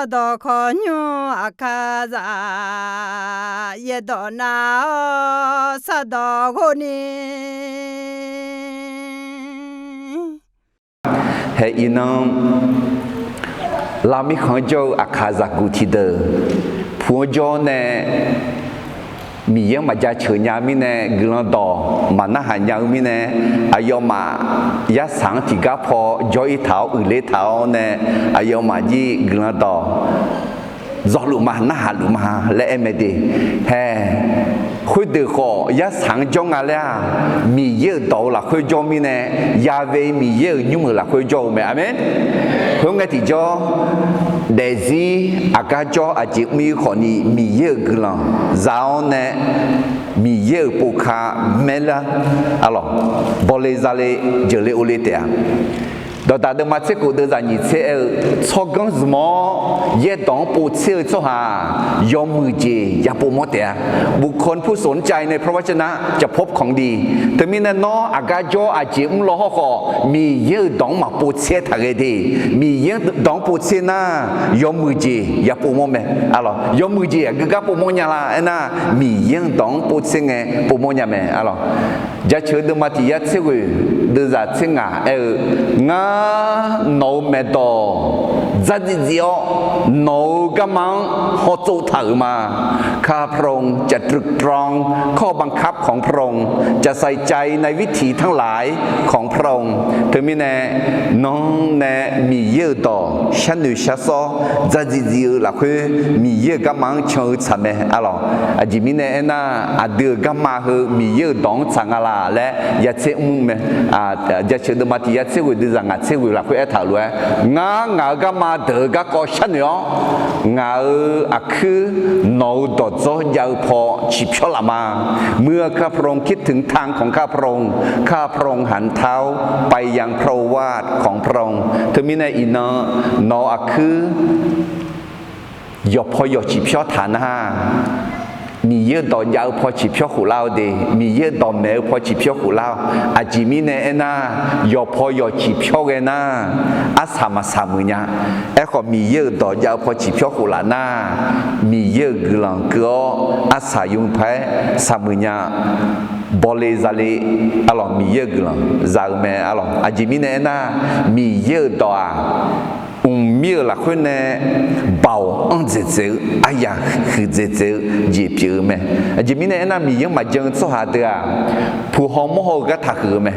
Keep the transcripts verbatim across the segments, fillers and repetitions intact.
Sardawq khawqnymr Aqkaqzaq, yaerdawq nav-awr sardawq ghov ni. Hae iqnan, lavmirkhanq-anr jawr-eu Aqkaqzaq guq tiqdeuq, pu-anr jawr nae Miqyaer-anr maqjaceuq nya-eu mirnae, guiqlanq dawq maqnarhaq nya-eu mirnae, aqyawfmaf yarsaq-anr tiqgar paw jawr-ir taq-awr uiqler taq-awr nae, aqyawfmaf jir guiqlanq dawq dzawluf ma, narhaq luf ma laer aer mae de. Hae, khoerdeuq khawf yarsaq-anr jawr nga laer-aq, Miqyaer-euq dawq-eu lafkhoer jawr mirnae, yave Miqyaer-euq nymr-euq lafkhoer jawr-eu mae. Aqmeq. Khoerngae tiqjawr, daefzir aqgar jawr aqjeq mr-ir khawfni Miqyaer-euq guiqlanq za-awr nae, Miqyaer-euq povka maerlar, arlawq, bawle zale jeuqle ovle taef-a. Dawqdaq deuvma tser khof deuvzaq nyiq tser aer-eu, tsawrganr zmq-awr yaerdawq-anr povtser-eu tsawrhaq-aq, yawmuiq jeq ya povmawr taef-a. บุคคลผู้สนใจในพระวจนะจะพบของดี Teumirnae nawr aqgar jawr aqjeq mr law hawrkhawf, Miqyaer-euq dawq-anr maqpov tser taq ghae de. Miqyaer-euq dawq-anr povtser nar, yawmuiq jeq ya povmawr mae. Arlawq, yawmuiq jeq aqgeu gar povmawr nya la aernar, Miqyaer-euq dawq-anr povtser ngae povmawr nya mae. Arlawq, Jaceuq-eu deuvma tiq yar tser ghoeq deuvzaq tser ngaq aer-eu, Ngar nawq-euq maeqdawq dzardziv dziv-awr, nawq-euq garma-anr hawtsov taq-euq ma. ข้าพระองค์จะตรึกตรองข้อบังคับของพระองค์ จะใส่ใจในวิถีทั้งหลายของพระองค์ Teumirnae, nawr nae Miqyaer-euq dawq sharnoeq sharsawr dzardziv dziv-eu lafkhoer, Miqyaer-euq garma-anr can-eu tsaq mae. Arlawq, aqjeq mirnae aernar, aqdui-euq garma heu Miqyaer-euq dawq-anr tsaq nga laq laer ya tser mr mae. Jaceuq deuvma tiq yar tser ghoeq deuvzaq ngaq tser ghoeq lafkhoer aertaq-euq lof-aer, Ngar ngaq-euq garma deuq-eu garkawv sharnoeq-awr, ngaq-euq aqkuir nawq-euq dawqdzawr jav-eu paw ciqpyawr laf ma. เมื่อข้าพระองค์คิดถึงทางของข้าพระองค์ ข้าพระองค์หันเท้าไปยังพระโอวาทของพระองค์ Teumirnae iqnan, nawq-euq aqkuir yawqpaw yawq ciqpyawr taq nar, Miqyaer-euq dawq jav-eu paw ciqpyawr khof lar-eu de. Miqyaer-euq dawq maeq-eu paw ciqpyawr khof lar-awq. Aqjeq mirnae aernar, yawqpaw yawq ciqpyawr ghae nar, arsaq maqsaq muiq nya. Aerkhawf, Miqyaer-euq dawq jav-eu paw ciqpyawr khof laf nar, Miqyaer-euq guiqlanq keuv-awr arsaq yur paer saq muiq nya. Bawle zale, arlawq, Miqyaer-euq guiqlanq za-eu mae. Arlawq, aqjeq mirnae aernar, Miqyaer-euq dawq-aq, mqmir-euq lafkhoer nae baoq anr dzaeqdzaeq-eu, aryaq huiqdzaeq dzaeq-eu jeq pyeuf-eu mae. Aqjeq mirnae aernar, Miqyaer-anr maqjan-eu tsawrhaq deuq-aq, puq haw mawr haw-eu gar taqhuiq-eu mae.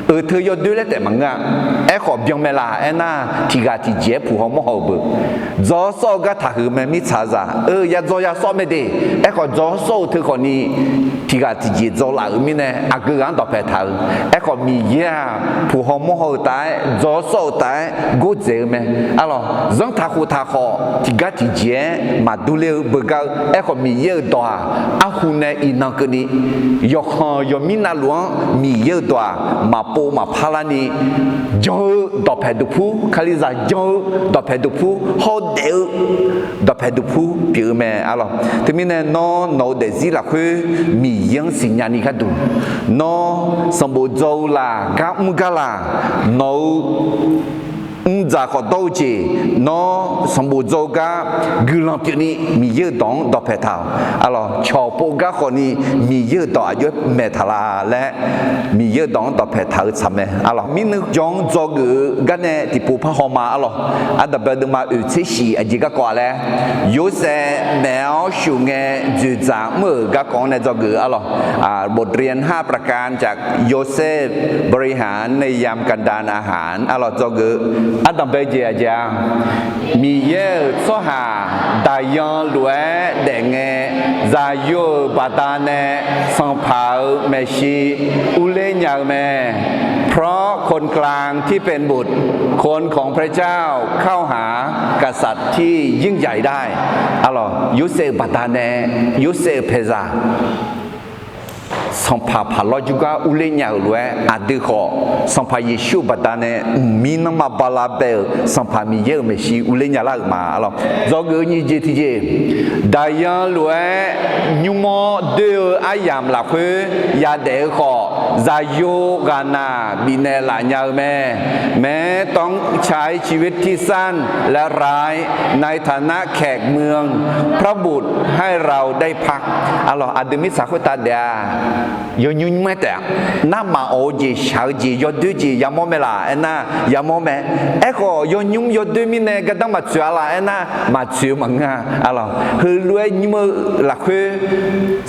Euq teu yawdoer laer taef maqngeur-a. Aerkhawf byanmaeq laf aernar, tiq ghaq tiqjeq-aer puq haw mawr haw-eu beu. Dzaw-awr sawr-eu gar taqhuiq mae. Mirtsaqzaq-eu yadzaw yasawr mae de. Aerkhawf dzaw-awr sawr-eu teu khawfni, tiq ghaq tiqjeq dzaw laf-euq mirnae, aqgeu ghaq-anr dawqpae taq-eu. Aerkhawf Miqyaer-aq, puq haw mawr haw-eu taef-aer, dzaw-awr sawr-eu taef-aer gordzaeq-eu mae. Arlawq, zanrtaq khoftaq khawf tiqgar tiqjeq-aer maqdur ler-eu beugar-eu. Aerkhawf Miqyaer-euq dawq-aq, arhu nae iqnan keuvni, yawqkhanq yawqmir navluf-anr Miqyaer-euq dawq-aq, maqpov maqpar larni, jan-eu dawqpae duqpur, Kalizaq jan-eu dawqpae duqpur, hawdaef-eu dawqpae duqpur pyeuf-eu mae. Arlawq, teumirnae nawr nawq-eu daefzir lafkhoer Miqyaer-anr siqnya ni gharduq, nawr sanqbof dzaw-eu laq, gar mr gar laq, nawq-eu mrdzaq khawf dawr-eu jeq, nawr sanqbof dzaw-eu gar guiqlanq pyeufni Miqyaer-euq dawq-anr dawqpae taq-awq. Arlawq, cawq pov gar khawfni Miqyaer-euq dawq aqjox-aer maeq taq la laer, Miqyaer-euq dawq-anr dawqpae taq-eu tsaq mae. Arlawq, mirnuiv jawr-anr dzawgeuf-eu gar nae tiqpov par haw ma. Arlawq, ardanqbae deuvma oeq tser shif aqjeq garkawv-a laer, Yorsaev naeq-awr shuf ngae dzoeqdzaq mr-euq garkawv-anr nae dzawgeuf. Arlawq, บทเรียนห้าประการจากโยเซฟ บริหารในยามกันดารอาหาร Arlawq, dzawgeuf. Ardanqbae jeq aqjeq-a, Miqyaer-euq tsawrhaq daqyan lof-aer daef ngae, zaqyo-euq baqda nae sanqpaq-euq maeqshi urler nya-eu mae. เพราะคนกลางที่เป็นบุตร คนของพระเจ้าเข้าหากษัตริย์ที่ยิ่งใหญ่ได้ Arlawq, Yorsaev-euq baqda nae, Yorsaev-euq paeqzaq Sanqpaq Paqlawr jawrgar urler nya-euq lof-aer, aqdui khawf Sanqpaq Yeqsur-euq baqdanae mqmir nanrma bala bae-euq Sanqpaq Miqyaer-euq maeqshi urler nya lar-euq ma. Alawq, dzawgeuf-eu nyiq jeq tiqjeq, daqyan lof-aer nymr-awr doer-eu aryamq lafkhoer yadaef-eu khawf, zaqyo ghaqnaq bifnaeq laf nya-eu mae. แม้ต้องใช้ชีวิตที่สั้นและร้าย ในฐานะแขกเมือง พระบุตรให้เราได้พัก Alawq, aqdui mirtsaq khoertav daef-aq, yawnymr nymr-aer taef-a. Narmaf awq-eu jeq, shaq-eu jeq, yawdoer jeq yamawr mae laq aernar, yamawr mae. Aerkhawf, yawnymr yawdoer mirnae gardanr maqtsoeq-a laf aernar, maqtsoeq-eu maqngeur-a. Alawq, heulof-aer nymr-eu lafkhoer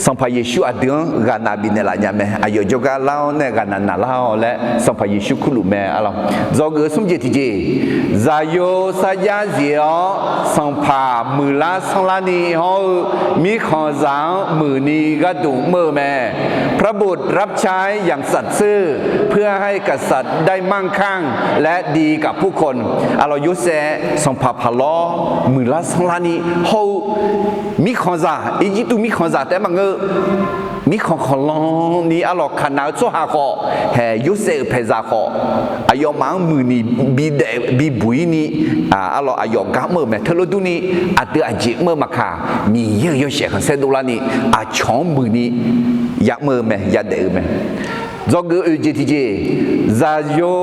Sanqpaq Yeqsur aqdui-anr ghaqnaq bifnaeq laf nya mae. Aqyawf jawrgar lar-awr nae ghaqnaq naqlar-awq laer Sanqpaq Yeqsur kurluf mae. Alawq, dzawgeuf-eu smr jeq tiqjeq, zaqyo sarjax zif-awr sanqpaq muiqlar sanrlarni hawr-eu mirkhanqzaq-anr muiqni gharduq mr-eu mae. พระบุตรรับใช้อย่างสัตย์ซื่อ เพื่อให้กษัตริย์ได้มั่งคั่งและดีกับผู้คน Alawq, Yorsaev sanqpaq Paqlawr muiqlar sanrlarni hawr-eu mirkhanqzaq, Irjirtuv mirkhanqzaq taef-aer maqngeur-eu, mirkhanq khanqlanni arlawq kaqnaq-eu tsawrhaq khawf, haeq Yorsaev-euq paeqzaq khawf, aqyawfmaf-anr muiqni bidaef bibuq-ir ni, arlawq aqyawf gar mr-euq mae. Teulof durni, aqdui aqjeq mr-eu maqkaq, Miqyaer-euq yawshaef khanqsaer dovlarni, aqcawq-anr muiqni yamr-eu mae, yadaef-eu mae. Dzawgeuf oeq jeq tiqjeq, zaqyo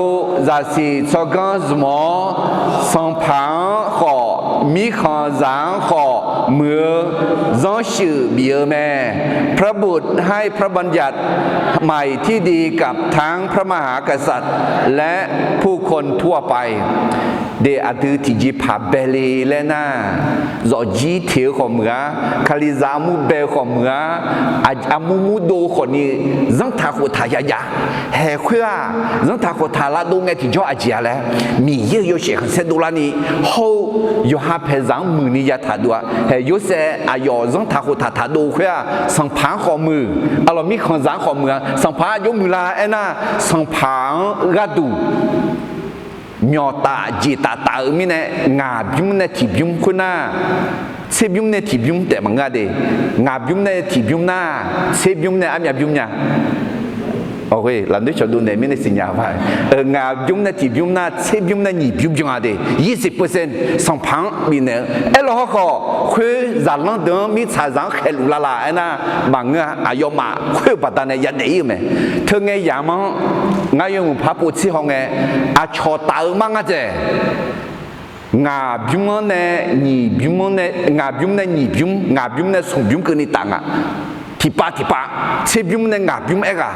zaqsiq tsawrganr zmq-awr, sanqpaq-anr khawf mirkhanqzaq-anr khawf muiq-eu zanrsuif bif-eu mae. พระบุตรให้พระบัญญัติใหม่ที่ดีกับทั้งพระมหากษัตริย์และผู้คนทั่วไป De, aqdui tiqjeqpaq bae le laer nar, zawqjir teq-eu khawf muiq-a, Kalizaq armur bae-eu khawf muiq-a, armur murdov khawfni, zanrtaq khoftaq yajav. Haeq khoer-aq, zanrtaq khoftaq lavdov ngae tiqjawr aqjeq-a laer, Miqyaer-euq yawshaef khanqsaer dovlarni, hawr-eu yawqha paeqzaq-anr muiqni yataq dov-a. Haeq Yorsaev aqyawf zanrtaq khoftaq taqdov khoer-aq, sanqpaq-anr khawf muiq, arlawq mirkhanqzaq-anr khawf muiq-a. Sanqpaq-anr aqjox muiq la aernar, sanqpaq-anr gharduq myawqtaf jeqtaf taf-eu mirnae, ngaq bymr nae tiqbymr khoernar, tserbymr nae tiqbymr taef maqngeur-a de. Ngaq bymr nae tiqbymr nar, tserbymr nae armyav bymr nya. Lafnoer cawqdov naeq mirnae siqnya-a. Ngaq bymr nae tiqbymr nar, tserbymr nae nyiq bymr byan-a de. Yirsiq percent sanqpaq-anr bifnaeq-eu. Aerlawq hawrkhawf, khoer zaqlanr deuq-anr mirtsaqzaq-anr khaeqluf lavlaf aernar, maqngeur-a. Aqyawfmaf khoer-eu baqdanae yadaef-ir-eu mae. Teungae yamq-anr ngar yawmuiq par povtser hawngae, aqcawq taf-eu mar ngar dzaeq. Ngaq bymr-anr nae nyiq bymr-anr nae, ngaq bymr nae nyiq bymr, ngaq bymr nae smq bymr keuvni taf nga. Tiqpav tiqpav, tserbymr nae ngaq bymr aerghaq,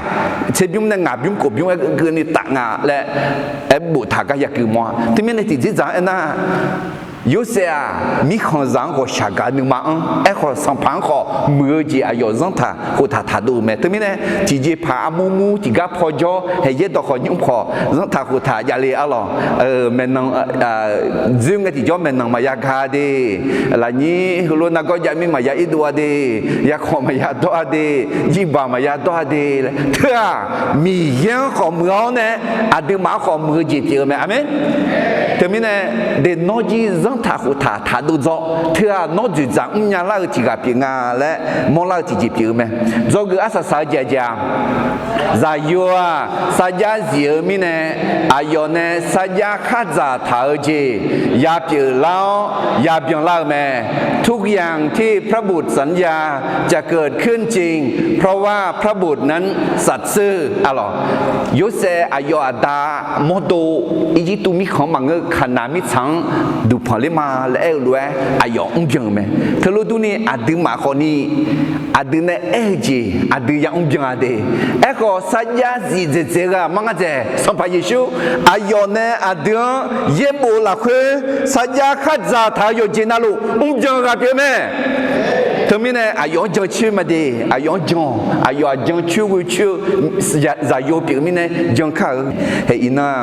tserbymr nae ngaq bymr khof bymr aer keuvni taf nga laer aer boftaq gar yagui mawr-a. Teumirnae tiqdzerdzaq-anr aernar, Yorsaev-aq, mirkhanqzaq-anr ghawqshaq gaq nuima-anr, aerkhawf sanqpaq-anr khawf muiq-eu jeq aqyawf zanrtaq khoftaq taqdov-eu mae. Teumirnae tiqjeqpaq armur mur tiqgar pawjawr haeqyaer dawqkhawq nymr khawf zanrtaq khoftaq javle arlawq. Maeqnan dzoer ngae tiqjawr maeqnan maqya ga de, lafnyir heulof nargawr jav mir maqya irdov-a de, yarkhawq maqya dawr-a de, jirbaq maqya dawr-a de. Teu-aq, Miqyaer-anr khawf muiq-awr nae, aqduimaf-anr khawf muiq-eu jeq pyeuf-eu mae. Aqmeq. Teumirnae, de nawr jir zanrtaq khoftaq taqdov dzawr. Teu-aq, nawr dzoeqdzaq mrnya lar-eu tiq ghaq pyeuf nga laer mawrlar-eu tiqjeq pyeuf-eu mae. Dzawgeuf arsaq saq-eu jeq aqjeq-aq, zaqyo-aq sarjax zif-eu mirnae, aqyawf nae sarjax khardzaq taq-eu jeq yapyeuf lar-awr yabyan lar-eu mae. ทุกอย่างที่พระบุตรสัญญาจะเกิดขึ้นจริง เพราะว่าพระบุตรนั้นสัตย์ซื่อ Arlawq, Yorsaev aqyawf aqda mawrdo Irjirtuv mirkhanq-anr maqngeur, Kaqnaq mirtsaq-anr duqpanq ler ma laer aer-eu lof-aer aqyawf mrbyan-eu mae. Teulof durni aqduimaf khawfni aqdui nae aer-eu jeq aqdui yamr byan-a de. Aerkhawf, sarjax zif dzaeqdzaeq-eu ghaq mar ngar dzaeq, Sanqpaq Yeqsur, aqyawf nae aqdui-anr yaerbof lafkhoer sarjax khardzaq taq-eu yawqjeq navluf mrbyan-eu ghaq pyeuf-eu mae. Teumirnae aqyawf-anr jancoer ma de, aqyawf-anr jan-awq, aqyawf-aq jancoer ghoecoer-eu zaqyo pyeuf-eu mirnae jan kar-eu. Haeq iqnan,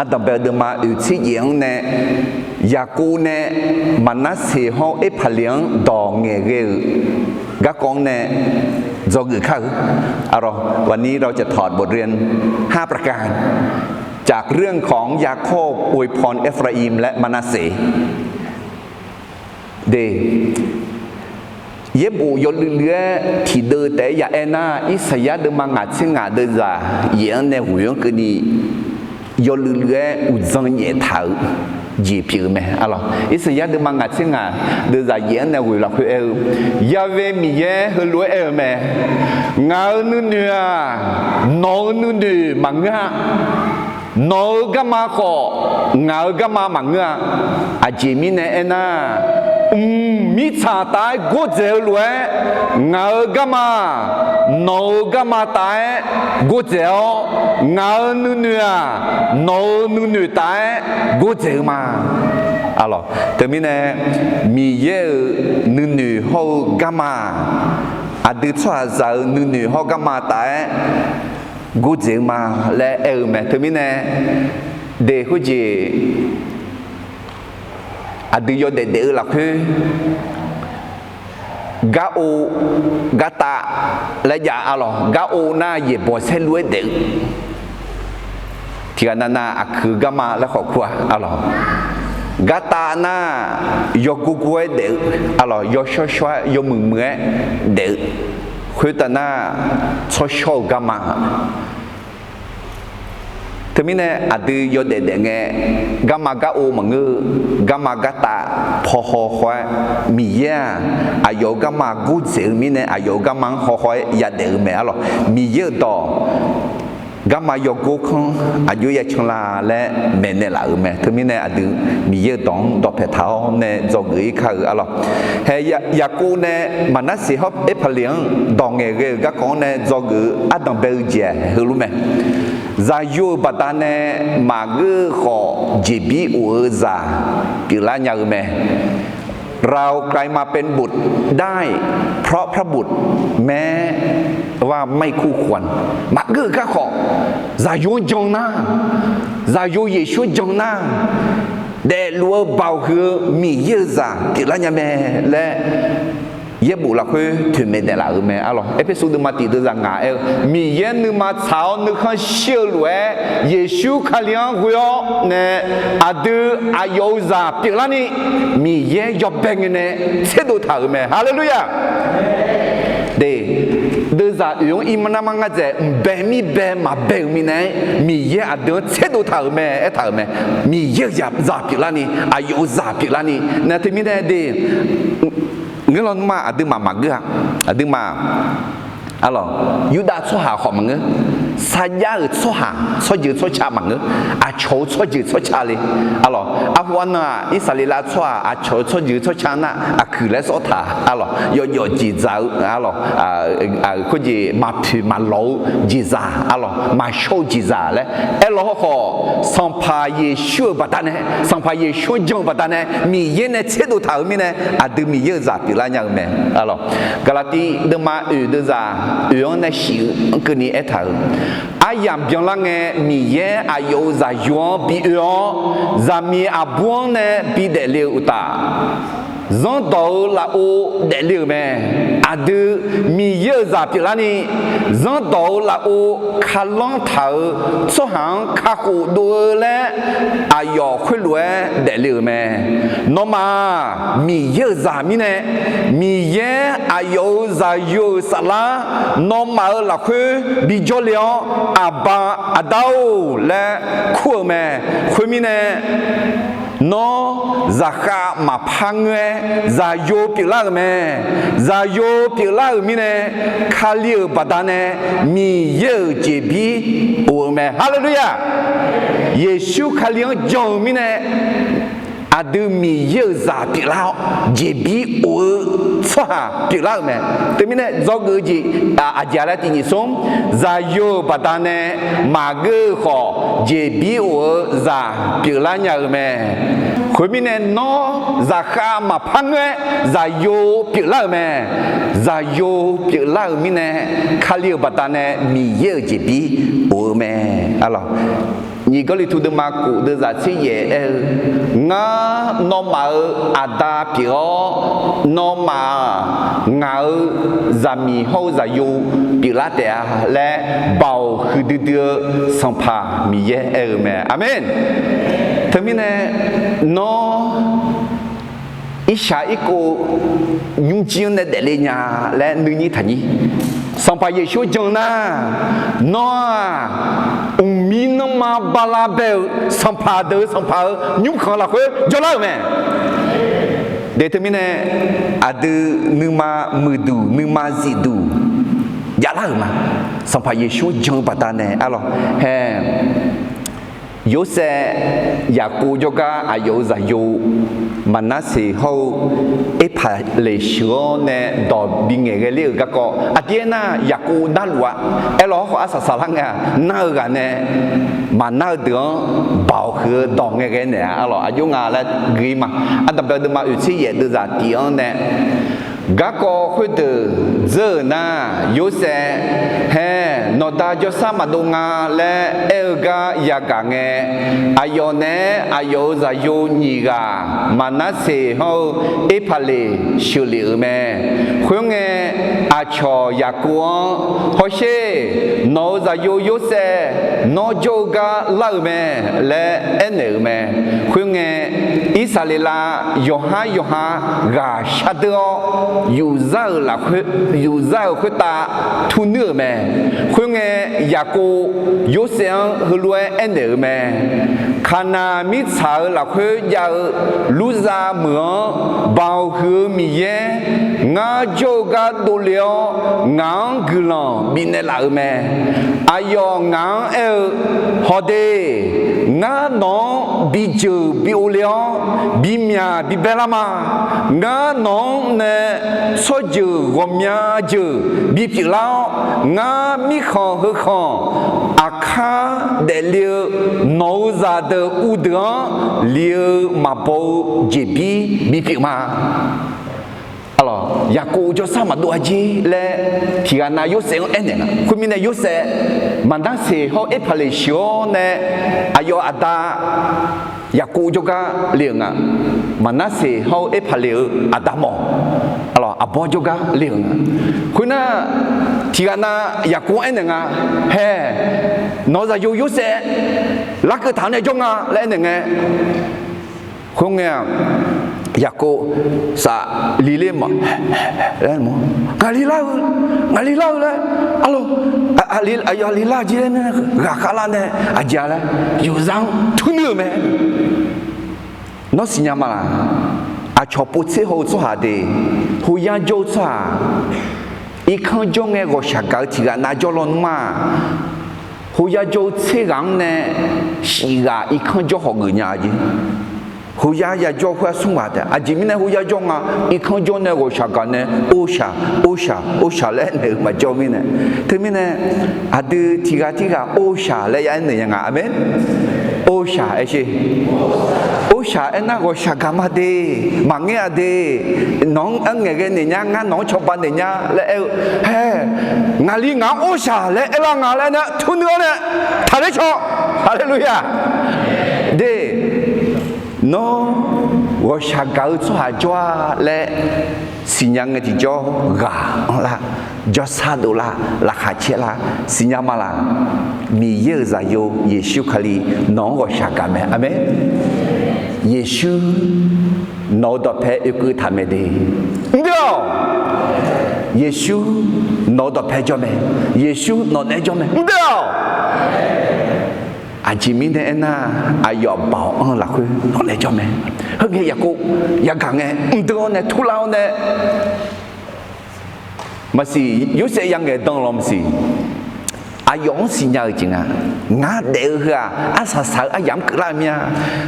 ardanqbae-eu deuvma oeq tser jaef-anr nae, Yaqkov nae Maqnarseq hawr Erpaqleq-anr dawq ngaeqghae-euq garkawv-anr nae dzawgeuf kar-eu. Arlawq, วันนี้เราจะถอดบทเรียนห้าประการ จากเรื่องของยาโคบอวยพรเอฟราอิมและมนาเสห์ De, Yaerbof yawluiv luiv-aer tiqdeuv taef-aer ya aer nar, Irsaqyar deuvma ngaq tser ngaq deuvzaq yaef-anr nae ghoeq-anr keuvni yawluiv luiv-aer uqdzan nyaef taq-euq jeq pyeuf-eu mae. Arlawq, Irsaqyar deuvma ngaq tser ngaq deuvzaq yaef-anr nae ghoeq lafkhoer aer-eu, Ya've Miqyaer heulof-aer aer-eu mae. Ngaq-euq nuinoeq-aq, nawq-euq nuinoeq maqngeur-a. Nawq-euq garma khawf, ngaq-euq garma maqngeur-a. Aqjeq mirnae aernar, mq mirtsaq taf-aer gordzaeq-eu lof-aer, ngaq-euq garma nawq-euq garma taf-aer gordzaeq-awr, ngaq-euq nuinoeq-aq, nawq-euq nuinoeq taf-aer gordzaeq-eu ma. Arlawq, teumirnae Miqyaer-euq nuinoeq hawr-eu garma-aq, aqdui tsawrhaqzaq-euq nuinoeq hawr garma taf-aer gordzaeq-eu ma laer aer-eu mae. Teumirnae, de khoerjeq aqdui yawdaef daef-eu lafkhoer, gar ov, gar tav laer jav arlawq. Gar ov nar yaeqbawq saerlu-aer daef-eu, tiqghaq navnav aqkuiq garma laer khawf kur-a arlawq. Gar tav nar yawgor gor-aer daef-eu arlawq, yawshawr shawr-aer yawmuiq muiq-aer daef-eu, khoertav nar tsawrshawr-eu garma Teumirnae aqdui yawdaef daef ngae, garma gar ov maqngeur-eu, garma gar tav paw haw haw-aer, Miqyaer-aq, aqyawf-euq garma gordzaeq-eu mirnae aqyawf-euq garma-anr haw haw-aer yadaef-eu mae arlawq. Miqyaer-euq dawq garma yawgor kanr aqjox ya can la laer maeqnaeq laf-euq mae. Teumirnae aqdui Miqyaer-euq dawq-anr dawqpae taq-awr nae dzawgeuf-ir kar-euq arlawq. Hae, Yaqkov nae Maqnarseq hawr Erpaqleq-anr dawq ngaeqghae-euq garkawv-anr nae dzawgeuf-eu ardanq bae-eu jeq heulof mae. Zaqyo-euq baqdanae maqgeur-eu khawf, jeqbir of-eu zaq pyeuflar nya-eu mae.เรากลายมาเป็นบุตรได้ เพราะพระบุตรแม้ว่าไม่คู่ควร Maqgeur-euq gar khawf, zaqyo-anr jan nar, zaqyo Yeqsur-anr jan nar, daefluf-eu baoq huiq-eu Miqyaer-euq zaq pyeuflar nya mae laer, yaerbof lafkhoer toeqmaeq daeflaf-euq mae arlawq. Erpersu deuvma tiq deuvzaq ngaq aer-eu, Miqyaer nuima tsaq-awr nuikhanr shir-eu lof-aer, Yeqsur Kali-anr ghoe-awr nae aqdui aqyawf-euq zaq pyeuflarni, Miqyaer yawbae ngae nae tserdov taq-euq mae. Haleluya! De, deuvzaq oeq-anr ir ma nar ma ngar dzaeq mqbae mirbae maqbae-euq minav-aer, Miqyaer aqdui-anr tserdov taq-euq mae aertaq-euq mae. Miqyaer-euq zaq pyeuflarni, aqyawf-euq zaq pyeuflarni nae teumirnae de, ngeur lawnmr-aq aqduimaf maqgeur-a. Aqduimaf arlawq, Yurdav tsawrhaq khawf maqngeur, sarjax-euq tsawrhaq, tsawrjeuq tsawrca maqngeur, aqcawq-eu tsawrjeuq tsawrca le arlawq. Arhu arnan-aq, Irsaqleqlav tsawrhaq aqcawq-eu tsawrjeuq tsawrca nar aqkuiq laer sawr taq arlawq, yawjawf jeqzaq-eu arlawq, khoerjeq maqpoeq maqlawq-eu jeqzaq arlawq, maqshawr-eu jeqzaq laer aerlawq hawrkhawf, Sanqpaq Yeqsur-euq baqdanae, Sanqpaq Yeqsur-anr jan-eu baqdanae Miqyaer nae tserdov taq-euq mirnae, aqdui Miqyaer-euq zaq pyeuflar nya-eu mae arlawq. Gaqlaqtiv deuvma oeq deuvzaq oeq-anr nae shif-eu anr keuvni aertaq-euq, aryamq byanlar ngae Miqyaer aqyawf-euq zaqyo-anr bi oe-awr, zaqmiq aqbur-anr nae bi daefle-euq uqtaf, zanrdawq-eu lafov daefle-euq mae. Aqdui Miqyaer-euq zaq pyeuflarni, zanrdawq-eu lafov kalanr taq-euq tsawrhaq-anr kakhof dov-eu laer aqyawf khoerlof-aer daefle-euq mae. Nawmaf-aq Miqyaer-euq zaq mirnae, Miqyaer aqyawf-euq zaqyo-euq saflar nawmaf-euq lafkhoer bijawr le-awr, Aqba, Aqda-or laer kur-euq mae. Khoermirnae, nawr zaqkhav maqpar ngeur-aer zaqyo pyeuflar-euq mae. Zaqyo pyeuflar-euq mirnae, Kali-euq baqdanae Miqyaer-euq jeqbir of-eu mae. Haleluya! Yeqsur Kali-anr jan-euq mirnae, aqdui Miqyaer-euq zaq pyeuflar-awr jeqbir of-eu tsawrhaq pyeuflar-euq mae. Teumirnae dzawgeuf-eu jeq aqjeq laer tiq nyiq smr, zaqyo-euq baqdanae maqgeur-eu khawf, jeqbir of-eu zaq pyeuflar nya-eu mae. Khoermirnae, nawr zaqkhav maqpar ngeur-aer zaqyo pyeuflar-euq mae. Zaqyo pyeuflar-euq mirnae, Kali-euq baqdanae Miqyaer-euq jeqbir of-eu mae. Arlawq, nyiq Gawrliqtu deuvma kof deuvzaq tser yaef aer-eu, Ngar nawmaf-euq Aqda pyeuf-awr, nawmaf-aq ngaq-euq zaqmiq hawr-eu zaqyo pyeuflar taef-a laer, baoq huiqdui dui-eu Sanqpaq Miqyaer aer-eu mae. Aqmeq. Teumirnae, nawr irshaq irkov nymrjir-anr nae daefle nya laer nuinyir taqnyir. Sanqpaq Yeqsur jan nar, nawr-aq, mqmir nanrma bala bae-euq sanqpaq deuq-euq sanqpaq-euq nymrkhanq lafkhoer jawrlar-euq mae. Deuq teumirnae, aqdui nuima muiqduq nuima zifduq javlar-euq ma. Sanqpaq Yeqsur jan-eu baqdanae arlawq, hae, Yorsaev, Yaqkov jawrgar aqyawf-euq zaqyo Maqnarseq hawr-eu Erpaqleq sheuq-awr nae dawq bingaeq ghae ler-euq garkawv aqdir aernar, Yaqkov narluf-a. Aerlawq hawrkhawf arsaq saqlar ngae-aq, nar-eu ghaq nae maqnar-eu deuq-anr baoq huiq-eu dawq ngae ghae naeq-a. Arlawq aqjox nga laer gui ma. Ardanqbae deuvma oeqtser yaef deuvzaq tif-anr nae garkawv khoerdeuq dzeur-euq nar, Yorsaev, hae, nawqda jawrsar maqdov nga laer aer-eu gar yagaq ngae, aqyawf naeq-aer aqyawf-euq zaqyo nyiq ghaq Maqnarseq hawr-eu Erpaqleq sheuqlef-euq mae. Khoerngae, aqcawq Yaqkov-anr, Hawsher, nawq-euq zaqyo Yorsaev nawr jawr-eu gar lar-euq mae laer aernaeq-euq mae. Khoerngae, Irsaqleqlav yawqhar yawqha ghaq shardeur-awr, yufzar-euq lafkhoer, yufzar-euq khoertav turnuir-euq mae. Khoerngae, Yaqkov Yorsaev-anr heulof-aer aernaeq-euq mae. Kaqnaq mirtsaq-euq lafkhoer jav-eu Lurzav meuq-anr Baoq huiq-eu Miqyaer ngar jawr-eu gar dovle-awr, ngaq-anr guiqlanq bifnaeq laf-euq mae. Aqyawf ngaq-anr aer-eu, Hawde, ngar nawq-anr bijeuq bi ov le-awr, bimyaq bi bae lar ma. Ngar nawq-anr nae tsawrjeuq ghawqmya jeuq bipyeuf lar-awr, ngar mirkhanq heu khanq aqkar daefle-eu nawq-euq zaqdeuq uvdeuq-anr li-eu maqbaw-eu jeqbir bipyeuf ma. Yaqkov jawrsar maqdov-a jer laer tiqghaq nav Yorsaev-anr aernaeq nga. Khoermirnae Yorsaev Maqnarseq hawr Erpaqleq sheuq-awr nae aqyawf aqda Yaqkov jawrgar le-euq nga. Maqnarseq hawr-eu Erpaqleq-euq aqda mawf, aqbawr jawrgar le-euq nga. Khoernar, tiqghaq nav Yaqkov-anr aernaeq nga, Hae, nawq-euq zaqyo Yorsaev larkeuv taq-anr nae jawr nga laer aernaeq ngae, khoerngae-aq, Yaqkov saf li ler ma, ngaqli lar-eu, ngaqli lar-eu laer, arlawq, aqli lar-eu jer laer ghaqkhav lar nae aqjeq-a laer yufzar-anr turnuir-euq mae. Nawr siqnya ma laq? Aqcawq povtser haw-eu tsawrhaq de, hoyar jawr-eu tsawrhaq, irkanr jawr ngae ghawqshaq gaq-eu tiqghaq nav jawr lawnmr-aq, hoyar jawr-eu tser ghaq-anr nae shif ghaq irkanr jawr hawgeuf nya-a jeq. Hoyar yajawr khoer-aq smr ghaq taef. Aqjeq mirnae hoyar jawr nga, irkanr jawr nae ghawqshaq gaq nae orshaq, orshaq, orshaq laer aernaeq-eu maqjawr mirnae. Teumirnae aqdui tiqghaq tirghaq orshaq laer ya aernaeq nya nga. Aqmeq. Orshaq aer sher. Orshaq aernar ghawqshaq gaq ma de, maqngeur-a de, nawq-anr arngaeq ghae naeq nya, ngar nawq-anr cawba naeq nya laer aer-eu, Hae, ngaqli ngaq-anr orshaq laer aerlar nga laer nar turnuir-awr nae taqler caw. Haleluya. De, nawr ghawqshaq gaq-eu tsawrhaq jawr-a laer siqnya ngae tiqjawr ghaq-anr lar, jawrsar dovlar, laqkhaq caer lar, siqnya ma laq? Miqyaer-euq zaqyo Yeqsur Kali nawq-anr ghawqshaq gaq mae. Aqmeq. Yeqsur nawq-eu dawqpae oekeuv taq mae de. Mr deuv-awq. Yeqsur nawq-eu dawqpae jawr mae. Yeqsur nawq naeq-aer jawr mae. Mr deuv-awq. Aqjeq mirnae aernar, aqyawf baoq anr-eu lafkhoer nawq naeq-aer jawr mae. Heungae Yaqkov yagaq ngae mr deuv-awr nae turlar-awr nae maqsiq, Yorsaev yangaeq dan law maqsiq. Aqyawf-anr siqnya-euq jeq nga. Ngar daef-eu heu-aq arsaq saq-eu aryamq-anr keuvlar-eu mir-a.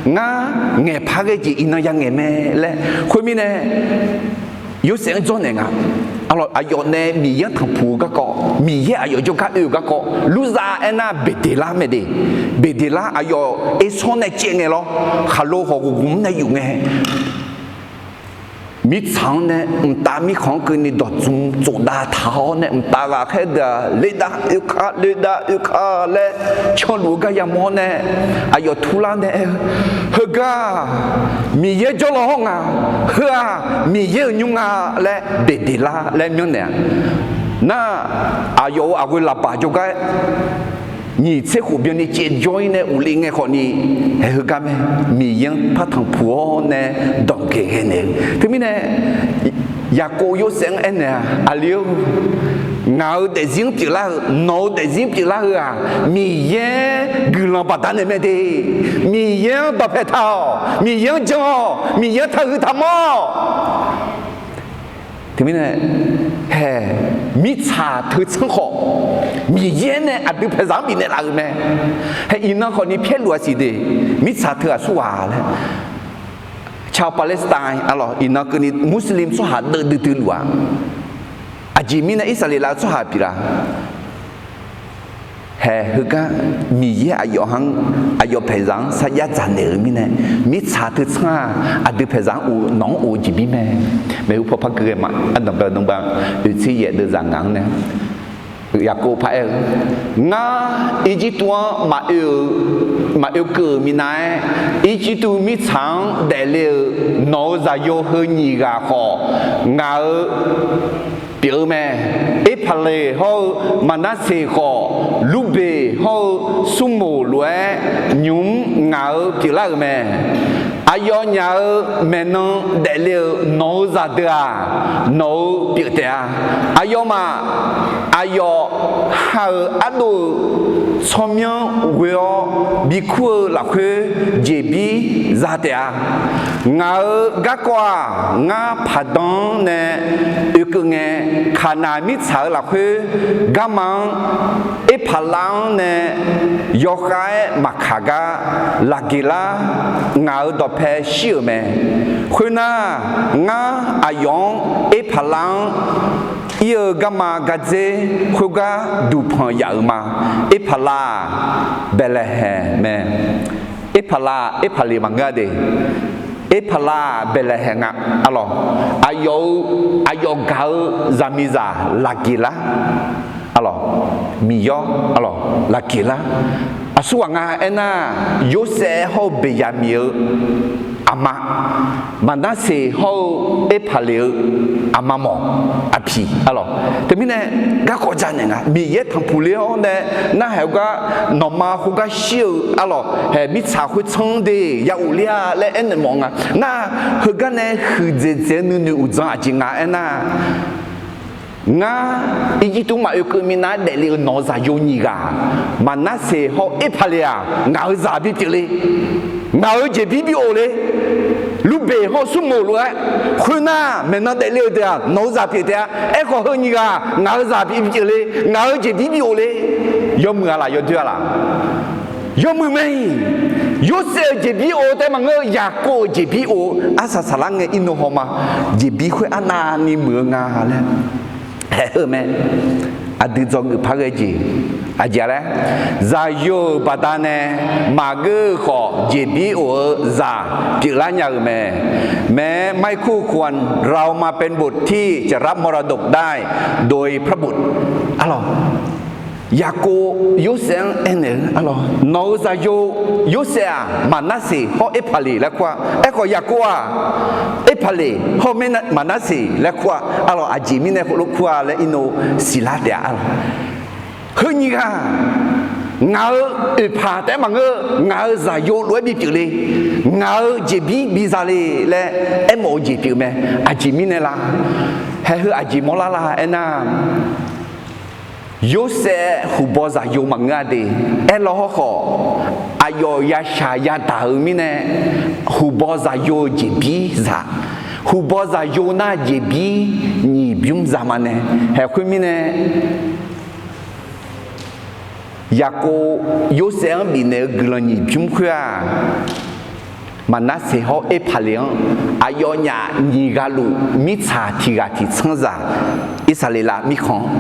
Ngar ngaeqpar ghae jeq iqnan yangaeq mae laer. Khoermirnae Yorsaev-anr dzawrnaeq nga. Aqyawf nae Miqyaer-anr tanqpuq-eu garkawv, Miqyaer aqyawf jawrgar oe-euq garkawv, Lurzav aernar Beqdeqlar mae de. Beqdeqlar aqyawf Ersawr nae caev ngae lawr, khaqlo hawq ghoqghoq-anr nae yuf ngae mirtsaq-anr nae mqtav mirkhanq-anr keuvni dawqtsuif tsofdav taq-awr nae mqtav ghaqkhaer deuq-aq, Lerdav oekar, Lerdav oekar laer canluf-eu gar yamawr-awr nae, aqyawf turlar nae aer-eu, Heugar-aq, Miqyaer jawrlaw hawr nga. Heu-aq, Miqyaer-euq nymr nga laer Beqdeqlar laer myanrnaeq-a. Nar, aqyawf-euq aqghoe laqbaq jawrgar nyiq tser khof byanni caev jawr-ir nae uqle ngae khawfni, haeq heugar mae, Miqyaer-anr par tanqpuq-awr nae danqgaeq ghae naeq-eu. Teumirnae, Yaqkov Yorsaev-anr aernaeq-a, aqli-or, ngaq-euq daefzir-anr pyeuflar-eu, nawq-euq daefzir-anr pyeuflar-eu-aq, Miqyaer guiqlanq baqdanae mae de. Miqyaer-anr dawqpae taq-awq. Miqyaer-anr jan-awq. Miqyaer-anr taqhuiq taqmanr-awq. Teumirnae, haeq, mirtsaq teu tsanr khawf, Miqyaer nae aqdui paeqzaq-anr bifnaeq laf-euq mae. Haeq, iqnan khawfni pyaerluf-a siq de, mirtsaq teu aqsurghaq laer. Chaw Palestine arlawq, iqnan keuvni Muslim tsawrhaq deuv duidui luf-a. Aqjeq mirnae Irsaqleqlav-eu tsawrhaq pyeuflar. Haeq heugar Miqyaer aqyawf-anr, aqyawf paeqzaq-anr sarjax dzaq naeq-euq mirnae, mirtsaq teu tsanr-aq, aqdui paeqzaq-anr of, nawq-anr of-eu jeqbir mae. Maeqhu paw par keuv ghae ma. Ardanqbae danqbae oeqtser yaef deuvzaq ngaq-anr nae, Yaqkov par aer-eu, Ngar Irjirtuv-anr maqoe-eu, maqoe keuv-euq minav-aer, Irjirtuv mirtsaq-anr daefle-euq nawq-euq zaqyo heu nyiq ghaq khawf, ngaq-euq pyeuf-eu mae. Erpaqleq hawr-eu Maqnarseq khawf, Lurbeq hawr-eu Surmoq lof-aer nymq-mr ngaq-euq pyeuflar-euq mae. Aqyawfnyaf-euq maeqnan daefle-euq nawq-euq zaqdeuq-aq, nawq-euq pyeuf taef-a. Aqyawfmaf aqyawf ha-euq ardov-euq tsawrmyanr ghoe-awr bikur-eu lafkhoer jeqbir za taef-a. Ngaq-euq garkawv-aq, ngar paqdan-anr nae oekeuv ngae, Kaqnaq mirtsaq-euq lafkhoer garma-anr Erpaqlav-anr nae yawkhav-aer maqkaq gar Laqgeqlar ngaq-euq dawqpae shir-euq mae. Khoernar, ngar aqyawf-anr Erpaqlav-anr ir-eu garma gardzer khoergar duqpanq yaf-euq ma. Erpaqlav-aq, Baeqlaeqhaeq mae. Erpaqlav-aq, Erpaqleq maqngeur-a de. Erpaqlav-aq, Baeqlaeqhaeq nga, arlawq. Aqyawf-euq, aqyawf gaq-eu zaqmiqzaq Laqgeqlar, arlawq. Miqyawr, arlawq, Laqgeqlar. Aqsurghaq nga aernar, Yorsaev hawr-eu Beqyaqmiq-eu aqma, Maqnarseq hawr-eu Erpaqleq-eu aqma mawf, aqpiq, arlawq. Teumirnae garkawv janaeq nga, Miqyaer tanqpuq ler-awr nae, narhaq heugar, nawqma khoergar shir-eu, arlawq, haeq mirtsaq khoertsanr de ya ghofler-a laer aernaeq mawf nga. Nar, heugar nae huiqdzaeq dzaeq-eu nuinoeq uqdzan aqjeq nga aernar, Ngar Irjirtuv maqoe keuv minav-aer daefle-eu nawq-eu zaqyo nyiq ghaq, Maqnarseq hawr Erpaqleq-aq, ngaq-euq zaq bipyeuf le. Ngaq-euq jeqbir bi of le. Lurbeq hawr Surmoq lof-aer, khoernar maeqnan daefle-eu deuq-aq, nawq-eu zaq pyeuf taef-a. Aerkhawf heu nyiq ghaq ngaq-euq zaq bipyeuf le. Ngaq-euq jeqbir bi of le. Yawmuiq-a laq, yawdoer-a laq? Yawmuiq mae-iq. Yorsaev-euq jeqbir of-eu taef maqngeur-eu, Yaqkov-euq jeqbir of-eu arsaq saqlar ngae irnov hawma. Jeqbir khoer arnavni muiq-eu nga laer haeq heu mae. Aqdui dzawgeuf par ghae jeq, aqjeq laer, zaqyo-euq baqdanae maqgeur-eu khawf jeqbir of-eu zaq pyeuflar nya-euq mae. แม้ไมโครควร เรามาเป็นบุตรที่จะรับมรดกได้โดยพระบุตร Arlawq, Yaqkov Yorsaev-anr aernaeq-eu, arlawq, nawq-euq zaqyo Yorsaev-aq, Maqnarseq hawr Erpaqleq laer kur-a. Aerkhawf Yaqkov-aq, Erpaqleq hawr-eu Maqnarseq laer kur-a. Arlawq, aqjeq mirnae khoerlof kur-a laer irnov siqlar taef-a, arlawq. Heu nyiq ghaq ngaq-euq oeqpaq taef-aer maqngeur, ngaq-euq zaqyo lof-aer bipyeuf le. Ngaq-euq jeqbir biza le laer aermawf-eu jeq pyeuf mae. Aqjeq mirnae la? Haeq heu aqjeq mawrlar la aernar, Yorsaev huqbaw zaqyo maqngeur-a de. Aerlaw hawrkhawf, aqyawf yashaq yadaq-eu mirnae, huqbaw zaqyo-eu jeqbir zaq. Huqbaw zaqyo nar jeqbir nyiq bymr za ma nae. Haeq khoermirnae, Yaqkov Yorsaev-anr bifnaeq-eu guiqlanq nyiq bymr khoer-aq, Maqnarseq hawr Erpaqleq-anr aqyawfnyaf nyiq ghaq luf mirtsaq tiq ghaq tiq tsanr zaq, Irsaqleqlav mirkhanq-anr,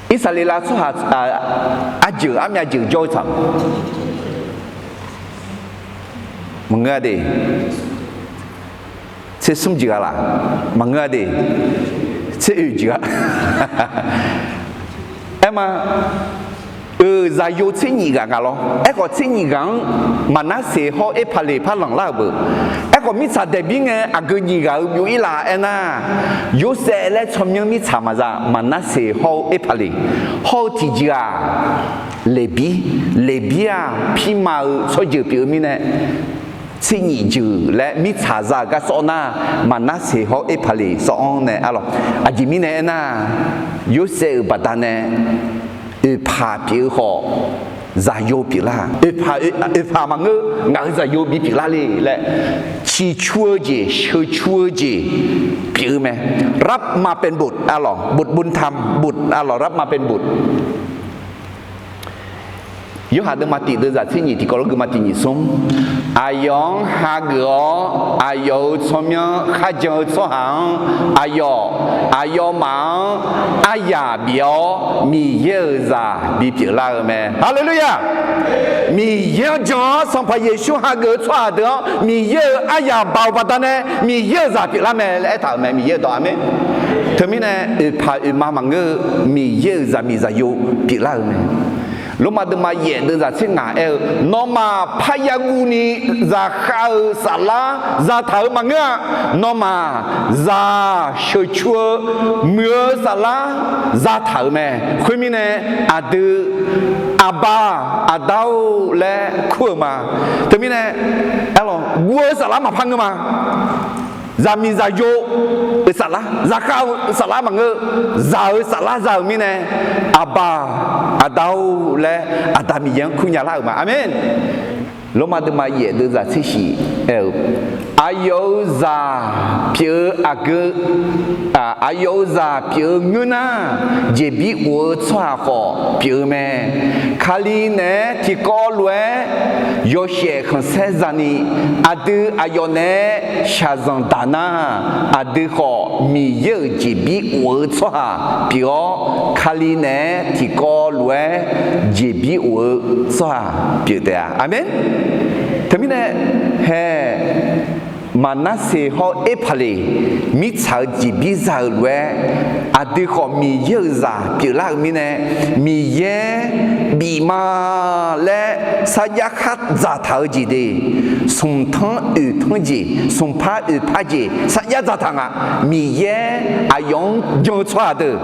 Irsaqleqlav tsawrhaq arjeuq armyav jeuq jawr-eu tsaq maqngeur-a de. Tser smr jeq-a laq? Maqngeur-a de. Tser oeq jeq-a. Aerma, euq zaqyo tser nyiq ghaq nga lawr. Aerkhawf tser nyiq ghaq-anr Maqnarseq hawr Erpaqleq par lanqlar-euq beu. Aerkhawf mirtsaq daeqbir ngae aqgeu nyiq ghaq-euq byov-ir laf aernar, Yorsaev laer tsawrmyanr mirtsaq maqza, Maqnarseq hawr-eu Erpaqleq hawr-eu tiqjeq-aq, Leqbir, Leqbir-aq, pirma-eu tsawrjeuq pyeuf-eu mirnae, tser nyif jeuq laer mirtsaq za-euq gar sawr nar, Maqnarseq hawr Erpaqleq sawr-anr nae arlawq. Aqjeq mirnae aernar, Yorsaev-euq baqdanae oeqpaq pyeuf-eu khawf, zaqyo pyeuflar-a. Oeqpaq, oeqpaq maqngeur, ngaq-euq zaqyo bipyeuf lar le laer, ciqcur-eu jeq, sheuqcur-eu jeq pyeuf-eu mae. รับมาเป็นบุตร arlawq, บุตรบุญธรรม บุตร arlawq, รับมาเป็นบุตร. Yorhaq deuvma tiq deuvzaq tser nyif tiqkawv lof geuvma tiq nyif smr. Aqyawf-anr hageuf-awr, aqyawf-euq tsawrmyanr kharjan-eu tsawrhaq-anr, aqyawf, aqyawfmaf-anr aryaq bif-awr, Miqyaer-euq zaq bipyeuf lar-eu mae. Haleluya! Miqyaer-anr jan-awr Sanqpaq Yeqsur hageuf-eu tsawrhaq deuq-anr Miqyaer-euq aryaq baoq baqdanae Miqyaer-euq zaq pyeuflar mae laer aertaq-euq mae, Miqyaer-euq dawq. Aqmeq. Teumirnae oeqpaq oeqma maqngeur-eu Miqyaer-euq zaqmiq zaqyo pyeuflar-euq mae. Lormav deuvma yaef deuvzaq tser ngaq aer-eu, nawmaf parya guvni zaqkhav-euq saflar zataq-euq maqngeur-a. Nawmaf zaq sheuqcur-eu muiq-eu saflar zataq-euq mae. Khoermirnae, aqdui, Aqba, Aqda-or laer kur-eu ma. Teumirnae, arlawq, guv-eu saflar maqpar ngeur ma. Zaqmiq zaqyo-euq saflar, zaqkhav-euq saflar maqngeur, zaq-euq saflar za-euq mirnae, Aqba, Aqda-or laer Aqda Miqyaer-anr kurnya lar-euq ma. Aqmeq. Lormav deuvma yaef deuvzaq tser shif aer-eu, aqyawf-euq zaq pyeuf-eu aqgeu, aqyawf-euq zaq pyeuf-eu ngeur nar, jeqbir of-eu tsawrhaq khawf pyeuf-eu mae. Kali naeq-aer tiqkawv lof-aer yawshaef khanqsaer zani, aqdui aqyawf naeq-aer shaqzanq daq nar, aqdui khawf Miqyaer-euq jeqbir of-eu tsawrhaq pyeuf-awr, Kali naeq-aer tiqkawv lof-aer jeqbir of-eu tsawrhaq pyeuf taef-a. Aqmeq. Teumirnae, hae, Maqnarseq hawr Erpaqleq mirtsaq-eu jeqbir za-euq lof-aer, aqdui khawf Miqyaer-euq zaq pyeuflar-euq mirnae, Miqyaer bif ma laer sarjax khar dzaqtaq-eu jeq de, smqtanr oeqtanr jeq, smqpar oeqpar jeq sarjax dzaqtaq nga. Miqyaer aqyawf-anr jan-eu tsawrhaq deuq,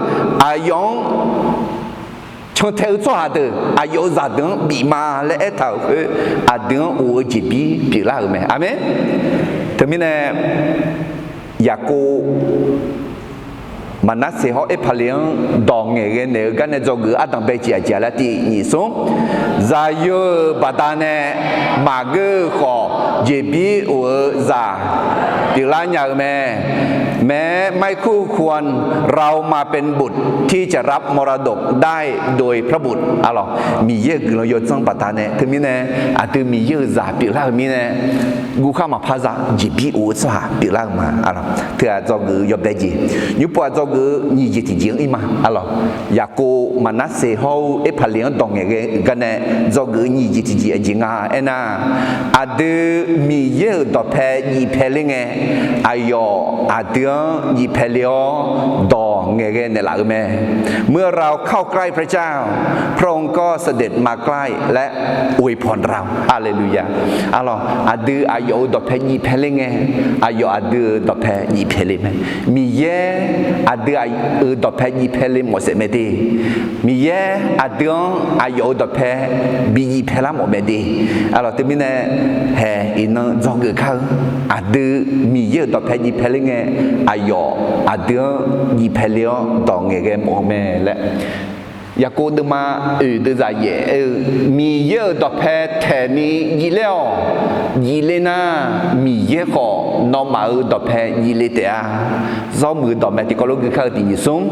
aqyawf-anr cantae-eu tsawrhaq deuq, aqyawf-euq zaqdeuq-anr bif ma laer aertaq-euq khoer, aqdui-anr of-eu jeqbir pyeuflar-euq mae. Aqmeq. Teumirnae, Yaqkov Maqnarseq hawr Erpaqleq-anr dawq ngaeqghae naeq-eu gar nae dzawgeuf-eu ardanq bae jeq aqjeq laer tiq nyif smr. Zaqyo-euq baqdanae maqgeur-eu khawf, jeqbir of-eu zaq pyeuflar nya-eu mae. แม้ไม่คู่ควร เรามาเป็นบุตรที่จะรับมรดกได้โดยพระบุตร arlawq. Miqyaer-euq guiqlanq yawdzanr baqdanae, teumirnae, aqdui Miqyaer-euq zaq pyeuflar-euq mirnae, guvkhar maqpar za jeqbir of-eu tsawrhaq pyeuflar-eu ma, arlawq. Teu-aq dzawgeuf-eu yawbae jeq, nymrpov-aq dzawgeuf-eu nyiq jeq tiqjeq-anr ir ma, arlawq. Yaqkov Maqnarseq hawr-eu Erpaqleq-anr dawq ngaeqghae-eu gar nae dzawgeuf-eu nyiq jeq tiqjeq aqjeq nga aernar, aqdui Miqyaer-euq dawqpae jif pae ler ngae, aqyawf aqdui-anr jif pae le-awr dawq ngaeqghae naeqlaf-eu mae. เมื่อเราเข้าใกล้พระเจ้า พระองค์ก็เสด็จมาใกล้และอวยพรเรา Haleluya. Arlawq, aqdui aqyawf-euq dawqpae jif pae ler ngae, aqyawf aqdui-euq dawqpae jif pae le mae. Miqyaer aqdui-euq dawqpae jif pae le mawf saef mae de. Miqyaer aqdui-anr aqyawf-euq dawqpae bi jif pae lar mawf mae de. Arlawq, teumirnae, hae, iqnan dzawgeuf kar-eu, aqdui Miqyaer-euq dawqpae jif pae ler ngae, aqyawf aqdui-anr jif pae le-awr dawq ngaeqghae mawf-eu mae laer, Yaqkov deuvma oeq deuvzaq yaef aer-eu, Miqyaer-euq dawqpae taeqni jif ler-awq. Jif le nar, Miqyaer khawf nawmaf-euq dawqpae jif le taef-a. Zawr muiq-eu dawqmaeq tiqkawv lof gui kar-eu tiq nyiq smr.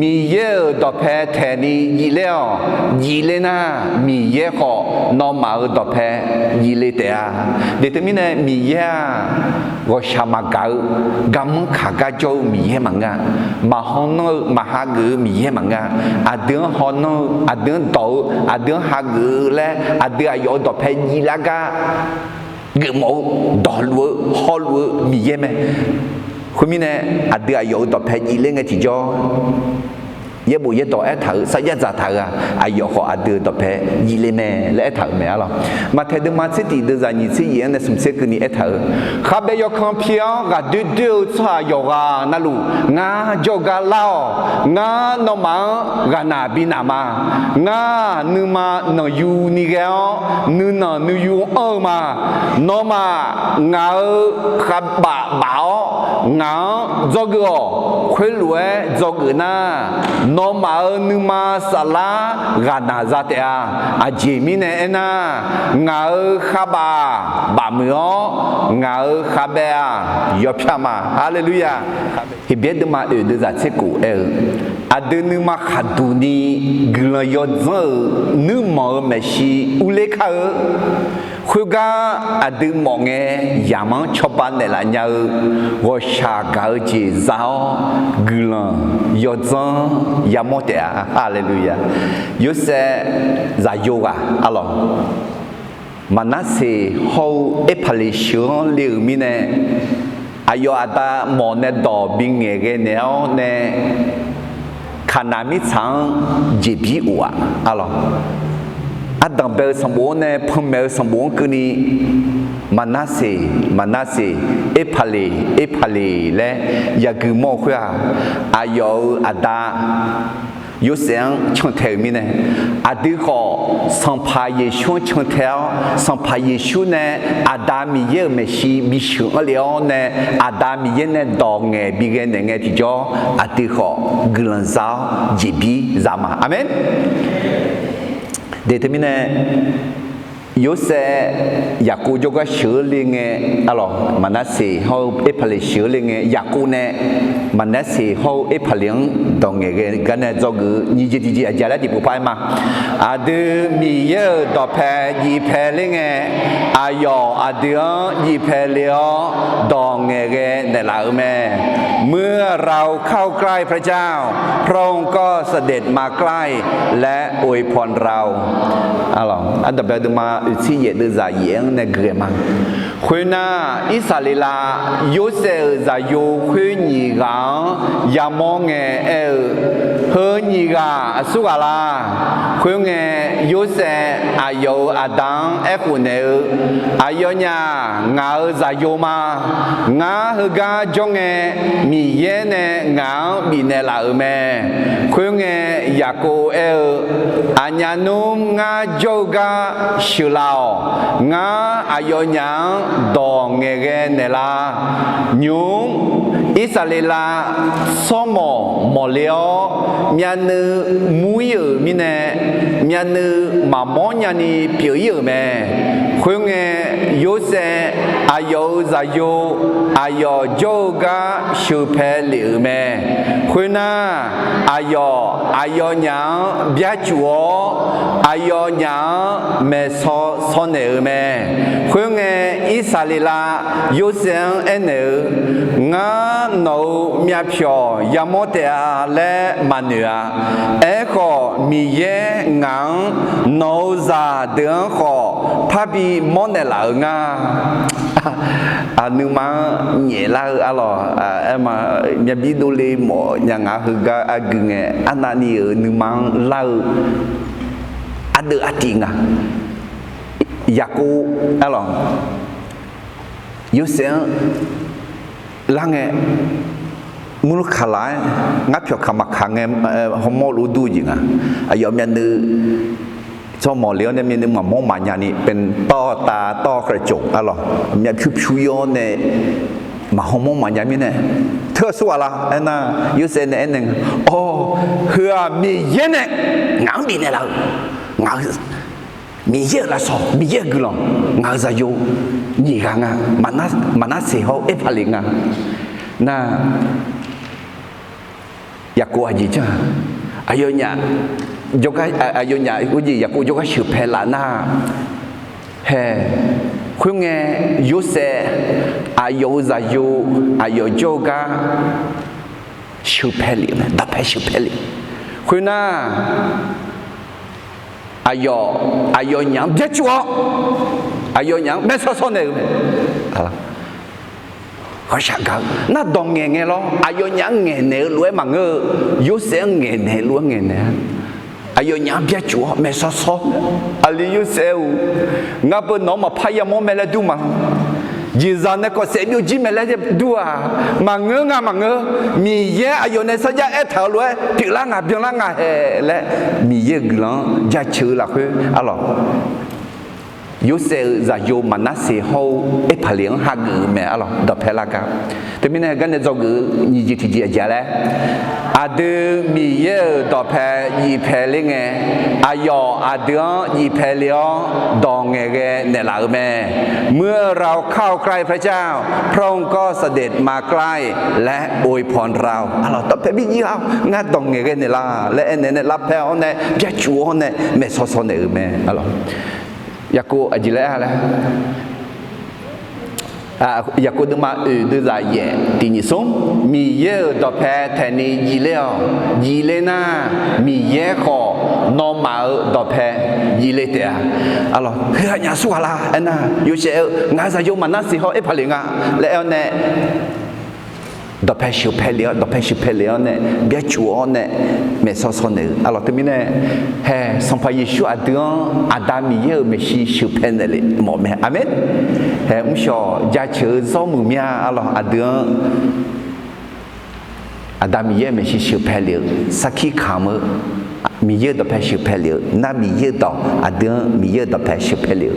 Miqyaer-euq dawqpae taeqni jif ler-awq. Jif le nar, Miqyaer khawf nawmaf-euq dawqpae jif le taef-a. Deuq teumirnae Miqyaer-aq, ghawqshaq maqgaq-eu, garmanr kaq gar jawr-eu Miqyaer maqngeur-a. Maqhaw nanr-eu, maqhageuf-eu Miqyaer maqngeur-a. Aqdui-anr haw nanr-eu, aqdui-anr dawq-eu, aqdui-anr hageuf-eu laer, aqdui aqyawf-euq dawqpae jif lar gar geufmawf-eu, dawqluf-eu, hawluf-eu Miqyaer mae. Khoermirnae, aqdui aqyawf-euq dawqpae jif ler ngae tiqjawr, yaerbof yaerdawq aertaq-euq sarjax dzaqtaq-euq-aq, aqyawf khawf aqdui-euq dawqpae yif le mae laer aertaq-euq mae arlawq. Maqtaeq deuvma tser tiq deuvzaq nyiq tser yaef-anr nae smq tser keuvni aertaq-euq, Khavbae yawkan pi-anr ghaqdoer doer-eu tsawrhaq yawqghaq navluf, ngar jawrgar lar-awq. Ngar nawmaf-anr ghaqnaq bi naq ma. Ngar nuima nanqyu ni ghae-awr, nuinanq nuiyu anr-eu ma. Nawmaf ngaq-euq khavbaf baf-awr, ngaq-anr dzawgeuf-awq. Khoerlof-aer dzawgeuf nar, nawmaf-euq nuima saflar ghaqnaq za taef-a. Aqjeq mirnae aernar, ngaq-euq khavbaf-aq bafmuiq-awr, ngaq-euq khavbae-aq yawpyar ma. Haleluya! Heqbyaer deuvma oeq deuvzaq tser kof aer-eu, aqdui nuima khaqduq ni guiqlanq yawdzanr-euq nuirmanq-euq maeqshi urler kar-eu, khoergar aqdui mawf ngae yamq-anr cawba naeqlaf nya-eu ghawqshaq gaq-eu jeq za-awr, guiqlanq yawdzanr yamawr taef-a. Haleluya! Yorsaev zaqyo ghaq arlawq, Maqnarseq hawr-eu Erpaqleq sheuq-anr le-euq mirnae, aqyawf aqda mawf nae dawq bingaeq ghae naeq-awr nae, Kaqnaq mirtsaq-anr jeqbir of-aq arlawq. Ardanq bae-eu sanqbof-anr nae panmaeq-eu sanqbof-anr keuvni, Maqnarseq, Maqnarseq, Erpaqleq, Erpaqleq laer yagui mawr-eu khoer-aq, aqyawf-euq aqda Yorsaev-anr cantae-euq mirnae, aqdui khawf Sanqpaq Yeqsur-anr cantae-awr, Sanqpaq Yeqsur nae Aqda Miqyaer-euq maeqshi bisheuq anr lef-awr nae, Aqda Miqyaer nae dawq ngaeq bighae naeq ngae tiqjawr, aqdui khawf guiqlanq za-awr jeqbir za ma. Aqmeq. Deq teumirnae, Yorsaev Yaqkov jawrgar sheuq-eu le ngae, arlawq, Maqnarseq hawr-eu Erpaqleq sheuq-eu le ngae, Yaqkov nae Maqnarseq hawr-eu Erpaqleq-anr dawq ngaeq ghae gar nae dzawgeuf-eu nyiq jeq tiqjeq aqjeq laer tiqpov par-aer ma. Aqdui Miqyaer-euq dawqpae jivpae ler ngae, aqyawf aqdui-anr jivpae le-awr dawq ngaeq ghae naeqlaf-euq mae. เมื่อเราเข้าใกล้พระเจ้า พระองค์ก็เสด็จมาใกล้ และอวยพรเรา Arlawq, ardanq bae-eu deuvma oeqtser yaef deuvzaq yaef-anr nae gui-aer ma. Khoernar, Irsaqleqlav Yorsaev-euq zaqyo khoer nyiq ghaq-anr yamawr ngae aer-eu, heu nyiq ghaq aqsur ghaq la? Khoerngae, Yorsaev aqyawf-euq aqda-anr aerkhof naeq-eu, Aqyawfnyaf ngaq-euq zaqyo ma. Ngar heugar jawr ngae, Miqyaer nae ngaq-anr bifnaeq laf-euq mae. Khoerngae, Yaqkov aer-eu, Aqnyaf nmr ngar jawr-eu gar sheuqlaf-awq. Ngar aqyawfnyaf-anr dawq ngaeqghae naeqlar. Nymq-mr Irsaqleqlav tsawrmawq mawqle-awr, myavnuiv mur-ir-euq mirnae, myavnuiv maqmawr nyani pyeuf-ir-euq mae. Khoerngae, Yorsaev aqyawf-euq zaqyo aqyawf jawr-eu gar sheuqpae lef-euq mae. Khoernar, aqyawf aqyawfnyaf-anr byarcuf-awr, aqyawfnyaf-anr maeqsaw saw naeq-euq mae. Khoerngae, Irsaqleqlav Yorsaev-anr aernaeq-eu, Ngar nawq-euq myavpyawq yamawr taef-a laer maqnoeq-a. Aerkhawf, Miqyaer ngaq-anr nawq-euq zaqdeuq-anr khawf parbi mawrnaeq laf-euq nga. Aq, nuima-anr nyaeflar-eu arlawq, aer ma, myavbir dovle mawf nya nga heugar argui ngae, arnavni-euq nuima-anr lar-eu ardeuv artiv nga. Yaqkov arlawq, Yorsaev-anr lar ngae, murlur kaq laf-aer ngar pyawqkaq maqkaq ngae, hawmawr lof dur-eu jeq nga. Aqyawf myavnuiv tsawrmawq le-awr nae myavnuiv maqmawr maqnya ni, tawr tav tawr khaeqcoq arlawq, myavpyur pyur-ir-awr nae maqhaw mawr maqnya mirnae, teu aqsur ghaq la aernar, Yorsaev nae aernaeq nga, Awr, heu-aq Miqyaer nae ngaq-anr bifnaeq laf-euq, ngaq-euq Miqyaer-euq lafsawq, Miqyaer-euq guiqlanq, ngaq-euq zaqyo nyiq ghaq nga, Maqnarseq hawr-eu Erpaqleq nga. Nar, Yaqkov aqjeq janr-a, aqyawfnyaf jawrgar, aqyawfnyaf khoerjeq Yaqkov jawrgar sheuqpae laf nar, hae, khoerngae, Yorsaev aqyawf-euq zaqyo, aqyawf jawr-eu gar sheuqpae lef-eu mae, dawqpae sheuqpae lef. Khoernar, aqyawf, aqyawfnyaf-anr byacuf-awr, aqyawfnyaf-anr maeqsaw saw naeq-euq mae. Ghawqshaq gaq-eu nar dawq ngaeq ngae lawr, aqyawfnyaf-anr ngaeqnaeq-eu lof-aer maqngeur-eu, Yorsaev-anr ngaeqnaeq lof-aer ngaeqnaeq-a. Aqyawfnyaf-anr byacuf-awr maeqshawr shawr, aqli Yorsaev-or, ngar beu nawq-anr maqpar yamawr mae laer dur ma. Jeqzaq nae kawfsaef byovjir mae laer dur-aq, maqngeur nga maqngeur. Miqyaer aqyawf nae sarjax aertaq-eu lof-aer pyeuflar nga byanlar nga hae laer, Miqyaer-euq guiqlanq-anr jaceuq-eu lafkhoer arlawq, Yorsaev-euq zaqyo Maqnarseq hawr-eu Erpaqleq-anr hageuf-eu mae arlawq, dawqpae lar gar. Teumirnae heugar nae dzawgeuf-eu nyiq jeq tiqjeq aqjeq-a laer, aqdui Miqyaer-euq dawqpae jifpae ler ngae, aqyawf aqdui-anr jifpae le-awr dawq ngaeqghae naeqlaf-euq mae. เมื่อเราเข้าใกล้พระเจ้า พระองค์ก็เสด็จมาใกล้ และอวยพรเรา arlawq, dawqpae bijir-awr ngar dawq ngaeqghae naeqlaf laer aernaeq nae lavpae-awr nae byacuf-awr nae maeqshawr shawr naeq-euq mae arlawq. Yaqkov aqjeq laer-a laer, Yaqkov deuvma oeq deuvzaq yaef tiq nyiq smr, Miqyaer-euq dawqpae taeqni jifler-awq. Jifler nar, Miqyaer khawf nawmaf-euq dawqpae jifle taef-a. Arlawq, heu aqnyaf aqsurghaq la aernar, Yorsaev-eu ngaq-euq zaqyo Maqnarseq hawr Erpaqleq nga laer aer-awr nae dawqpae sheuqpae lef-awr, dawqpae sheuqpae lef-awr nae byacuf-awr nae maeqshawr shawr naeq-eu arlawq. Teumirnae hae, Sanqpaq Yeqsur aqdui-anr Aqda Miqyaer-euq maeqshi sheuqpae naeqlef mawf mae. Aqmeq. Hae, mrshawq jaceuq-eu zawr muiq mir-a arlawq, aqdui-anr Aqda Miqyaer-euq maeqshi sheuqpae lef-eu sarkir kamq-eu, Miqyaer-euq dawqpae sheuqpae lef-eu nar, Miqyaer-euq dawq aqdui-anr Miqyaer-euq dawqpae sheuqpae lef-eu,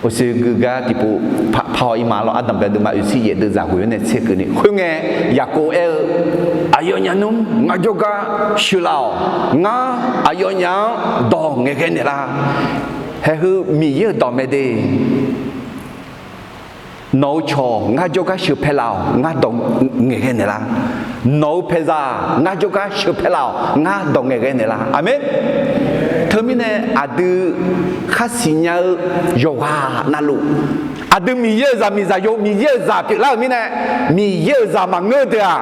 oeqsoeq geugar tiqpov par haw-ir ma lawr. Ardanqbae deuvma oeqsir yaef deuvzaq ghoeq-awr nae tserkeuvni khoerngae, Yaqkov aer-eu, Aqyawfnyaf nmr ngar jawrgar sheuqlaf-awq. Ngar aqyawfnyaf-anr dawq ngaeqghae naeqlar. Haeheu Miqyaer-euq dawq mae de. Nawq-eu cawq ngar jawrgar sheuqpae laf-awq, ngar dawq ngaeqghae naeqlar. Nawq-eu paeqzaq ngar jawrgar sheuqpae laf-awq, ngar dawq ngaeqghae naeqlar. Aqmeq. Teumirnae aqdui khar siqnya-eu yawqghaq navluf, aqdui Miqyaer-euq zaqmiq zaqyo, Miqyaer-euq zaq pyeuflar-euq mirnae, Miqyaer-euq zaq maqngeur-eu deuq-aq,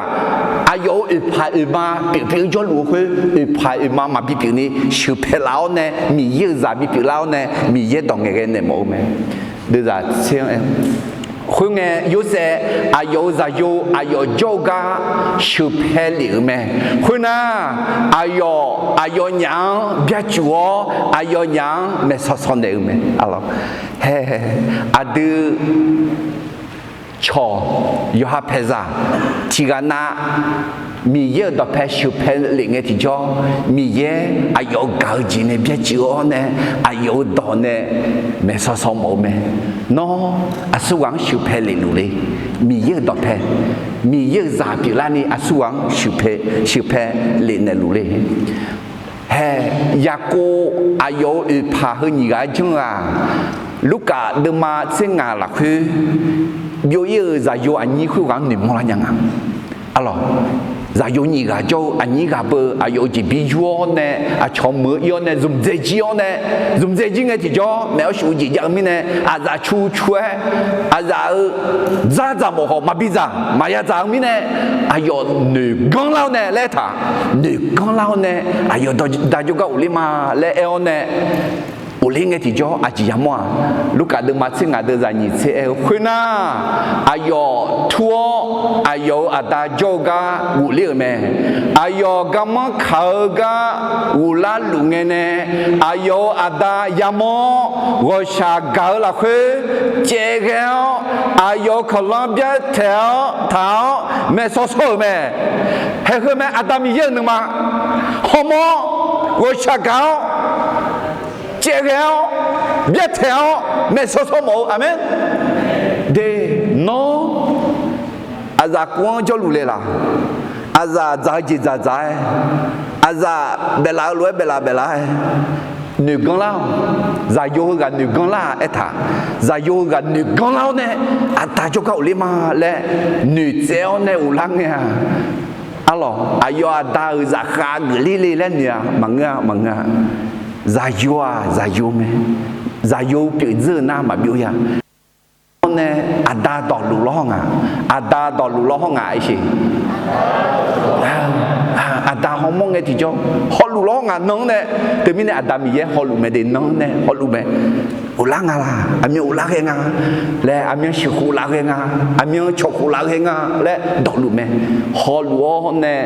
aqyawf-euq oeqpaq oeqma pyeuf pyeuf-eu jawrluf-eu khoer, oeqpaq oeqma maqbi pyeufni sheuqpae laf-awr nae, Miqyaer-euq zaq bipyeuf lar-awr nae, Miqyaer dawq ngaeqghae naeq mawf-eu mae. Deuvzaq tser-anr aer, khoerngae Yorsaev aqyawf-euq zaqyo aqyawf jawr-eu gar sheuqpae lef-euq mae. Khoernar, aqyawf aqyawfnyaf-anr byacuf-awr, aqyawfnyaf-anr maeqshawr shawr naeq-eu mae. Arlawq, hae, aqdui cawq, yawqha paeqzaq tiqghaq nav Miqyaer-euq dawqpae sheuqpae lef ngae tiqjawr, Miqyaer aqyawf-euq gaq-eu jeq nae byacuf-awr nae, aqyawf-euq dawq nae maeqshawr shawr mawf-eu mae. Nawr aqsurghaq-anr sheuqpae lef luf le. Miqyaer-euq dawqpae, Miqyaer-euq zaq pyeuflarni aqsurghaq-anr sheuqpae, sheuqpae lef naeq luf le. Hae, Yaqkov aqyawf-euq oeqpaq heu nyiq ghaq-aer janr-aq, Lurkaf deuvma tser ngaq lafkhoer byov-ir-euq zaqyo aqnyir khoerghaq-anr noeqmawr lar nya nga. Arlawq, zaqyo nyiq ghaq jawr-eu aqnyir ghaq beu aqyawf-euq jeqbir yur-awr nae, aqcawq meuq-eu ir-awr nae, zmqdzae jir-awr nae, zmqdzae jir ngae tiqjawr maeq-awr shuf-eu jeq jav-eu mirnae, aqzaf cu cu-aer, aqzaf-euq dzardzaq mawf khawf maqbi dzaq maqya dzaq-eu mirnae, aqyawf noeqganr lar-awr nae laer taq, noeqganr lar-awr nae, aqyawf da jawrgar ghofler ma laer aer-awr nae, ghofler ngae tiqjawr aqjeq yamawr-aq, Lurkaf deuvma tser ngaq deuvzaq nyiq tser aer-eu khoernar, aqyawf tur-awr aqyawf-euq aqda jawr-eu gar ghofler-euq mae. Aqyawf garmanr kaq-eu gar ghoflar luf ngae nae, aqyawf-euq aqda yamawr-awr, ghawqshaq gaq-eu lafkhoer caevghae-awr, aqyawf-euq kawqlanr byartaeq-awr taq-awr maeqshawr shawr-euq mae. Haeq heu mae, Aqda Miqyaer-euq nuima hawmawr-awr, ghawqshaq gaq-awr, caevghae-awr, byartaeq-awr maeqshawr shawr mawf-eu. Aqmeq. De, nawr aqzaf kov-anr jawrluf le laq? Aqzaf dzaq-eu jeq dzaq dzaq-aer, aqzaf baeflaf-eu lof-aer baeflaf baeflaf-aer noeqganr lar-awq. Zaqyo heughaq noeqganr lar-a aertaq, zaqyo heughaq noeqganr lar-awr nae, aqda jawrgar ghofler ma laer noeqtsaev-awr nae ghoflar ngae-aq, arlawq, aqyawf aqda-euq zaqkhav geufler le laer noeq-a maqngeur-a, maqngeur-a. Zaqyo-aq zaqyo mae, zaqyo pyeuf dzeur-eu nar maqbyov ya. Hawr nae aqda dawqluf lawr hawr nga, aqda dawqluf lawr hawr nga aer sheq. Aqda hawmawr ngae tiqjawr hawluf lawr hawr nga nan-anr nae, teumirnae Aqda Miqyaer hawluf mae de, nan-anr nae hawluf mae. ghoflar nga laq, aqmyan ghoflar ghae nga laer, aqmyan sheuqkhof laf ghae nga, aqmyan cawqkhof laf ghae nga laer dawqluf mae. Hawluf-awr nae,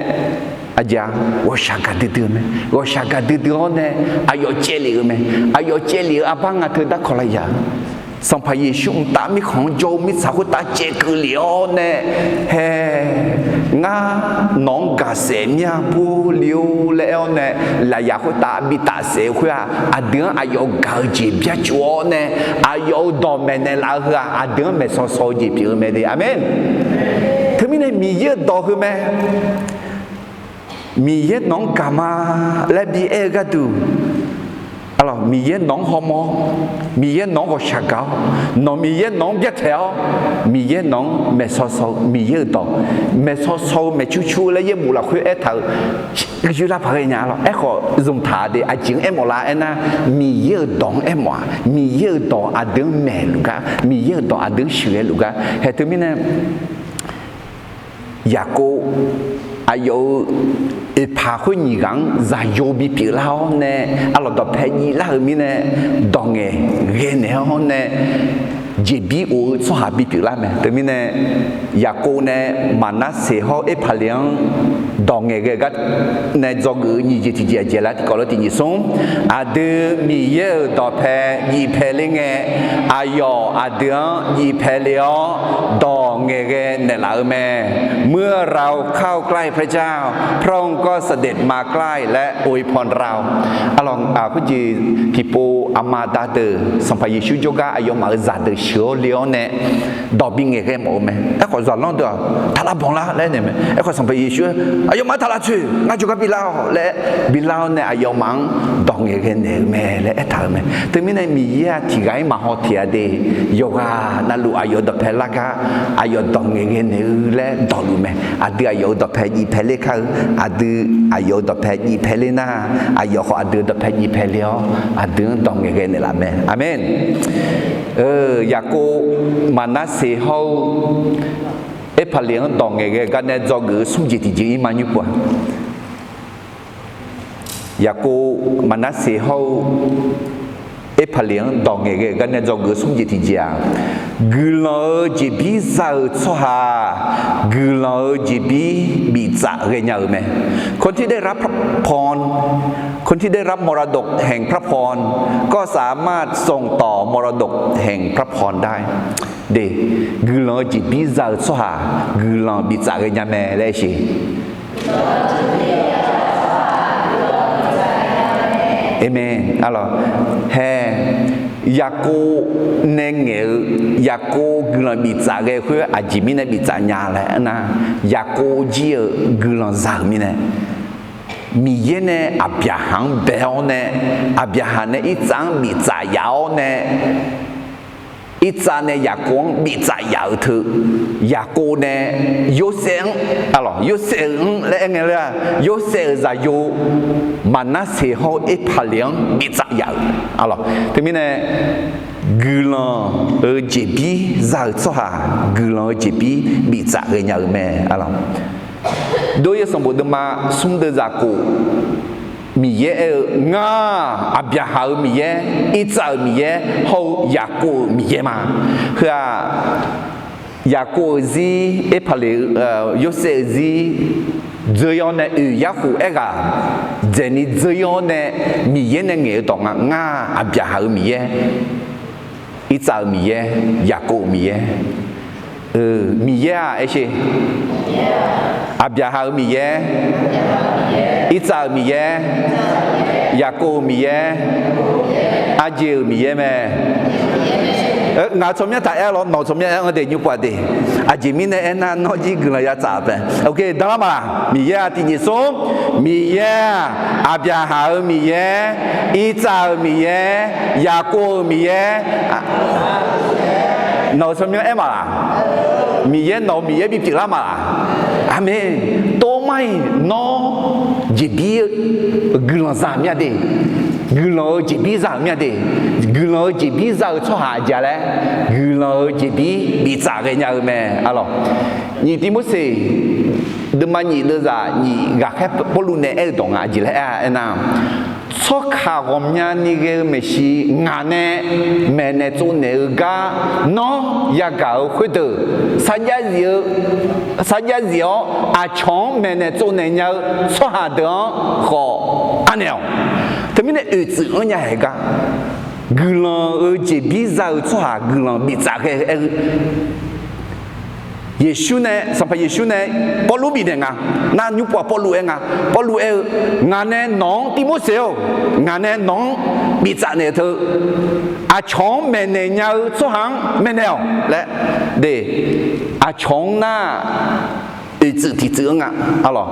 aqjeq-a, ghawqshaq gaqdui dui-eu mae. Ghawqshaq gaqdui dui-awr nae, aqyawf caevlef-eu mae. Aqyawf caevlef-eu arbar nga teu darkawq laf yaq-eu Sanqpaq Yeqsur mqtav mirkhanq-anr jawr-eu mirtsaq khoertav caevkeuv lef-awr nae, hae, ngar nawq-anr gaqsaef mir-a purle-or laer aer-awr nae, lafyaq khoertav bi tafsaef-eu khoer-aq, aqdui-anr aqyawf gaq-eu jeq byarcuf-awr nae, aqyawf-euq dawq maeqnaeq laf-eu heu-aq, aqdui-anr maeqsaw saw-eu jeq pyeuf-eu mae de. Aqmeq. Teumirnae Miqyaer-euq dawq heu mae. Miqyaer nawq-anr gaq ma laer bi aer-eu gharduq, Miqyaer nawq-anr hawmawr-awr, Miqyaer nawq-anr ghawqshaq gaq-awr, nawq Miqyaer nawq-anr byartaeq-awr, Miqyaer nawq-anr maeqsaw saw-eu Miqyaer-euq dawq, maeqsaw saw-eu maeqcur cur-eu laer yaerbof lafkhoer aertaq-euq, yurlar paq ghae nya lawr. Aerkhawf zmqtaq de, aqjeq-anr aermawf lar aernar, Miqyaer-euq dawq-anr aermawf-aq, Miqyaer-euq dawq aqdui-anr maeqluf gar, Miqyaer-euq dawq aqdui-anr sheuqghae luf gar. Haeq teumirnae Yaqkov aqyawf-euq oeqpaq khoer nyiq ghaq-anr zaqyo bipyeuf lar-awr nae, arlawq dawqpae jiv lar-euq mirnae, dawq ngaeqghae naeq-awr nae, jeqbir of-eu tsawrhaq bipyeuf lar mae. Teumirnae, Yaqkov nae Maqnarseq hawr-eu Erpaqleq-anr dawq ngaeqghae gar nae dzawgeuf-eu nyiq jeq tiqjeq aqjeq laer tiqkawv lof tiq nyiq smr, aqdui Miqyaer-euq dawqpae jiv paeler ngae, aqyawf aqdui-anr jiv paeler-awr dawq ngaeqghae naeqlaf-eu mae. เมื่อเราเข้าใกล้พระเจ้า พระองค์ก็เสด็จมาใกล้ และอวยพรเรา Arlawq khoerjeq tiqpov aqma aqda deuq Sanqpaq Yeqsur jawrgar aqyawfmaf-euq zaqdeuq sheuq-awr le-awr nae dawq bi ngaeqghae mawf-eu mae. Aerkhawf zaqlanr deuq-aq taq lavbanq lar laer naeq mae. Aerkhawf Sanqpaq Yeqsur-aer aqyawfmaf-anr taq lavtsoeq, ngar jawrgar bi lar-awq laer bi lar-awr nae aqyawfmaf-anr dawq ngaeqghae naeq-eu mae laer aertaq-euq mae. Teumirnae Miqyaer-aq tiq ghaq-ir maqhaw tiq ghaq de, yawqghaq navluf aqyawf-euq dawqpae lar gar aqyawf dawq ngaeqghae naeq-eu laer dawqluf mae. Aqdui aqyawf-euq dawqpae jiv paeler kar-eu, aqdui aqyawf-euq dawqpae jiv paeler nar, aqyawf khawf aqdui-euq dawqpae jiv paeler-awr aqdui-anr dawq ngaeqghae naeqlaf mae. Aqmeq. Yaqkov Maqnarseq hawr-eu Erpaqleq-anr dawq ngaeqghae gar nae dzawgeuf-eu smr jeq tiqjeq-ir ma nymr pov-a. Yaqkov Maqnarseq hawr-eu Erpaqleq-anr dawq ngaeqghae gar nae dzawgeuf-eu smr jeq tiqjeq-aq, guiqlanq-euq jeqbir za-euq tsawrhaq guiqlanq-euq jeqbir biftsaf ghaenya-euq mae. คนที่ได้รับพระพร คนที่ได้รับมรดกแห่งพระพร ก็สามารถส่งต่อมรดกแห่งพระพรได้ De, guiqlanq-eu jeqbir za-euq tsawrhaq guiqlanq biftsaf ghaenya mae laer siq. Aqmeq. Arlawq, hae, Yaqkov nae ngaeq-eu, Yaqkov guiqlanq biftsaf ghae khoer aqjeq mirnae biftsaf nya laer aernar, Yaqkov jir-euq guiqlanq za-euq mirnae, Miqyaer nae Aqbyaqhaq-anr bae-awr nae, Aqbyaqhaq nae Irtsav-anr biftsaf yaf-awr nae, Irtsav nae Yaqkov-anr biftsaf yaf-euq teu, Yaqkov nae Yorsaev-anr, arlawq, Yorsaev-euq-anr laer aer ngae ler-a, Yorsaev-euq zaqyo Maqnarseq hawr-eu Erpaqleq-anr biftsaf yaf-euq, arlawq. Teumirnae, guiqlanq-euq jeqbir za-euq tsawrhaq guiqlanq-euq jeqbir biftsaf ghaenya-euq mae, arlawq. Dov-ir-eu sanqbof deuvma smr deuv zaq khof, Miqyaer aer-eu, Ngar, Aqbyaqhaq-euq Miqyaer, Irtsav-euq Miqyaer hawr-eu Yaqkov-euq Miqyaer ma. Heu-aq, Yaqkov-euq zir, Erpaqleq, Yorsaev-euq zir dzeur-ir-awr nae oeq yarkhof aerghaq dzaeqni dzeur-ir-awr nae, Miqyaer nae ngaeq-eu dawq nga, Ngar, Aqbyaqhaq-euq Miqyaer, Irtsav-euq Miqyaer, Yaqkov-euq Miqyaer. Miqyaer-aq, aer sher. Aqbyaqhaq-euq Miqyaer, Irtsav-euq Miqyaer, Yaqkov-euq Miqyaer, arjeq-euq Miqyaer mae. Ngaq tsawrmyanr taq aer lawr, nawq tsawrmyanr aer-anr de nymr pov-a de. Aqjeq mirnae aernar, nawr jir guiqlanq ya tsaf-eu bae. Ok, danlar ma laq? Miqyaer-aq tiqjeq smr. Miqyaer-aq, Aqbyaqhaq-euq Miqyaer, Irtsav-euq Miqyaer, Yaqkov-euq Miqyaer. Nawq-euq tsawrmyanr aer ma laq? Miqyaer nawq-euq Miqyaer bipyeuf lar ma laq? Aqmeq. Tov mar-iq nawr jeqbir guiqlanq za-euq mir-a de. Guiqlanq-euq jeqbir za-euq mir-a de. Guiqlanq-euq jeqbir za-euq tsawrhaq aqjeq-a laer, guiqlanq-euq jeqbir biftsaf ghaenya-eu mae, arlawq. Nyiq Tivmorseq deuvma nyiq deuvzaq nyiq ghaqkhaer Pawrluv nae aer-eu dawq nga aqjeq laer aer-a aernar, Tsawrkaq ghawqmyani ghae-eu maeqshi ngaq nae maeqnaeq tsovnaeq-eu gar nawr yagaq-euq khoerdeuq, sarjax zif-eu, sarjax zif-awr aqcawq-anr maeqnaeq tsovnaeq nya-eu tsawrhaq deuq-anr khawf anaeq-awq. Teumirnae oeqtsuif anr nya haeq gar, guiqlanq-euq jeqbir za-euq tsawrhaq guiqlanq biftsaf ghae-eu aer-eu Yeqsur nae, Sanqpaq Yeqsur nae Pawrluv bifnaeq nga. Nar nymr pov-aq Pawrluv aer nga. Pawrluv aer-eu, Ngaq nae nawq-anr, Tivmorseq-or, ngaq nae nawq-anr biftsaf naeq-eu teu, aqcawq-anr maeqnaeq nya-eu tsawrhaq-anr maeqnaeq-awq laer de. Aqcawq-anr nar oeqtsuif tiqtsuif-anr nga. Arlawq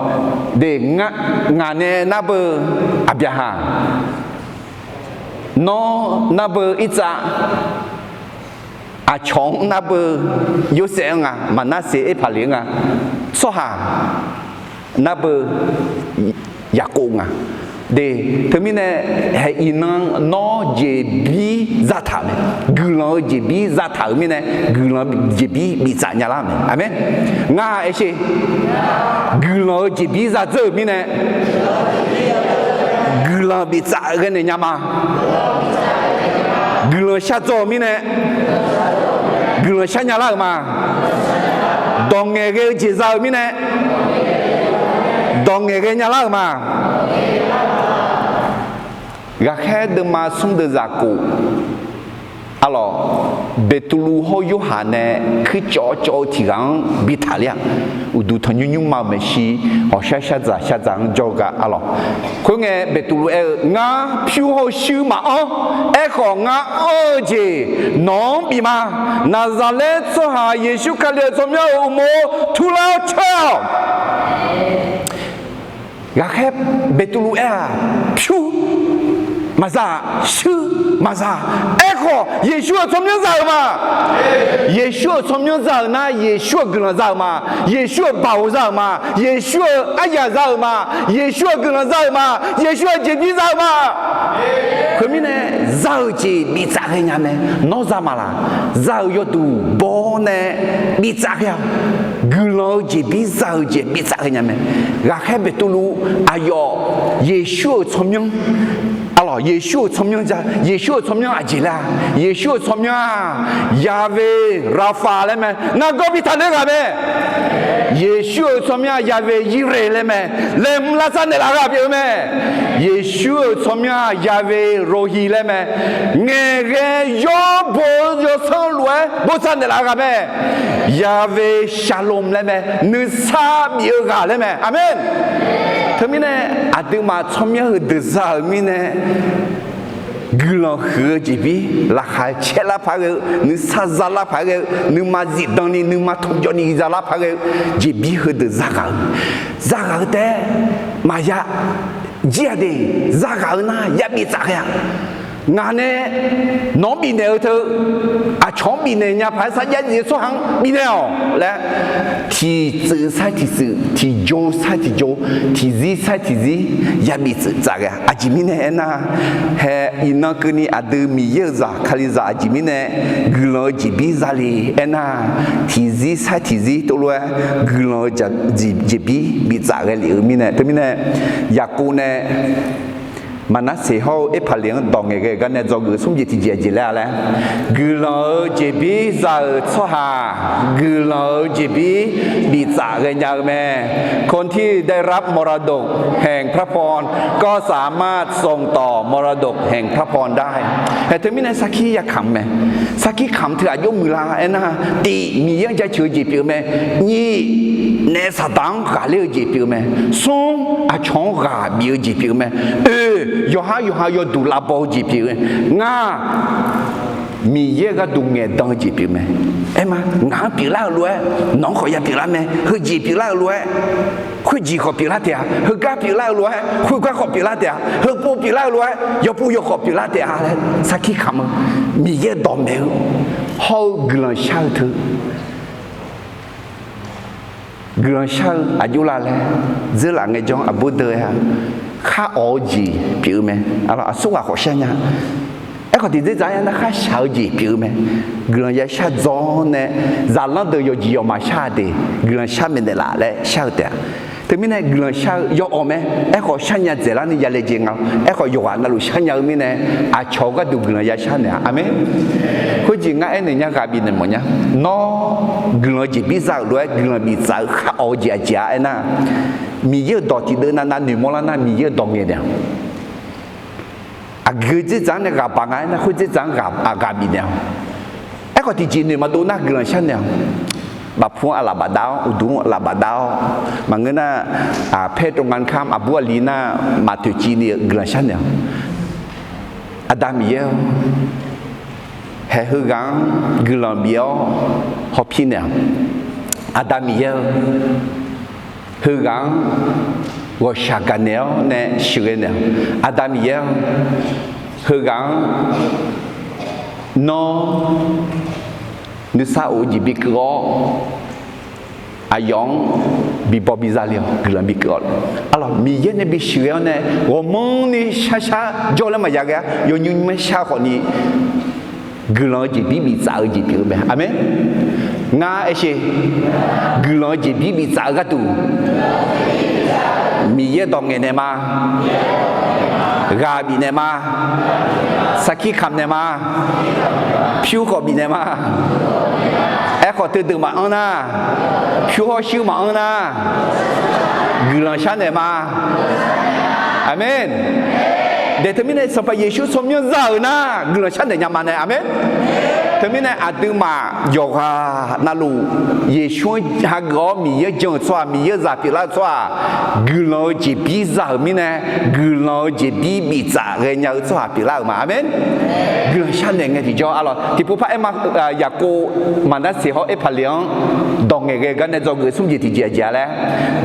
de, ngaq nae nar beu Aqbyaqhaq, nawr nar beu Irtsav, aqcawq-anr nar beu Yorsaev-anr nga, Maqnarseq, Erpaqleq-anr nga, tsawrhaq nar beu Yaqkov nga. De, teumirnae haeq iqnan nawr jeqbir zataq-euq mae. Guiqlanq-eu jeqbir zataq-euq mirnae, guiqlanq jeqbir biftsaf nyalar-euq mae. Aqmeq. Ngar aersher, guiqlanq-eu jeqbir zadzeur-euq mirnae, guiqlanq biftsaf ghae naeq nya ma. Guiqlanq shar dzaw-euq mirnae, guiqlanq shar nyalar-euq ma. Dawq ngaeqghae-eu jeq za-euq mirnae, dawq ngaeqghae nyalar-euq ma. Ghaqkhaer deuvma smr deuv zaqkhof, arlawq, Beqtuvluv hawr Yorhaq nae kuircawv cawv-eu tiq ghaq-anr bi taqler-aq, uqduq tanqnymr nymrma-euq maeqshi, hawqshar shardzaq shardzaq-anr jawr-eu gar, arlawq. Khoerngae Beqtuvluv aer-eu, Ngar pyur hawr-eu shuir maqanr. Aerkhawf, ngar anr-eu jeq nawq-anr bif ma. Naqzaqlaer tsawrhaq Yeqsur Kali-euq tsawrmyanr-euq uqmov turlar-awr caer-awq. Ghaqkhaer Beqtuvluv aer-aq, pyur maqza-aq, shuir maqza. Aerkhawf, Yeqsur-euq tsawrmyanr za-euq ma. Yeqsur-euq tsawrmyanr za-euq nar, Yeqsur-euq guiqlanq za-euq ma. Yeqsur-euq baoq za-euq ma. Yeqsur-euq aryaq za-euq ma. Yeqsur-euq guiqlanq za-euq ma. Yeqsur-euq jeqbir za-euq ma. Khoermirnae, za-euq jeq biftsaf ghaenya mae. Nawr za maqlaq? Za-euq yawduq baw-awr nae biftsaf ghae-awq. Guiqlanq-eu jeqbir za-euq jeq biftsaf ghaenya mae. Ghaqkhaer Beqtuvluv aqyawf Yeqsur-euq tsawrmyanr, arlawq, Yeqsur-euq tsawrmyanr ja, Yeqsur-euq tsawrmyanr aqjeq laer-a? Yeqsur-euq tsawrmyanr-aq, Yaqve Raqfaq laer mae. Nargawr bi taqler ghaq mae. Yeqsur-euq tsawrmyanr-aq, Yaqve Yire laer mae. Laeqhmq lavsav naeqlaf ghaq pyeuf-eu mae. Yeqsur-euq tsawrmyanr-aq, Yaqve Rohi laer mae. Ngaeqghae yawr bo-eu yawsanr lof-aer bosav naeqlaf-eu ghaq mae. Yaqve Shalom laer mae. Nuisar bif-eu ghaq laer mae. Aqmeq. Teumirnae, aqduimaf tsawrmyanr heudeuq za-euq mirnae, guiqlanq huiq-eu jeqbir, laqkhaq caerlar paq-aer ghae-eu, nuisar zalar paq-aer ghae-eu, nuima zifdan ni nuima tmqjawv ni zalar paq-aer ghae-eu jeqbir heudeuq zaghaq-eu, zaghaq-eu taef-aer maqya jir-a de. Zaghaq-eu nar ya biftsaf ghae-a. Ngaq nae nawq-anr bifnaeq-eu teu, aqcawq-anr bifnaeq nya paq-aer sarjax zif-eu tsawrhaq-anr bifnaeq-awq laer, tiq tsuif sar tiq tsuif, tiq jo sar tiq jo, tiq zir sar tiq zir, ya bif tsuif tsaf ghae-a. Aqjeq mirnae aernar, hae iqnan keuvni aqdui Miqyaer-euq zaq Kalizaq aqjeq mirnae guiqlanq-eu jeqbir za le aernar, tiq zir sar tiq zir tov lof-aer guiqlanq-eu jeqbir biftsaf ghae lef-eu mirnae, teumirnae Yaqkov nae Maqnarseq hawr-eu Erpaqleq-anr dawq ngaeqghae gar nae dzawgeuf smr jeq tiqjeq aqjeq laer-a laer, guiqlanq-eu jeqbir za-euq tsawrhaq guiqlanq-eu jeqbir biftsaf ghaenya-eu mae. คนที่ได้รับมรดกแห่งพระพรก็สามารถส่งต่อมรดกแห่งพระพร ได้. Hae teumirnae sarkir yakamq mae. Sarkir kamq teughaq jawr muiqlar aernar, tiq, Miqyaer-anr jaceuq-eu jeq pyeuf-eu mae. Nyiq, naef Saqdaq-anr ghaqler-eu jeq pyeuf-eu mae. Smr, aqcawq-anr ghaq bif-eu jeq pyeuf-eu mae. Oe, yawqhar yawqha yawduq lavbaw-eu jeq pyeuf-eu. Ngar, Miqyaer gharduq ngaeqdan-eu jeq pyeuf mae. Aerma, ngaq-anr pyeuflar-eu lof-aer nawq-anr khawf ya pyeuflar mae. Heujeq pyeuflar-eu lof-aer khoerjeq khawf pyeuflar taef-a. Heugar pyeuflar-eu lof-aer khoergar khawf pyeuflar taef-a. Heupov pyeuflar-eu lof-aer yawpov yawkhawf pyeuflar taef-a laer sarkir kamq-eu, Miqyaer dawqmaeq-eu hawr-eu guiqlanq shar-eu teu, guiqlanq shar-eu aqjox la laer dzeurlaf ngaejawr aqbur deuq-a, khar awq-eu jeq pyeuf-eu mae. Aqsurghaq khawf shar nya. Aerkhawf tiqdzer dzaq-aer nar khar shaq-eu jeq pyeuf-eu mae. Guiqlanq ya shar dzaw-awr nae, zaqlanr deuq yawqjeq yawqma shar-a de, guiqlanq shar maeqnaeq laf laer shar-eu taef-a. Teumirnae guiqlanq shar-eu yawawq mae. Aerkhawf sharnya dzaeqlar ni yalaejae nga. Aerkhawf yawqghaq navluf sharnya-eu mirnae, aqcawq-eu gharduq guiqlanq ya sharnaeq-a. Aqmeq. Khoerjeq ngar aernaeq nya ghaq bifnaeq mawf nya. Nawr guiqlanq-eu jeqbir za-euq lof-aer guiqlanq biftsaf-eu khar awq-eu jeq aqjeq-a aernar, Miqyaer-euq dawq tiqdeuv navnav noeqmawr lar nar Miqyaer-euq dawq ngaeq naeq-a. Aqgeu dzerdzaq-anr nae ghaq baq nga aernar, khoer dzerdzaq-anr ghaq bifnaeq-awq. Aerkhawf tiqjeq noeq maqdov nar guiqlanq sharnaeq-awq. Bafpu-anr aqlaf bafdav-awr, uqduq-anr aqlaf bafdav-awr, maqngeur nar, paer tov nga kamr aqbur aqli nar maqtoeqciv ni-eu guiqlanq sharnaeq-awq. Aqda Miqyaer-or, haeq heughaq-anr guiqlanq bif-awr hawpir naeq-awq. Aqda Miqyaer-or, heughaq-anr ghawqshaq gaqnaeq-awr nae sheuqghae naeq-awq. Aqda Miqyaer-or, heughaq-anr nawr nuisar of-eu jeq bikeuv-awr, aqyawf-anr bibaw biza le-awr guiqlanq bikeuv-awr. Arlawq, Miqyaer nae bisheuqghae-awr nae ghawqmanrni sharshar jawr laer maqya ghae-a. Yawnymr nymr-aer shar khawfni guiqlanq-eu jeqbir biftsaf-eu jeq pyeuf-eu mae. Aqmeq. Ngar aershe, guiqlanq-eu jeqbir biftsaf-eu gharduq Miqyaer dawq ngaeqnaeq ma. Ghaq bifnaeq ma. Sarkir kamq naeq ma. Pyur khawf bifnaeq ma. Aerkhawf teudeuq maqanr nar, pyur hawr shuir maqanr nar, guiqlanq sharnaeq ma. Aqmeq. Daeq teumirnae Sanqpaq Yeqsur tsawrmyanr za-euq nar guiqlanq sharnaeq nya ma nae. Aqmeq. Teumirnae aqduimaf yawqghaq navluf Yeqsur-anr hageuf-awr Miqyaer-anr jan-euq tsawrhaq, Miqyaer-euq zaq pyeuflar-eu tsawrhaq, guiqlanq-eu jeqbir za-euq mirnae, guiqlanq-eu jeqbir biftsaf ghaenya-eu tsawrhaq pyeuflar-euq ma. Aqmeq. Guiqlanq sharnaeq ngae tiqjawr arlawq tiqpov par aer ma. Yaqkov Maqnarseq hawr Erpaqleq-anr dawq ngaeqghae gar nae dzawgeuf smr jeq tiqjeq aqjeq-a laer,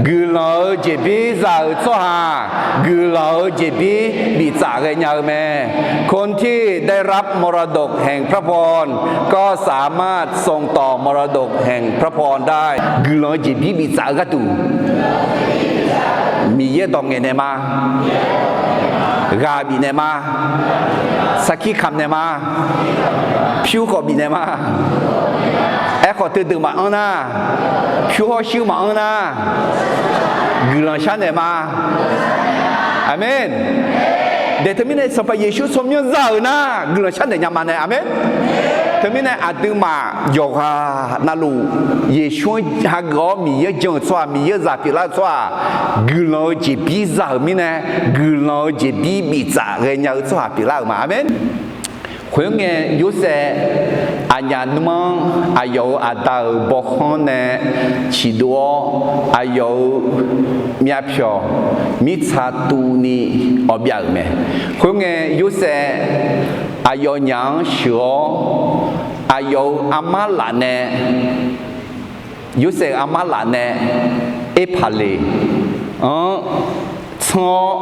guiqlanq-eu jeqbir za-euq tsawrhaq guiqlanq-eu jeqbir biftsaf ghaenya-eu mae. คนที่ได้รับมรดกแห่งพระพร ก็สามารถส่งต่อมรดกแห่งพระพรได้ guiqlanq-eu jeqbir biftsaf-eu gharduq Miqyaer dawq ngaeqnaeq ma. Ghaq bifnaeq ma. Sarkir kamq naeq ma. Pyur khawf bifnaeq ma. Aerkhawf teudeuq maqanr nar, pyur hawr shuir maqanr nar, guiqlanq sharnaeq ma. Aqmeq. Daeq teumirnae Sanqpaq Yeqsur tsawrmyanr za-euq nar guiqlanq sharnaeq nya ma nae. Aqmeq. Teumirnae aqduimaf yawqghaq navluf Yeqsur-anr hageuf-awr Miqyaer-anr jan-euq tsawrhaq, Miqyaer-euq zaq pyeuflar-eu tsawrhaq, guiqlanq-eu jeqbir za-euq mirnae, guiqlanq-eu jeqbir biftsaf ghaenya-eu tsawrhaq pyeuflar-euq ma. Aqmeq. Khoerngae Yorsaev aqnyaf nuima-anr aqyawf-euq aqda-euq bawkhanr nae ciqdov-awr, aqyawf-euq myavpyawq mirtsa tuvni awbyav-euq mae. Khoerngae Yorsaev aqyawfnyaf-anr sheuq-awr, aqyawf-euq armar laf nae, Yorsaev-euq armar laf nae Erpaqleq-anr tsanr-awr,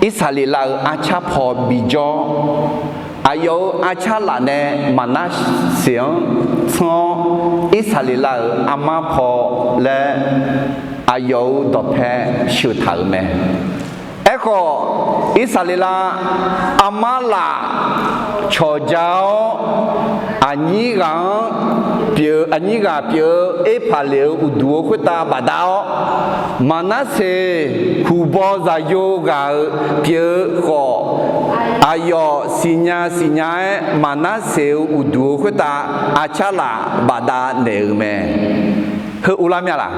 Irsaqleqlav-euq arcar paw bijawr, aqyawf-euq arcar laf nae Maqnarseq-anr tsanr-awr, Irsaqleqlav-euq armar paw laer aqyawf-euq dawqpae sheuq taq-euq mae. Aerkhawf, Irsaqleqlav armar laf cawqja-awr, aqnyir ghaq-anr pyeuf-eu, aqnyir ghaq pyeuf-eu Erpaqleq-euq uqduq-eu khoertav bafdav-awr, Maqnarseq huqbaw zaqyo ghaq-euq pyeuf-eu khawf, aqyawf siqnya siqnya-aer Maqnarseq-euq uqduq-eu khoertav arcar laf bafdav naeq-euq mae. Heu uvlar mya laq?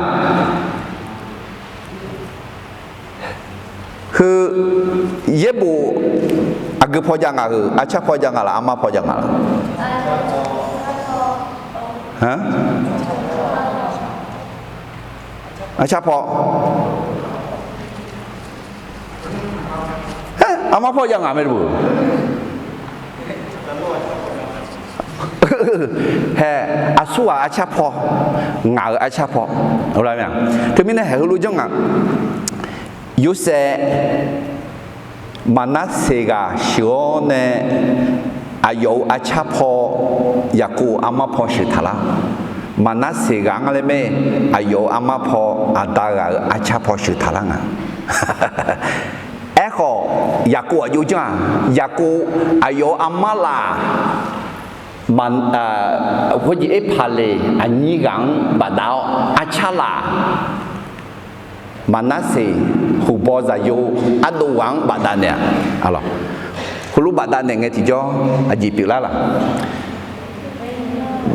Heu, yaerbof aqgeu paw jav ngaq heu, arcar paw jav ngaq laf, armar paw jav ngaq laf? Arcar paw. Armar paw jav ngaq mae luf. Hae, aqsurghaq arcar paw, ngaq-euq arcar paw. Teumirnae haeq heulof janr ngaq. Yorsaev Maqnarseq ghaq sheuq-awr nae aqyawf-euq arcar paw, Yaqkov-euq armar paw sheuq taq lar. Maqnarseq ghaq-anr laer mae, aqyawf-euq armar paw, aqda ghaq-euq arcar paw sheuq taq lar nga. Aerkhawf, Yaqkov aqjox janr-aq, Yaqkov aqyawf-euq armar laf, khoerjeq Erpaqleq aqnyir ghaq-anr bafdav-awr arcar laf Maqnarseq huqbaw zaqyo ardov ghaq-anr bafdav naeq-a. Heulof bafdav naeq ngae tiqjawr aqjeq pyeuflar laq?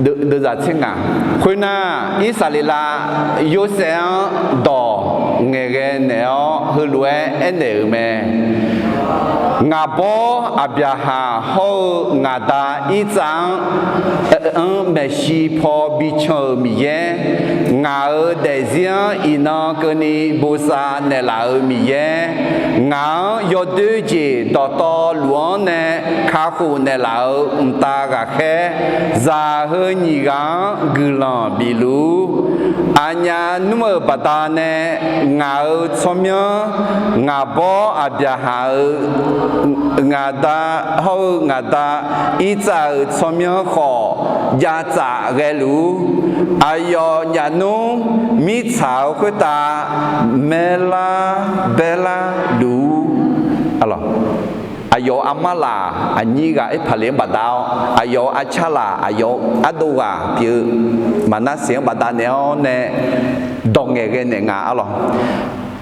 Deuvzaq tser ngaq. Khoernar, Irsaqleqlav Yorsaev-anr dawq ngaeqghae naeq-awr heulof-aer aernaeq-euq mae. Ngaq bawr Aqbyaqhaq hawr-eu ngaq da Irtsav-anr, anr maeqshi paw bican-euq Miqyaer, ngaq-euq daefzir-anr iqnan keuvni bosav naeqlaf-euq Miqyaer, ngaq-anr yawdoer jeq dawqtawvluf-anr nae kakhof naeqlaf-euq mqtav ghaqkhaer, zaq heu nyiq ghaq-anr guiqlanq bifluf-ur. Aqnyaf nmr-euq baqdanae ngaq-euq tsawrmyanr, ngaq bawr Aqbyaqhaq-euq ngaq da hawr-eu ngaq da Irtsav-euq tsawrmyanr khawf javtsaf ghaeluf-ur. Aqyawf nyaf nmr mirtsaq-euq khoertav maerlar baerlar luf-ur. Aqyawf-euq armar laf aqnyir ghaq Erpaqleq-anr bafdav-awr, aqyawf-euq arcar laf aqyawf-euq ardov ghaq pyeuf-eu Maqnarseq-anr bafdav naeq-awr nae dawq ngaeqghae naeq nga arlawq.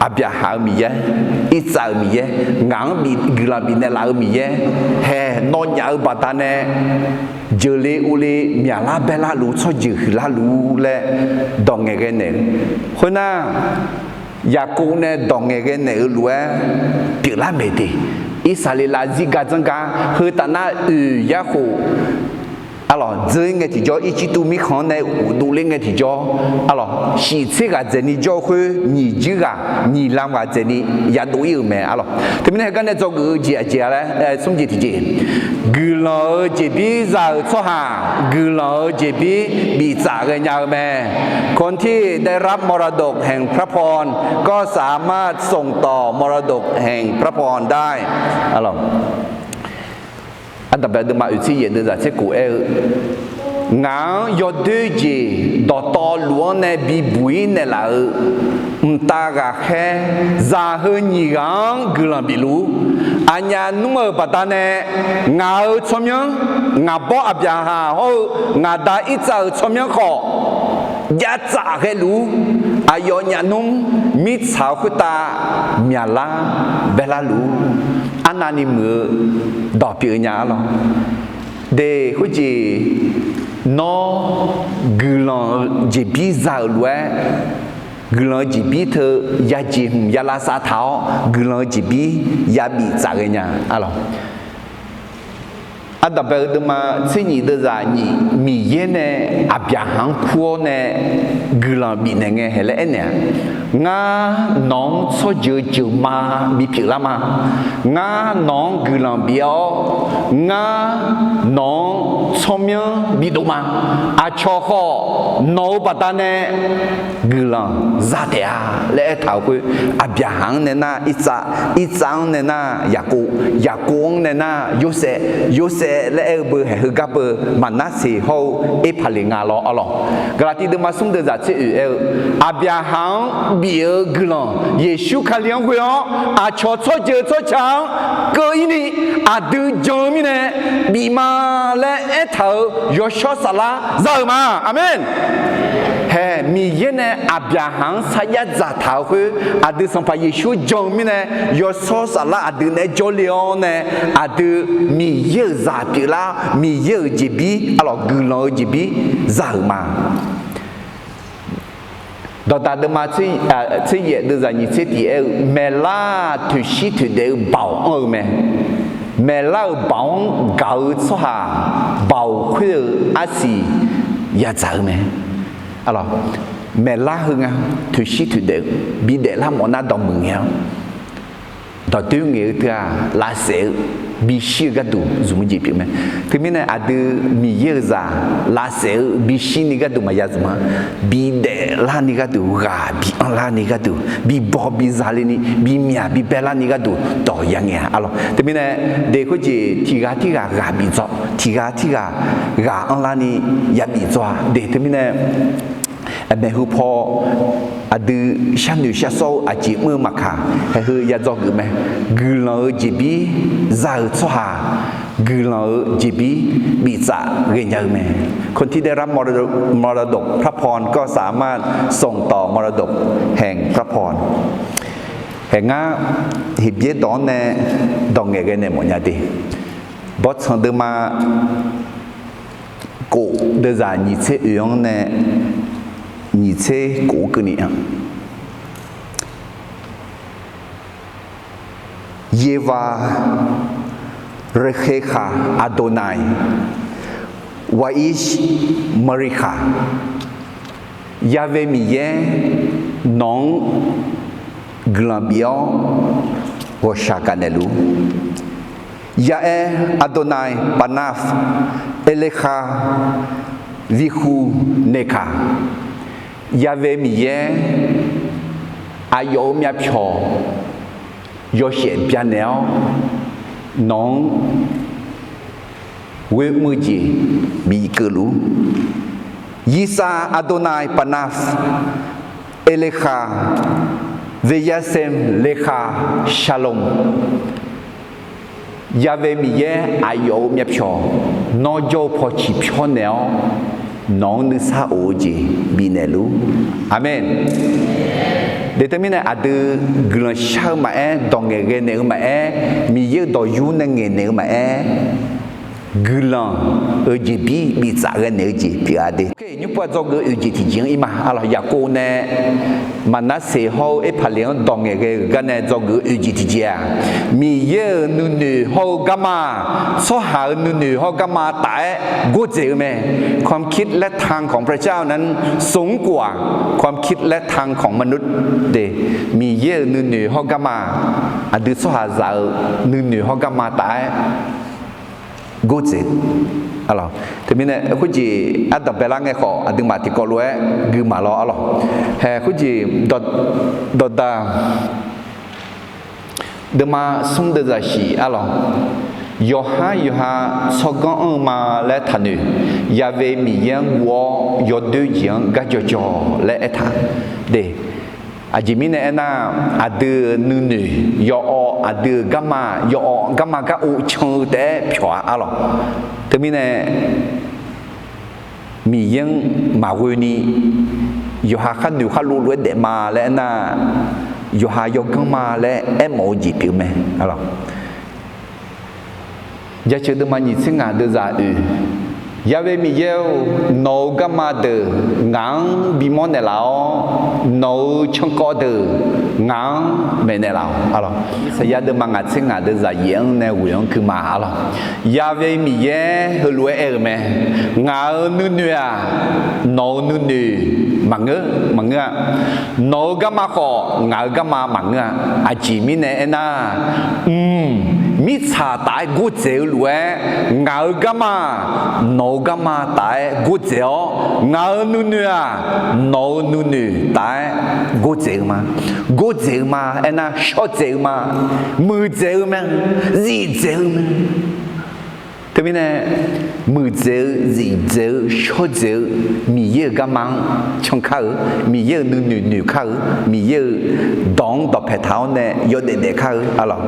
Aqbyaqhaq-euq Miqyaer, Irtsav-euq Miqyaer, ngaq-anr guiqlanq bifnaeq laf-eu Miqyaer, haeq nawnyaf-euq baqdanae jeuqle uvle myaqlar baerlar luf-ur, tsawrjeuq huiqlar luf-ur laer dawq ngaeqghae naeq-eu. Khoernar, Yaqkov nae dawq ngaeqghae naeq-eu lof-aer pyeuflar maeq de. Irsaqleqlav zirgar dzanr gar heu taf nar oeq yarkhof arlawq dzeur-ir ngae tiqjawr, Irjirtuv mirkhanq-anr nae uqdov ler ngae tiqjawr arlawq, shiq tser ghaq dzaeqni jawr-eu khoer nyiq juir ghaq nyiq lam ghaq dzaeqni yadov-ir-euq mae arlawq. Teumirnae heugar nae dzawgeuf-eu jeq aqjeq-a laer smr jeq tiqjeq, guiqlanq-euq jeqbir za-euq tsawrhaq guiqlanq-euq jeqbir biftsaf ghaenya-eu mae. คนที่ได้รับมรดกแห่งพระพร ก็สามารถส่งต่อมรดกแห่งพระพรได้ Ardanqbae deuvma oeq tser yaef deuvzaq tser kof aer-eu, ngaq-anr yawdoer jeq dawqtawvluf-anr nae bibuq-ir naeqlaf-euq mqtav ghaqkhaer, zaq heu nyiq ghaq-anr guiqlanq bifluf-ur. Aqnyaf nmr-euq baqdanae ngaq-euq tsawrmyanr, ngaq bawr Aqbyaqhaq hawr-eu ngaq da Irtsav-euq tsawrmyanr khawf javtsaf ghaeluf-ur. Aqyawf nyaf nmr mirtsaq-euq khoertav myaqlar baerlar luf-ur. Arnavni muiq-eu dawq pyeuf-eu nya arlawq. De khoerjeq, nawr guiqlanq-eu jeqbir za-euq lof-aer, guiqlanq-eu jeqbir teu yajeq hmq ya lavsav taq-awr guiqlanq-eu jeqbir yabif tsaf ghaenya arlawq. Ardanqbae-eu deuvma tser nyiq deuvzaq nyiq, Miqyaer nae Aqbyaqhaq-anr kur-awr nae guiqlanq bifnaeq ngae hae laer aernaeq-a. Ngar nawq-anr tsawrjeuq jeuqma bipyeuf lar ma. Ngar nawq-anr guiqlanq bif-awr, ngar nawq-anr tsawrmyanr bidov ma. Aqcawq khawf nawq-euq baqdanae guiqlanq za taef-a laer aertaq-euq khoer, Aqbyaqhaq-anr nae nar Irtsav, Irtsav-anr nae nar Yaqkov, Yaqkov-anr nae nar Yorsaev, Yorsaev laer aer-eu beu haeq heugar beu Maqnarseq hawr-eu Erpaqleq nga lawr arlawq. Gaqlaqtiv deuvma smr deuvzaq tser oeq aer-eu, Aqbyaqhaq-anr bif-eu guiqlanq Yeqsur Kali-anr ghoe-awr aqcawq tsawrjeuq tsawrca-anr keuv-ir ni aqdui jan-eu mirnae bif ma laer aertaq-euq yawshawr saflar za-euq ma. Aqmeq. Hae, Miqyaer nae Aqbyaqhaq-anr sarjax dzaqtaq-euq khoer, aqdui Sanqpaq Yeqsur jan-eu mirnae yawshawr saflar aqdui naeq-aer jawrle-awr nae, aqdui Miqyaer-euq zaq pyeuflar, Miqyaer-euq jeqbir arlawq, guiqlanq-eu jeqbir za-euq ma. Dawqdaq deuvma tser yaef deuvzaq nyiq tser tiq aer-eu, maeqlar toeqshir toeqdaef-eu baoq anr-eu mae. Maeqlar-euq baoq-anr gaq-eu tsawrhaq, baoq khoer-eu arsiq yadzaq-eu mae. Maeqlar heu nga, toeqshir toeqdaef-eu bidaef lar mawf nar dawqmuiq ngae-awr dawqdoer ngaeq-eu teu-aq, lavsaef-eu bishir-eu gharduq zmq-eu jeq pyeuf mae. Teumirnae aqdui Miqyaer-euq zaq lavsaef-eu bishir ni gharduq maqya zmq-a. Bidaef larni gharduq, ghaq bi anrlarni gharduq, bibaw biza lerni, bimyaq bibae larni gharduq dawq ya ngaeq-a arlawq. Teumirnae de khoerjeq tiqghaq tirghaq ghaq bif dzaw, tiqghaq tirghaq ghaq anrlarni ya bif dzaw-a de. Teumirnae maeqhu paw aqdui sharnoeq sharsawr-eu aqjeq mr-eu maqkaq, haeq heu ya dzawgeuf mae. Guiqlanq-eu jeqbir za-euq tsawrhaq guiqlanq-euq jeqbir biftsaf ghaenya-eu mae. คนที่ได้รับมรดก พระพรก็สามารถส่งต่อมรดกแห่งพระพร Haeq ngar, Heqbyaer dawq-anr nae dawq ngaeqghae naeq mawfnya de. Bawrtsanq deuvma kof deuvzaq nyiq tser oeq-anr nae nyiq tser kof-anr keuvni-a. Yeqva, Rekheqhaq, Aqdoqnaiq, Waqiq, Mariqhaq, Ya've Miqyaer, nawq-anr guiqlanq bif-awr ghawqshaq gaqnaeq luf. Ya'aer, Aqdoqnaiq, Paqnaf, Eleqhaq, Viqhuq, Neqkaq, Ya've Miqyaer, aqyawf-euq myavpyawq yawshaef byanaeq-awr nawq-anr ghoe mr-eu jeq bikeuv luf-ur. Yiqsaq, Aqdoqnaiq, Paqnaf, Eleqhaq, Veqyasaeq, Leqhaq, Shaqloq, Ya've Miqyaer, aqyawf-euq myavpyawq nawr jawr-eu paw ciqpyawr naeq-awr nawq-anr nuisar of-eu jeq bifnaeq luf-ur. Aqmeq. Deq teumirnae aqdui guiqlanq shar-eu maqaer, dawq ngaeqghae naeq-eu maqaer, Miqyaer-euq dawq yur nae ngaeqnaeq-eu maqaer, guiqlanq-euq jeqbir biftsaf ghae naeq-eu jeq pyeuf-a de. Nymrpov-aq dzawgeuf-eu oeq jeq tiqjeq-anr ir ma. Arlawq, Yaqkov nae Maqnarseq hawr-eu Erpaqleq-anr dawq ngaeqghae-euq gar nae dzawgeuf-eu oeq jeq tiqjeq-aq, Miqyaer-euq nuinoeq hawr-eu garma, tsawrhaq-euq nuinoeq hawr garma taf-aer gordzaeq-eu mae. ความคิดและทางของพระเจ้านั้นสูงกว่าความคิดและทางของมนุษย์ de. Miqyaer-euq nuinoeq hawr garma, aqdui tsawrhaqzaq-euq nuinoeq hawr garma taf-aer gordzaeq. Arlawq, teumirnae khoerjeq ardanq baelar ngae khawf, aqduimaf tiqkawv lof-aer gui maq lawr. Arlawq, hae khoerjeq dawqda deuvma smr deuvzaq shiq. Arlawq, yawqhar yawqha tsawrganr anr-eu ma laer taqnoeq. Ya've Miqyaer-anr guv-awr yawdoer jeq-anr gar jawqjawq laer aertaq de. Aqjeq mirnae aernar, aqdui-euq nuinoeq yawawv, aqdui-euq garma yawawv, garma gar ov can-eu taef-aer pyawq-a. Arlawq, teumirnae Miqyaer-anr maqghoe ni yawqha khar noeq khar lov lof-aer daef ma laer aernar, yawqha yawganr ma laer aermawf-eu jeq pyeuf mae. Arlawq, jaceuq deuvma nyiq tser ngaq deuvzaq oeq, Ya've Miqyaer-or, nawq-euq garma deuq ngaq-anr bimawr naeqlaf-awr, nawq-euq cankawv deuq ngaq-anr maeqnaeq laf-awq. Arlawq, Irsaqyar deuvma ngaq tser ngaq deuvzaq yaef-anr nae ghoeq-anr gui ma. Arlawq, Ya've Miqyaer heulof-aer aer-euq mae: Ngaq-euq nuinoeq-aq, nawq-euq nuinoeq maqngeur, maqngeur-a. Nawq-euq garma khawf, ngaq-euq garma maqngeur-a. Aqjeq mirnae aernar, mq, mirtsaq taf-aer gordzaeq-eu lof-aer, ngaq-euq garma-aq, nawq-euq garma taf-aer gordzaeq-awr, ngaq-euq nuinoeq-aq, nawq-euq nuinoeq taf-aer gordzaeq-eu ma. Gordzaeq-eu ma aernar, shawrdzaeq-eu ma. Muiqdzaeq-eu mae. Zifdzaeq-eu mae. Teumirnae, muiqdzaeq-eu, zifdzaeq-eu, shawrdzaeq-eu, Miqyaer-euq garma-anr cankar-eu, Miqyaer-euq nuinoeq noeqkar-eu, Miqyaer-euq dawq-anr dawqpae taq-awr nae yawdaef daefkar-eu. Arlawq,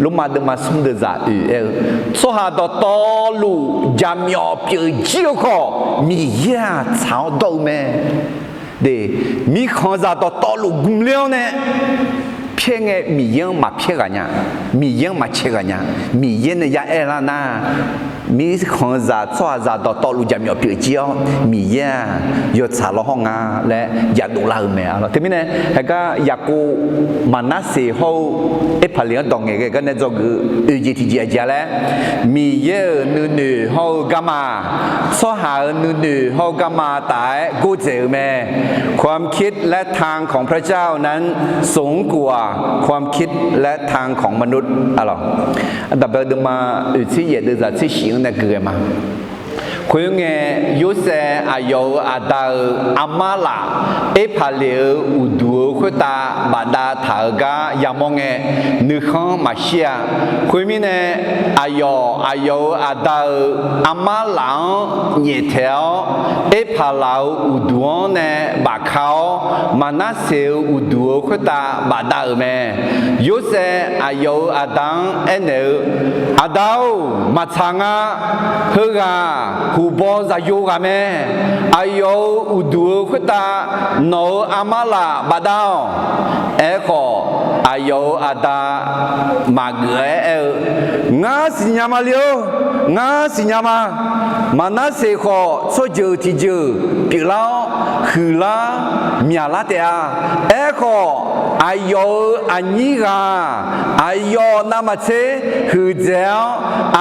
Lormav deuvma smr deuvzaq oeq aer-eu, tsawrhaq dawqtawvluf jaqmyawf pyeuf jir-eu khawf, Miqyaer-aq tsaq-awr dawr-eu mae. De, mirkhanqzaq dawqtawvluf gmqler-awr nae pyaer ngae, Miqyaer-anr maqpyaer ghaq nya, Miqyaer-anr maqcae ghaq nya. Miqyaer nae ya aer lar nar, mirkhanqzaq tsawrhaqzaq dawqtawvluf jaqmyawf pyeuf jir-awr, Miqyaer-aq yawtsaq lawr hawr nga laer yadov lar-eu mae. Arlawq, teumirnae, heugar Yaqkov Maqnarseq hawr-eu Erpaqleq-anr dawq ngaeqghae gar nae dzawgeuf-eu oeq jeq tiqjeq aqjeq-a laer, Miqyaer-euq nuinoeq hawr-eu garma, tsawrhaq-euq nuinoeq hawr-eu garma taf-aer gordzaeq-eu mae. ความคิดและทางของพระเจ้านั้นสูงกว่าความคิดและทางของมนุษย์ Arlawq, Aqdaqbae deuvma oeq tser yaef deuvzaq tser shif-anr nae gui ghae ma. Khoerngae, Yorsaev aqyawf-euq aqda-euq armar laf, Erpaqleq-euq uqduq-euq khoertav bafdav taq-euq gar yamawr ngae, nuikhanr maqshir-a. Khoermirnae, aqyawf, aqyawf-euq aqda-euq armar laf-anr nyaeftaeq-awr, Erpaqlaq-euq uqduq-anr nae bafka-awr, Maqnarseq-euq uqduq-euq khoertav bafdav-euq mae. Yorsaev aqyawf-euq aqda-anr aernaeq-eu, Aqda-or, maqtsaq nga. Heughaq huqbaw zaqyo ghaq mae. Aqyawf-euq uqduq-euq khoertav nawq-euq armar laf bafdav-awq. Aerkhawf, aqyawf-euq aqda maqgeuf-aer aer-eu, Ngar siqnya ma le-or, ngar siqnya ma. Maqnarseq khawf tsawrjeuq tiqjeuq pyeuflar-awr, huiqlar myaqlar taef-a. Aerkhawf, aqyawf-euq aqnyir ghaq-aq, aqyawf navmaqtser huiqdzaeq-awr,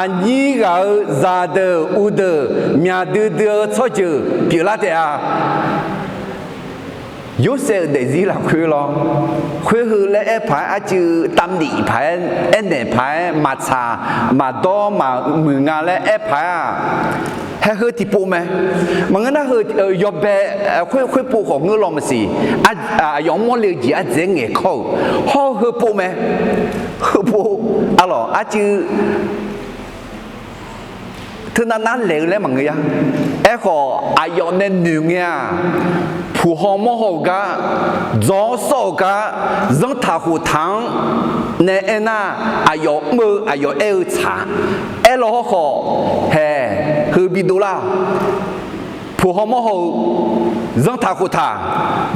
aqnyir ghaq-euq zaqdeuq uvdeuq myaqdui dui-eu tsawrjeuq pyeuflar taef-a. Yorsaev-euq daefzir lafkhoer lawr, khoer heu laer aer paq-aer arcuiv tavnif paq-aer, aernaeq paq-aer, maqtsaq maqdawr maqmuiq nga laer aer paq-aer-aq, haer heu tiqpov mae. Maqngeur nar heu yawbae khoer khoerpov khawf ngeur law maqsiq. Aqyawf-anr mawrle-eu jeq ardzaeq-aer ngaeqkawr-euq hawr-eu heupov mae. Heupov, arlawq arcuiv teunav nar laeq-eu laer maqngeur ya. Aerkhawf, aqyawf nae noeq ngae-aq, puq haw mawr haw-euq gar, dzawr sawr-euq gar, zanrtaq khoftaq-anr nae aer nar, aqyawf mr-eu aqyawf aer-eu tsaq. Aerlaw hawrkhawf, haeq, heu bidov lar-awq. Puq haw mawr haw-eu, zanrtaq khoftaq,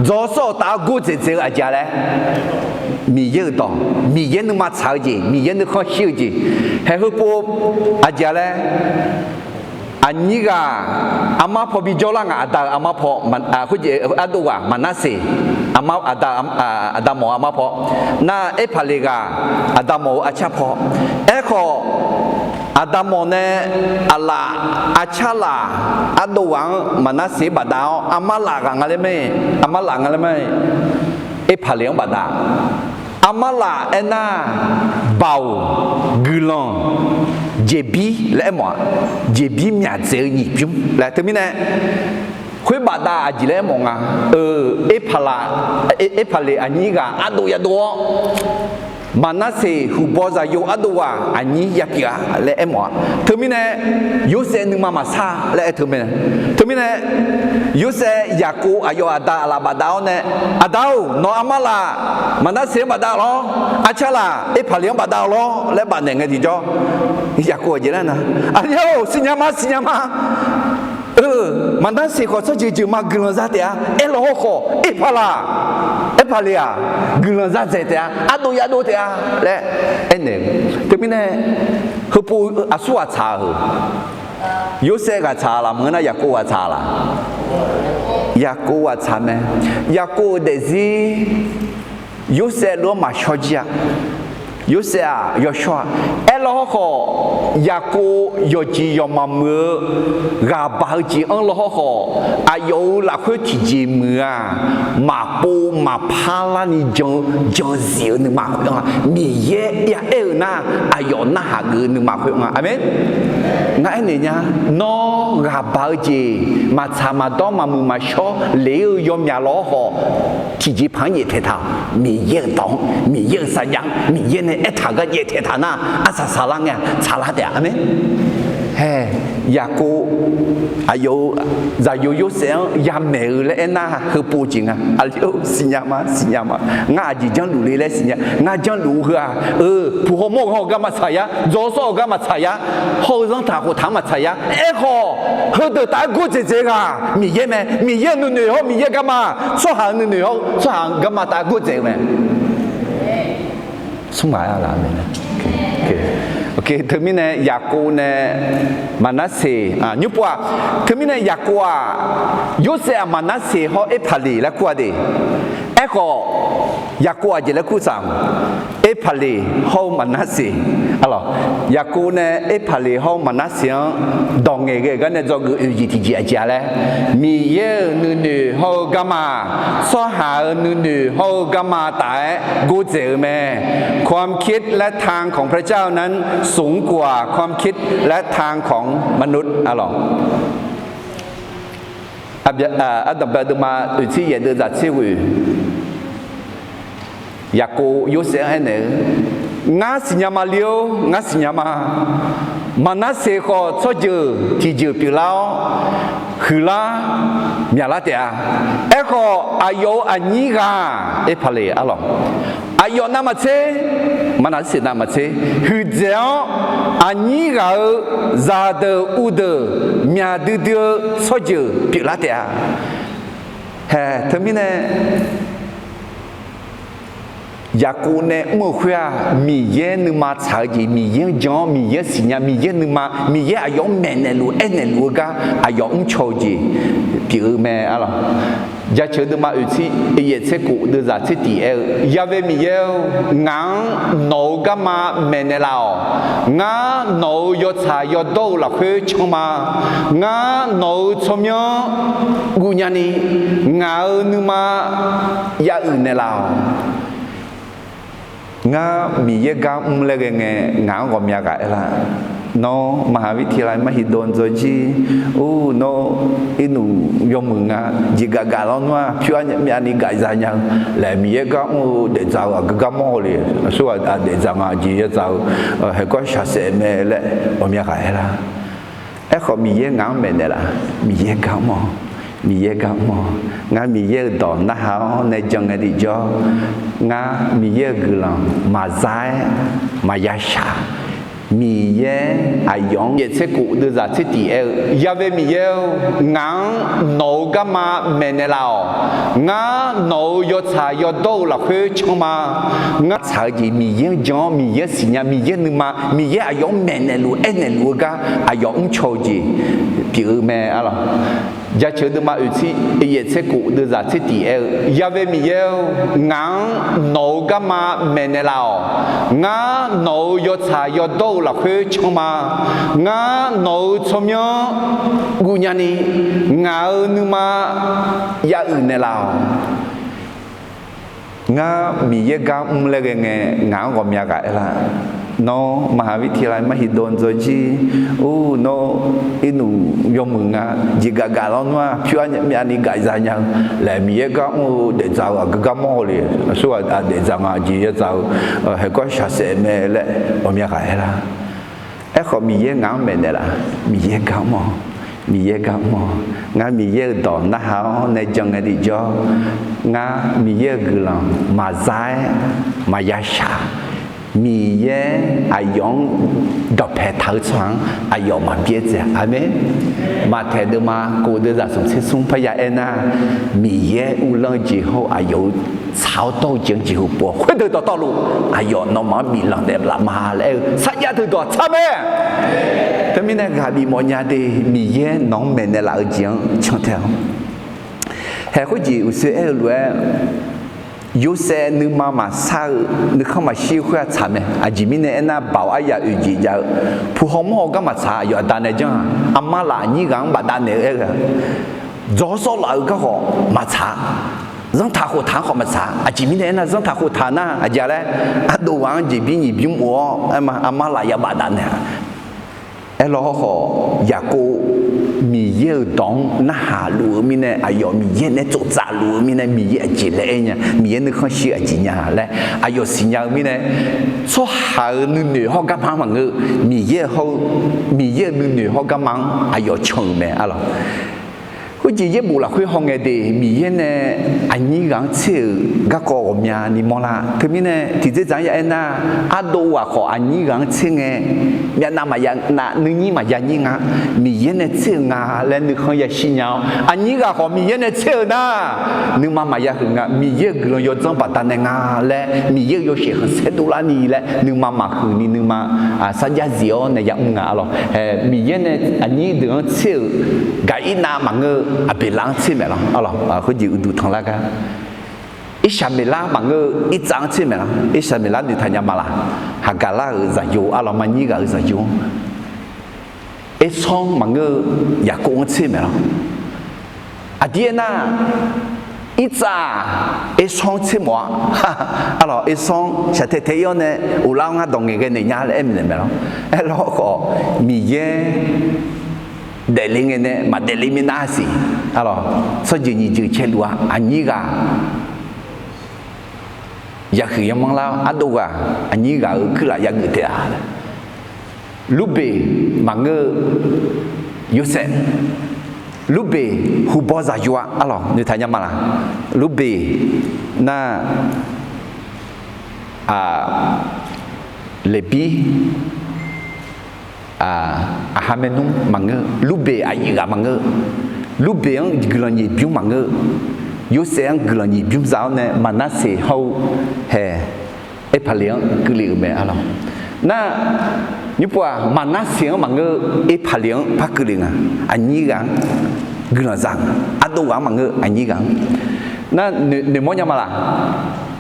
dzawr sawr-euq taf-aer gordzaeq dzaeq-eu aqjeq-a laer, Miqyaer-euq dawq, Miqyaer nuima tsaq-eu jeq, Miqyaer nuikhanr shir-eu jeq, haeq heupov aqjeq-a laer, aqnyir ghaq armar paw bijawr lar ngaq, aqda-euq armar paw, khoerjeq ardov ghaq Maqnarseq, aqda, aqda mawf-eu armar paw, nar Erpaqleq ghaq, aqda mawf-eu arcar paw. Aerkhawf, aqda mawf nae aqlaf arcar laf ardov ghaq-anr Maqnarseq-anr bafdav-awr, armar laf ghaq nga laer mae, armar laf nga laer mae, Erpaqleq-anr bafdav. Armar laf aernar, baoq, guiqlanq, jeqbir laer aermawf-aq, jeqbir myaqdzaeq-eu nyiq bymr laer teumirnae, khoer bafdav aqjeq laer aermawf nga. Erpaqlaq, Erpaqleq aqnyir ghaq ardov yadov-awr, Maqnarseq huqbaw zaqyo ardov ghaq aqnyir yapyeuf-a laer aermawf-aq, teumirnae Yorsaev nuima maqsar laer aer teumirnae, teumirnae Yorsaev Yaqkov aqyawf aqda aqlaf bafdav-awr nae, Aqda-or, nawq armar laf Maqnarseq-anr bafdav lawr, arcar laf Erpaqleq-anr bafdav lawr laer bafnaeq ngae tiqjawr, Yaqkov aqjeq laer nar, Aqli-or, siqnya ma, siqnya ma. Maqnarseq khawf tsawrjeuq jeuq ma guiqlanq za taef-a. Aerlaw hawrkhawf, Erpaqlaq, Erpaqleq-aq, guiqlanq za dzaeq taef-a, ardov yadov taef-a laer aernaeq-eu. Teumirnae, heupov aqsur ghaq tsaq-eu, Yorsaev ghaq tsaq laf maqngeur nar, Yaqkov ghaq tsaq laf? Yaqkov ghaq tsaq mae. Yaqkov-euq daefzir Yorsaev lof-anr maqshawr jir-a. Yorsaev-aq yawshawr-a. Aerlaw hawrkhawf, Yaqkov yawqjeq yawqmaf muiq-eu ghaq baq-eu jeq anr law hawrkhawf, aqyawf-euq lafkhoer tiqjeq muiq-aq, maqpov maqpar larni jan-eu, jan-eu zif-eu nuima khoer-anr-a. Miqyaer ya aer-eu nar, aqyawf narhaq geuf-eu nuima khoer-anr-a. Aqmeq. Ngar aernaeq nya, nawr ghaq baq-eu jeq maqtsaq maqdawr maqmuiq maqshawr ler-eu yawmyaq law hawrkhawf, tiqjeqpaq-anr jaeftaeq taq-awq. Miqyaer-euq dawq-anr, Miqyaer-euq sarjax-anr, Miqyaer nae aertaq-eu gar jaeftaeq taq nar, arsaq saqlar ngae-a, tsaqlar taef-a. Aqmeq. Hae, Yaqkov, aqyawf-euq zaqyo Yorsaev-anr yamaeq-eu laer aernar, heupov jeq nga. Aqli-or, siqnya ma, siqnya ma. Ngar aqjeq janrluf le laer siqnya. Ngar janrluf-eu heu-aq, eu, puq haw mawr-eu gar maqtsaq yar, dzawr sawr-eu gar maqtsaq yar, hawr-eu zanrtaq khoftaq-anr maqtsaq yar. Aerkhawf, heudeuq taf-aer gordzaeq dzaeq ghaq Miqyaer mae. Miqyaer-euq nuinoeq hawr, Miqyaer garma, tsawrhaq-euq nuinoeq hawr, tsawrhaq-euq garma taf-aer gordzaeq-eu mae. Smr maq-aer laf-a. Teumirnae Yaqkov nae Maqnarseq nymrpov-aq, teumirnae Yaqkov-aq, Yorsaev-aq Maqnarseq hawr Erpaqleq laer kur-a de. Aerkhawf, Yaqkov aqjeq laer kur tsaq-a? Erpaqleq hawr-eu Maqnarseq, arlawq, Yaqkov nae Erpaqleq hawr-eu Maqnarseq-anr dawq ngaeqghae gar nae dzawgeuf oeq jeq tiqjeq aqjeq-a laer, Miqyaer-euq nuinoeq hawr-eu garma, tsawrhaq-euq nuinoeq hawr-eu garma taf-aer gordzaeq-eu mae. ความคิดและทางของพระเจ้านั้นสูงกว่าความคิดและทางของมนุษย์ arlawq. Ardanqbae deuvma oeqtser yaeq deuv zaqtser ghoeq, Yaqkov Yorsaev-anr aernaeq-eu, Ngar siqnya ma le-or, ngar siqnya ma. Maqnarseq khawf tsawrjeuq tiqjeuq pyeuflar-awr, huiqlar myaqlar taef-a. Aerkhawf, Aqyawf-euq aqnyir ghaq-aq, aerpaq le arlawq. Aqyawf navmaqtser, maqnaq siq navmaqtser, huiqdzaeq-awr aqnyir ghaq-euq zaqdeuq uvdeuq myaq duidui-eu tsawrjeuq pyeuflar taef-a. Hae, teumirnae Yaqkov nae mr-eu khoer-aq, Miqyaer nuima tsaq-eu jeq, Miqyaer-anr jan-awr, Miqyaer-anr siqnya, Miqyaer nuima, Miqyaer aqyawf-anr maeqnaeq luf aernaeq luf-eu gar aqyawf mrcaw-eu jeq pyeuf-eu mae arlawq. Jaceuq-eu deuvma oeqtser oeqyaef tser kof deuvzaq tser tiq aer-eu, Ya've Miqyaer-or, ngaq-anr nawq-euq garma maeqnaeq laf-awq. Ngar nawq-euq yawtsaq yawdawr-eu lafkhoer can ma. Ngar nawq-euq tsawrmyanr guvnya ni, ngaq-euq nuima ya'uiq naeqlaf-awq. Ngar Miqyaer gar mr laer ghae ngae, ngaq-anr ghawqmya ghaq aerlar. Nawr มหาวิทยาลัยมหิดล dzawjir, or, nawr irnuq yawmuiq nga, jeqgaf gaf lawr nar-aq, pyur armyavni gaf za nya-eu laer, Miqyaer gar mr-eu daefdzaq-eu aqgeu gar mawr-eu le, aqsurghaq daefdzaq nga, jeq yadzaq-eu, haeqgawr shaqsaef mae laer ghawqmya ghaq aerlar. Aerkhawf, Miqyaer ngaq-anr maeqnaeq laf, Miqyaer gar mr-awq, Miqyaer gar mr-awq. Ngar Miqyaer-euq dawq narhaq-awr nae jan ngae tiqjawr, ngar Miqyaer-euq guiqlanq maqza-aer maqya shaq. Miqyaer aqyawf-anr yaeq tser kof deuvzaq tser tiq aer-eu, Ya've Miqyaer-or, ngaq-anr nawq-euq garma maeqnaeq laf-awq. Ngar nawq-euq yawtsaq yawdawr-eu lafkhoer can ma. Ngar tsaq-eu jeq Miqyaer-anr jan-awr, Miqyaer-anr siqnya, Miqyaer nuima, Miqyaer aqyawf-anr maeqnaeq luf aernaeq luf-eu gar aqyawf mrcaw-eu jeq pyeuf-eu mae arlawq. Jaceuq-eu deuvma oeqtser oeqyaef tser kof deuvzaq tser tiq aer-eu, Ya've Miqyaer-or, ngaq-anr nawq-euq garma maeqnaeq laf-awq. Ngar nawq-euq yawtsaq yawdawr-eu lafkhoer can ma. Ngar nawq-euq tsawrmyanr guvnya ni, ngaq-euq nuima ya'uiq naeqlaf-awq. Ngar Miqyaer gar mr laer ghae ngae, ngaq-anr ghawqmya ghaq aerlar. Nawr มหาวิทยาลัยมหิดล dzawjir, or, nawr irnuq yawmuiq nga, jeqgaf gaf lawr nar-aq, pyur armyavni gaf za nya-eu laer, Miqyaer gar mr-eu daefdzaq-eu aqgeu gar mawr-eu le, aqsurghaq daefdzaq nga, jeq yadzaq-eu, haeqgawr shaqsaef mae laer ghawqmya ghaq aerlar. Aerkhawf, Miqyaer ngaq-anr maeqnaeq laf, Miqyaer gar mr-awq, Miqyaer gar mr-awq. Ngar Miqyaer-euq dawq narhaq-awr nae jan ngae tiqjawr, ngar Miqyaer-euq guiqlanq maqza-aer maqya shaq. Miqyaer aqyawf-anr dawqpae taq-eu tsawrhaq-anr aqyawf maqbyaer dzae. Aqmeq. Maqtaeq deuvma kof deuvzaq smq tser smr parya aernar, Miqyaer uvlanr-eu jeq hawr-eu aqyawf-euq tsaq-awr dawr-eu jeq-anr jeqhu pov-awr, khoerdeuq dawqtawvluf aqyawf nawmaf-anr biflanq naeqlaf ma laer aer-eu sarjax deuq dawq tsaq mae. Teumirnae ghaq bif mawfnya de, Miqyaer nawq-anr maeqnaeq laf-eu jeq-anr cantae-awq. Haeq khoerjeq uqshoe aer-eu lof-aer, Yorsaev nuima maqsar-eu nuikhanr maqshir-eu khoer-aq tsaq mae. Aqjeq mirnae aernar, baoq aryaq oeq jeq jav-eu, puq haw mawr haw gar maqtsaq, aqyawf aqda nae janr-a. Armar laf aqnyir ghaq-anr bafdav naeq-eu aer-eu-a, dzawr sawr laf-eu gar khawf maqtsaq, zanrtaq khoftaq-anr khawf maqtsaq. Aqjeq mirnae aernar, zanrtaq khoftaq nar aqjeq laer, ardov ghaq-anr jeqbir nyiq bymr of-awr aer ma, armar laf ya bafdav naeq-a. Aerlawr hawrkhawf, Yaqkov Miqyaer-euq dawq-anr narhaq luf-eu mirnae, aqyawf Miqyaer nae tsoftsaf luf-eu mirnae, Miqyaer aqjeq laer aer nya, Miqyaer nuikhanr shir aqjeq nya laer aqyawf siqnya-eu mirnae, tsawrhaq-euq nuinoeq hawr garma-anr maqngeur-eu, Miqyaer hawr-eu, Miqyaer-euq nuinoeq hawr garma-anr aqyawf can-euq mae arlawq. Khoerjeq yaerbof lafkhoer hawngae de, Miqyaer nae aqnyir ghaq-anr tser-euq garkawv ghawqmyani mawrlar. Teumirnae tiqdzerdzaq-anr ya aernar, ardov ghaq khawf aqnyir ghaq-anr tser ngae, myavnav maqya nav, nuinyir maqya nyir nga. Miqyaer nae tser-euq nga laer nuikhanr yashir nya-awr, aqnyir ghaq khawf Miqyaer nae tser-euq nar, nuima maqya huiq nga. Miqyaer-euq guiqlanq yawdzanr baqdanae nga laer, Miqyaer-euq yawshaef khanqsaer dovlarni laer nuima maqhuiq ni nuima sarjax zif-awr nae yamr nga arlawq. Hae, Miqyaer nae aqnyir deuq-anr tser-euq Gaqirnav maqngeur-eu Aqbeqlav-anr tser maeq lawr arlawq. Khoerjeq uqduq tanqlar gar, Irsaqmeqlar maqngeur-eu Irtsav-anr tser maeq lawr. Irsaqmeqlar noeqtaq nya ma laq? Haqgaqlar-euq zaqyo arlawq, maqnyir ghaq-euq zaqyo-anr. Ersawr maqngeur-eu Yaqkov-anr tser maeq lawr. Aqdir aernar, Irtsav-aq Ersawr-anr tser mawf-a. Arlawq, Ersawr-anr shaqtae tae ir-awr nae, uvlar-awr ngar dawq ngaeqghae naeq nya laer aer maeq lawr. Aerlawr khawf, Miqyaer daefle ngae nae maqdaefle minav siq. Arlawq, tsawrjeuq nyiq jeuq caeluf-a, aqnyir ghaq yahuiq yamanr lar-awr, ardov ghaq aqnyir ghaq-euq kuirlaf yageuf taef-a. Lurbeq maqngeur-eu Yorsaev, Lurbeq huqbaw zaqyo-a, arlawq, noeqtaq nya ma laq? Lurbeq nar, aq, Leqbir, aq, aqha maernmr maqngeur, Lurbeq aqyuif ghaq maqngeur, Lurbeq-anr guiqlanq nyiq bymr maqngeur, Yorsaev-anr guiqlanq nyiq bymr za-awr nae Maqnarseq hawr-eu haeq Erpaqleq-anr keuvle-euq mae, arlawq. Nar, nymrpov-aq, Maqnarseq-anr maqngeur, Erpaqleq-anr par keuvle nga. Aqnyir ghaq-anr guiqlanq za nga. Ardov ghaq-anr maqngeur, aqnyir ghaq-anr. Nar, noeqmawr nya ma laq?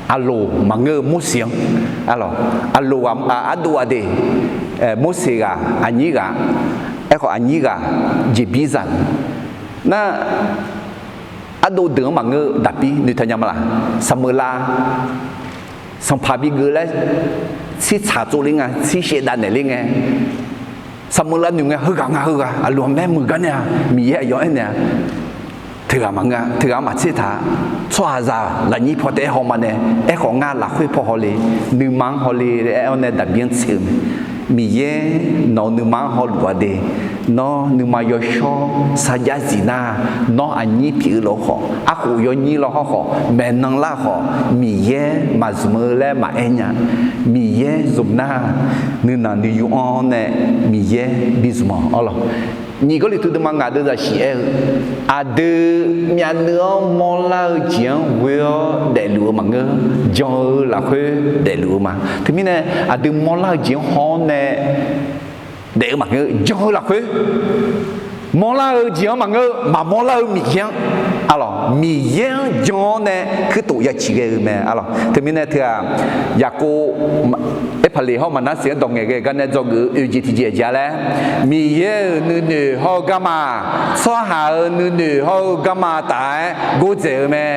Aqloq maqngeur-eu Morseq-anr, arlawq. Aqloq ghaq, ardov ghaq de, Morseq ghaq, aqnyir ghaq. Aerkhawf aqnyir ghaq jeqbir za nga. Nar, ardov deuq-anr maqngeur-eu daqbir noeqtaq nya ma laq? Saqmeuqlav sanqpaq bigeuf laer tsirtsaq tsovler nga, tsir shaevdav naeq ler ngae, Saqmeuqlav noeq ngae, heughaq nga, heughaq, aqloq-anr maer muiq gar nae-a, Miqyaer aqyawf-anr aernaeq-a, teughaq maqngeur-a, teughaq-anr maqtser taq-a. Tsawrhaqzaq lafnyir paw taef-aer haw ma nae, aerkhawf ngar lafkhoer paw hawle, nuima-anr hawle laer aer-awr nae daqbir-anr tser-euq mae. Miqyaer nawq-euq nuima-anr hawluf-a de, nawr nuima yawshawr sarjax zif nar, nawr aqnyir pyeuf-eu lawr khawf, arkhof yawnyir lawr hawr khawf, maeqnan lar khawf, Miqyaer maqzmq-eu laer maqaer nya. Miqyaer zmq nar, nuinanq nuiyu-anr nae Miqyaer bizmq-awq, arlawq. Nyiq Gawrliqtu deuvma ngaq deuv zaqsiq aer-eu, aqdui myavnuiv-anr mawrlar-eu jeq-anr ghoe-awr daefluf-eu maqngeur, jan-eu lafkhoer daefluf-eu ma. Teumirnae aqdui mawrlar-eu jeq-anr haw-awr nae daef-eu maqngeur, jan-eu lafkhoer mawrlar-eu jeq-anr maqngeur, maqmawrlar-eu Miqyaer-anr, arlawq, Miqyaer-anr jan-awr nae kuirtof ya ciq ghae-eu mae, arlawq. Teumirnae teu-aq, Yaqkov, Erpaqleq hawr Maqnarseq-anr dawq ngaeqghae gar nae dzawgeuf-eu oeq jeq tiqjeq aqjeq-a laer, Miqyaer-euq nuinoeq hawr-eu garma, tsawrhaq-euq nuinoeq hawr-eu garma taf-aer gordzaeq-eu mae.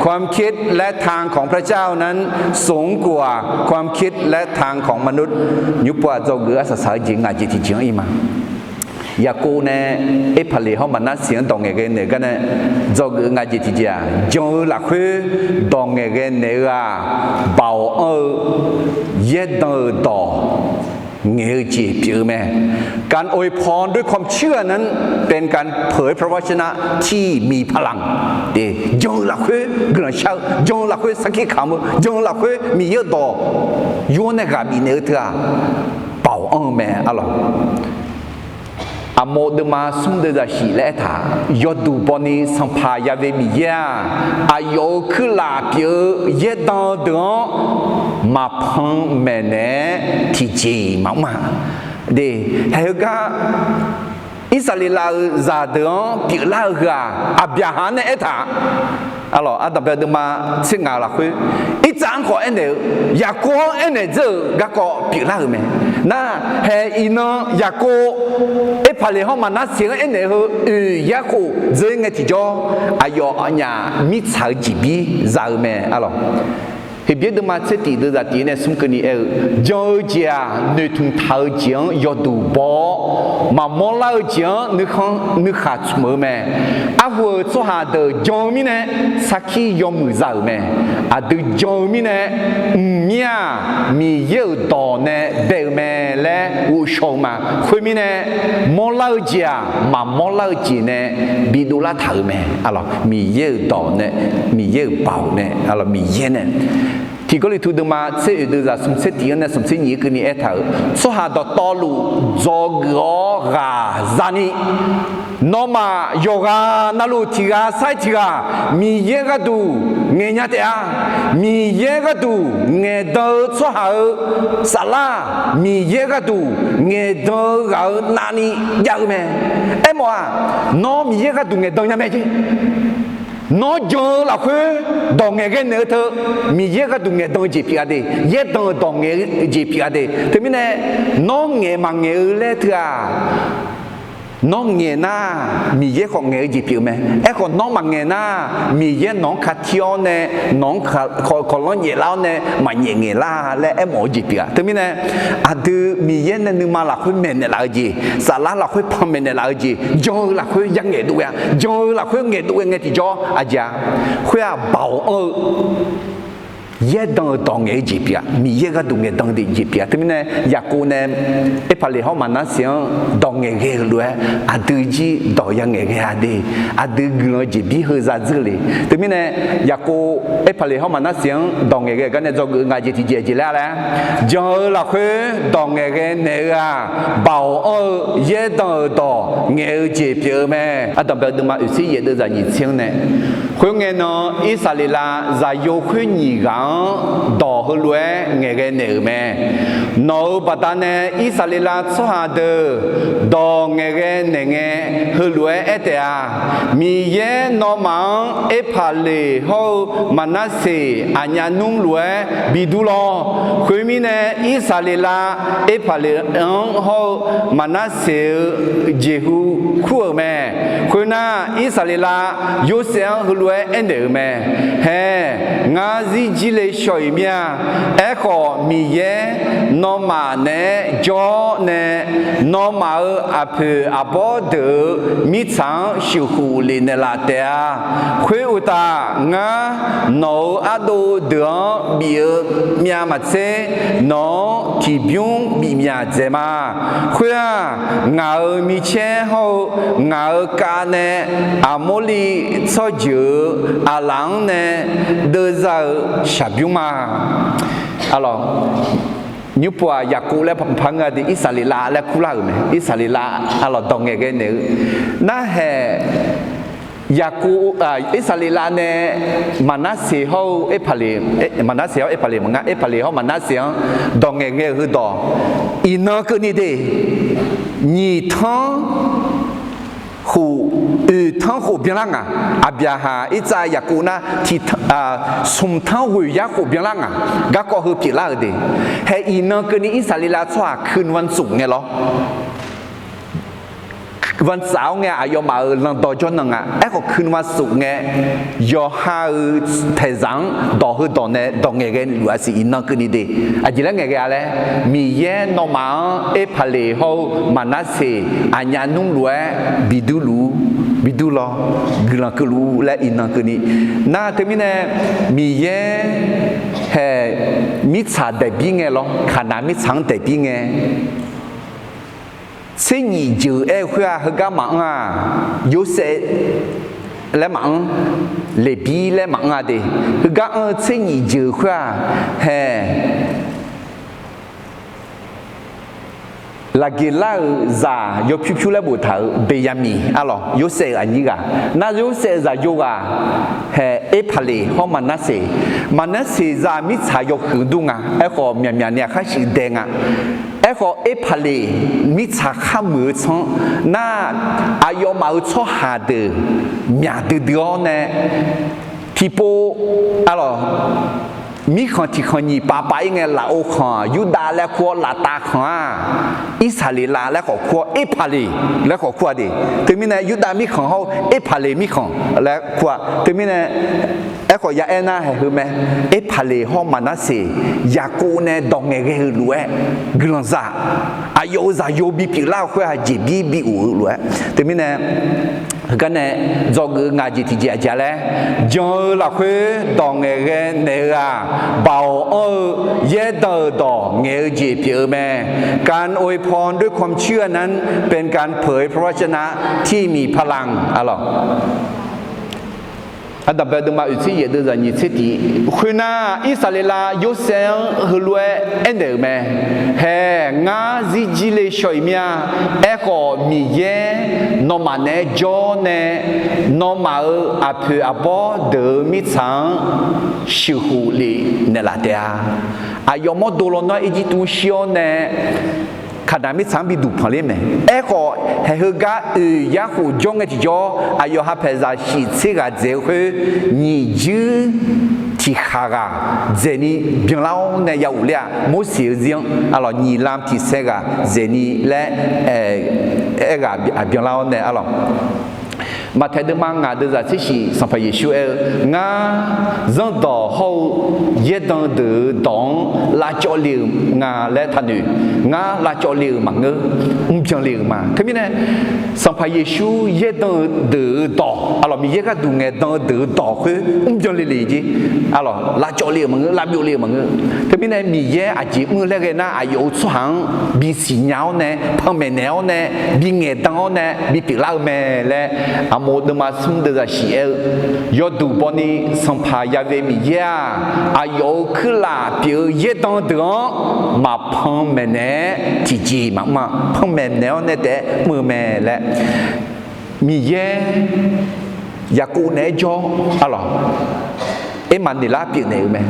ความคิดและทางของพระเจ้านั้นสูงกว่าความคิดและทางของมนุษย์ nymrpov-aq dzawgeuf-eu arsaq saq-eu jeq ngaq jeq tiqjeq-anr ir ma. Yaqkov nae Erpaqleq hawr Maqnarseq-anr dawq ngaeqghae naeq-eu gar nae dzawgeuf-eu ngaq jeq tiqjeq-aq, jan-eu lafkhoer dawq ngaeqghae naeq-eu-aq, baoq anr-eu yaerdan-euq dawq ngaeq-eu jeq pyeuf-eu mae. การอวยพรด้วยความเชื่อนั้นเป็นการเผยพระวจนะที่มีพลัง jan-eu lafkhoer guiqlanq shar-eu, jan-eu lafkhoer sarkir kamq-eu, jan-eu lafkhoer Miqyaer-euq dawq yur-awr nae ghaq bifnaeq-eu teu-aq, baoq anr-eu mae, arlawq. Aqmov deuvma smr deuv zaqsiq laer aertaq, yawduq bawni Sanqpaq Yaqve Miqyaer-aq, aqyawf-euq kuirlaf pyeuf-eu yaerdan deuq-anr maqpan maeqnaeq-aer tiqjeq-iq maqmr-a. De, haeq heugar Irsaqleqlav-euq zaqdeuq-anr pyeuflar-eu heu-aq, Aqbyaqhaq-anr nae aertaq, arlawq, Ardanqbae deuvma tser ngaq lafkhoer, Irtsav-anr khawf aernaeq-eu, Yaqkov-anr aernaeq dzeur-euq garkawv pyeuflar-euq mae. Nar, haeq iqnan Yaqkov Erpaqleq hawr Maqnarseq-anr aernaeq heu oeq yarkhof dzeur ngae tiqjawr, aqyawf aqnyaf mirtsaq-eu jeqbir za-eu mae, arlawq. Heqbyaer deuvma tser tiq deuv zaqtiq nae smr keuvni aer-eu, jan-eu jeq-aq, noeqtmq taq-eu jeq-anr yawduq baw-awr, maqmawr lar-eu jeq-anr nuikhanr nuikhaq tsmq-eu mae. Arhu-euq tsawrhaq deuq jan-eu mirnae, sarkir yawmuiq za-euq mae. Aqdui jan-eu mirnae, mqmir-aq, Miqyaer-euq dawq nae bae-eu mae laer ghovshaw-eu ma. Khoermirnae, mawrlar-eu jeq-aq, maqmawr lar-eu jeq nae bidov lar taq-euq mae. Arlawq, Miqyaer-euq dawq nae, Miqyaer-euq baoq nae, arlawq, Miqyaer nae. Tiq Gawrliqtu deuvma tser oeq deuv zaq smq tser tiq-anr nae smq tser nyiq-anr keuvni aertaq-euq, tsawrhaq dawqtawvluf dzawgeuf-awr ghaq zani, nawmaf yawqghaq navluf tiq ghaq sar-iq tiq ghaq Miqyaer gharduq ngaeq nya taef-a. Miqyaer gharduq ngaeqdan-eu tsawrhaq-euq saflar, Miqyaer gharduq ngaeqdan-eu ghaq-euq navni jav-eu mae. Aermawf-aq, nawr Miqyaer gharduq ngaeqdan nya mae jeq. Nawr jan-eu lafkhoer dawq ngaeqghae naeq-eu teu, Miqyaer gharduq ngaeqdan-eu jeq pyeuf-a de. Yaerdan-eu dawq ngaeq-eu jeq pyeuf-a de. Teumirnae, nawr ngaeq maqngaeq-eu laer teu-aq, nawr ngaeq nar, Miqyaer khawf ngaeq-eu jeq pyeuf-eu mae. Aerkhawf, nawr maqngaeq nar, Miqyaer nawq-anr katir-awr nae, nawq-anr kawqlanr nyaeflar-awr nae maqnyaef ngaeqlar laer aermawf-eu jeq pyeuf-a. Teumirnae, aqdui Miqyaer nae nuima lafkhoer maeqnaeq laf-eu jeq, saflar lafkhoer panmaeq naeqlaf-eu jeq, jan-eu lafkhoer ya ngaeqdov ghae-a. Jan-eu lafkhoer ngaeqdov ghae ngae tiqjawr aqjeq-a, khoer-aq baoq anr-eu yaerdan-euq dawq ngaeq-eu jeq pyeuf-a. Miqyaer gharduq ngaeqdan-eu jeq pyeuf-a. Teumirnae Yaqkov nae Erpaqleq hawr Maqnarseq-anr dawq ngaeq ghae-euq lof-aer aqdui jir dawq ya ngaeq ghae-a de. Aqdui guiqlanq jeqbir heu za dzeur le. Teumirnae Yaqkov Erpaqleq hawr Maqnarseq-anr dawq ngaeq ghae-euq gar nae dzawgeuf-eu ngaq jeq tiqjeq jeq laer laer, jan-eu lafkhoer dawq ngaeq ghae naeq-eu-aq, baoq anr-eu yaerdan-euq dawq ngaeq-eu jeq pyeuf-eu mae. Ardanqbae deuvma oeqtser yaef deuvzaq nyiq tser-anr nae, khoerngae nan Irsaqleqlav zaqyo khoer nyiq ghaq-anr dawq heulof-aer ngaeqghae naeq-euq mae. Nawq-euq baqdanae Irsaqleqlav tsawrhaq deuq dawq ngaeqghae naeq ngae, heulof-aer aer taef-a. Miqyaer nawmaf-anr Erpaqleq hawr-eu Maqnarseq aqnyaf nmr lof-aer bidur lawr. Khoermirnae, Irsaqleqlav Erpaqleq-anr hawr-eu Maqnarseq-eu jeqhu kur-euq mae. Khoernar, Irsaqleqlav Yorsaev-anr heulof-aer aernaeq-euq mae. Hae, ngar zirjir le shaw-iq mir-a. Aerkhawf, Miqyaer nawmaf naeq-aer jawr nae, nawmaf-euq aqpoeq aqbawr deuq-euq mirtsaq-anr sheuqkhof lef naeqlaf taef-a. Khoeruqtaf, ngar nawq-euq ardov deuq-anr bif-eu myav maqtser, nawq-anr tiqbymr bif myaq dzaeq ma. Khoer-aq, ngaq-euq micaer hawr-eu ngaq-euq kav nae Aqmorliv tsawrjeuq-euq aqlaf-anr nae deuvza-eu shaqbymr ma. Nymrpov-aq, Yaqkov laer par ngeur-a de, Irsaqleqlav laer kurlar-euq mae. Irsaqleqlav arlawq dawq ngaeqghae naeq-eu narhaeq, Yaqkov, Irsaqleqlav nae Maqnarseq hawr-eu Erpaqleq, Maqnarseq hawr Erpaqleq maqnga, Erpaqleq hawr Maqnarseq-anr dawq ngaeqghae-euq heudawq iqnan keuvni de, nyiq tanr khof, oeq tanr khof byanlar ngaq. Aqbyaqhaq, Irtsav, Yaqkov nar tiq tanr, smq tanr ghoeq yar khof byanlar ngaq. Garkawv heu pyeuflar-euq de. Hae iqnan keuvni Irsaqleqlav tsawrhaq คืนวันศุกร์ ngae lawr. วันเสาร์ ngae aqyawfmaf-euq landaw jawrnan nga. Aerkhawf คืนวันศุกร์ ngae yawqha-euq paeqzaq-anr dawq heudawq nae dawq ngaeqghae luf-a siq iqnan keuvni de. Aqjeq laer ngaeqghae-a laer, Miqyaer nawmaf-anr Erpaqleq hawr-eu Maqnarseq aqnyaf nmr lof-aer bidur luf-ur, bidur lawr, guiqlanq keuvluf-ur laer iqnan keuvni. Nar teumirnae Miqyaer hae mirtsaq daeqbir ngae lawr, Kaqnaq mirtsaq-anr daeqbir ngae, tser nyif jeuq aer-eu khoer-aq, heugar maqanr-aq, Yorsaev laer maqanr, Leqbir laer maqanr-a de. Heugar anr-eu tser nyif jeuq khoer-aq, hae Laqgeqlar-euq zaq yawpyur pyur laer boftaq-euq Beqyaqmiq arlawq, Yorsaev-euq aqnyir ghaq. Nar Yorsaev-euq zaqyo ghaq hae Erpaqleq hawr Maqnarseq. Maqnarseq zaq mirtsaq yawhuiq dur nga. Aerkhawf myaqmyaq ni aqkhar shuif dae nga. Aerkhawf Erpaqleq mirtsaq khar muiq-eu tsanr nar, aqyawfmaf-euq tsawrhaq deuq myaq duidui-awr nae tiqpov arlawq, mirkhanq tiqkhanq nyiq pavpav-ir ngae, lafov khanq Yurdav laer kur-awr, laftav khanq-aq Irsaqleqlav laer khawf kur-awr, Erpaqleq laer khawf kur-a de. Teumirnae Yurdav mirkhanq hawr-eu Erpaqleq mirkhanq laer kur-a. Teumirnae aerkhawf ya aer nar haeq heu mae. Erpaqleq hawr Maqnarseq Yaqkov nae dawq ngaeqghae-eu lof-aer guiqlanq zaq, aqyawf-euq zaqyo bipyeuf lar-eu khoer-aq jeqbir bi of-eu lof-aer. Teumirnae heugar nae dzawgeuf-eu ngaq jeq tiqjeq aqjeq laer, jan-eu lafkhoer dawq ngaeqghae naeq-eu-aq, baoq anr-eu yaerdan-euq dawq ngaeq-eu jeq pyeuf-eu mae. การอวยพรด้วยความเชื่อนั้นเป็นการเผยพระวจนะที่มีพลัง arlawq. Ardanqbae deuvma oeqtser yaef deuvzaq nyiq tser tiq. Khoernar, Irsaqleqlav Yorsaev-anr heulof-aer aernaeq-euq mae. Hae, ngar zirjir le shaw-iq mir-a. Aerkhawf, Miqyaer nawmaf naeq-aer jawr nae, nawmaf-euq aqpoeq aqbawr deuq-euq mirtsaq-anr sheuqkhof lef naeqlaf taef-a. Aqyawf mawrdo lawnmr-anr Irjirtuv shir-awr nae, Kaqnaq mirtsaq-anr bi duqpanq ler mae. Aerkhawf, haeq heugar oeq yar khof jawr ngae tiqjawr, aqyawf ha paeqzaq shif tser ghaq dzaeq-eu khoer, nyiq juir tiqkhaq ghaq dzaeqni byanlar-awr nae ya ghofler-a. Morseq-eu zir-anr arlawq, nyiq lam tiqsaer ghaq dzaeqni laer aer ghaq byanlar-awr nae arlawq. Maqtaeq deuvma ngaq deuvzaq tser shif Sanqpaq Yeqsur aer-eu, Ngar zanrdawq hawr-eu yaerdan deuq-euq dawq-anr lavcawv le-euq nga laer taqnoeq. Ngar lavcawv le-euq maqngeur, mrbyan le-euq ma. Teumirnae, Sanqpaq Yeqsur yaerdan-eu deuq-euq dawq, arlawq, Miqyaer gharduq ngaeqdan-eu deuq-euq dawq khoer mrbyan le le jeq, arlawq, lavcawv le-euq maqngeur, lavbyov le-euq maqngeur. Teumirnae Miqyaer aqjeq mr-eu laer ghae nar, aqyawf-euq tsawrhaq-anr bisiqnya-awr nae, panmaeq naeq-awr nae, bingaeq dan-awr nae, bipyeuf lar-eu mae laer, Aqmoq deuvma smr deuvzaq shif aer-eu, Yawduq bawni Sanqpaq Ya've Miqyaer-aq, aqyawf-euq kuirlaf pyeuf-eu yaerdan deuq-anr maqpan maeqnaeq-aer tiqjeq maqmr-a. Panmaeq naeq-awr nae taef-aer mr-eu mae laer, Miqyaer Yaqkov naeq-aer jawr, arlawq, Ermaqneqlar pyeufnaeq-eu mae.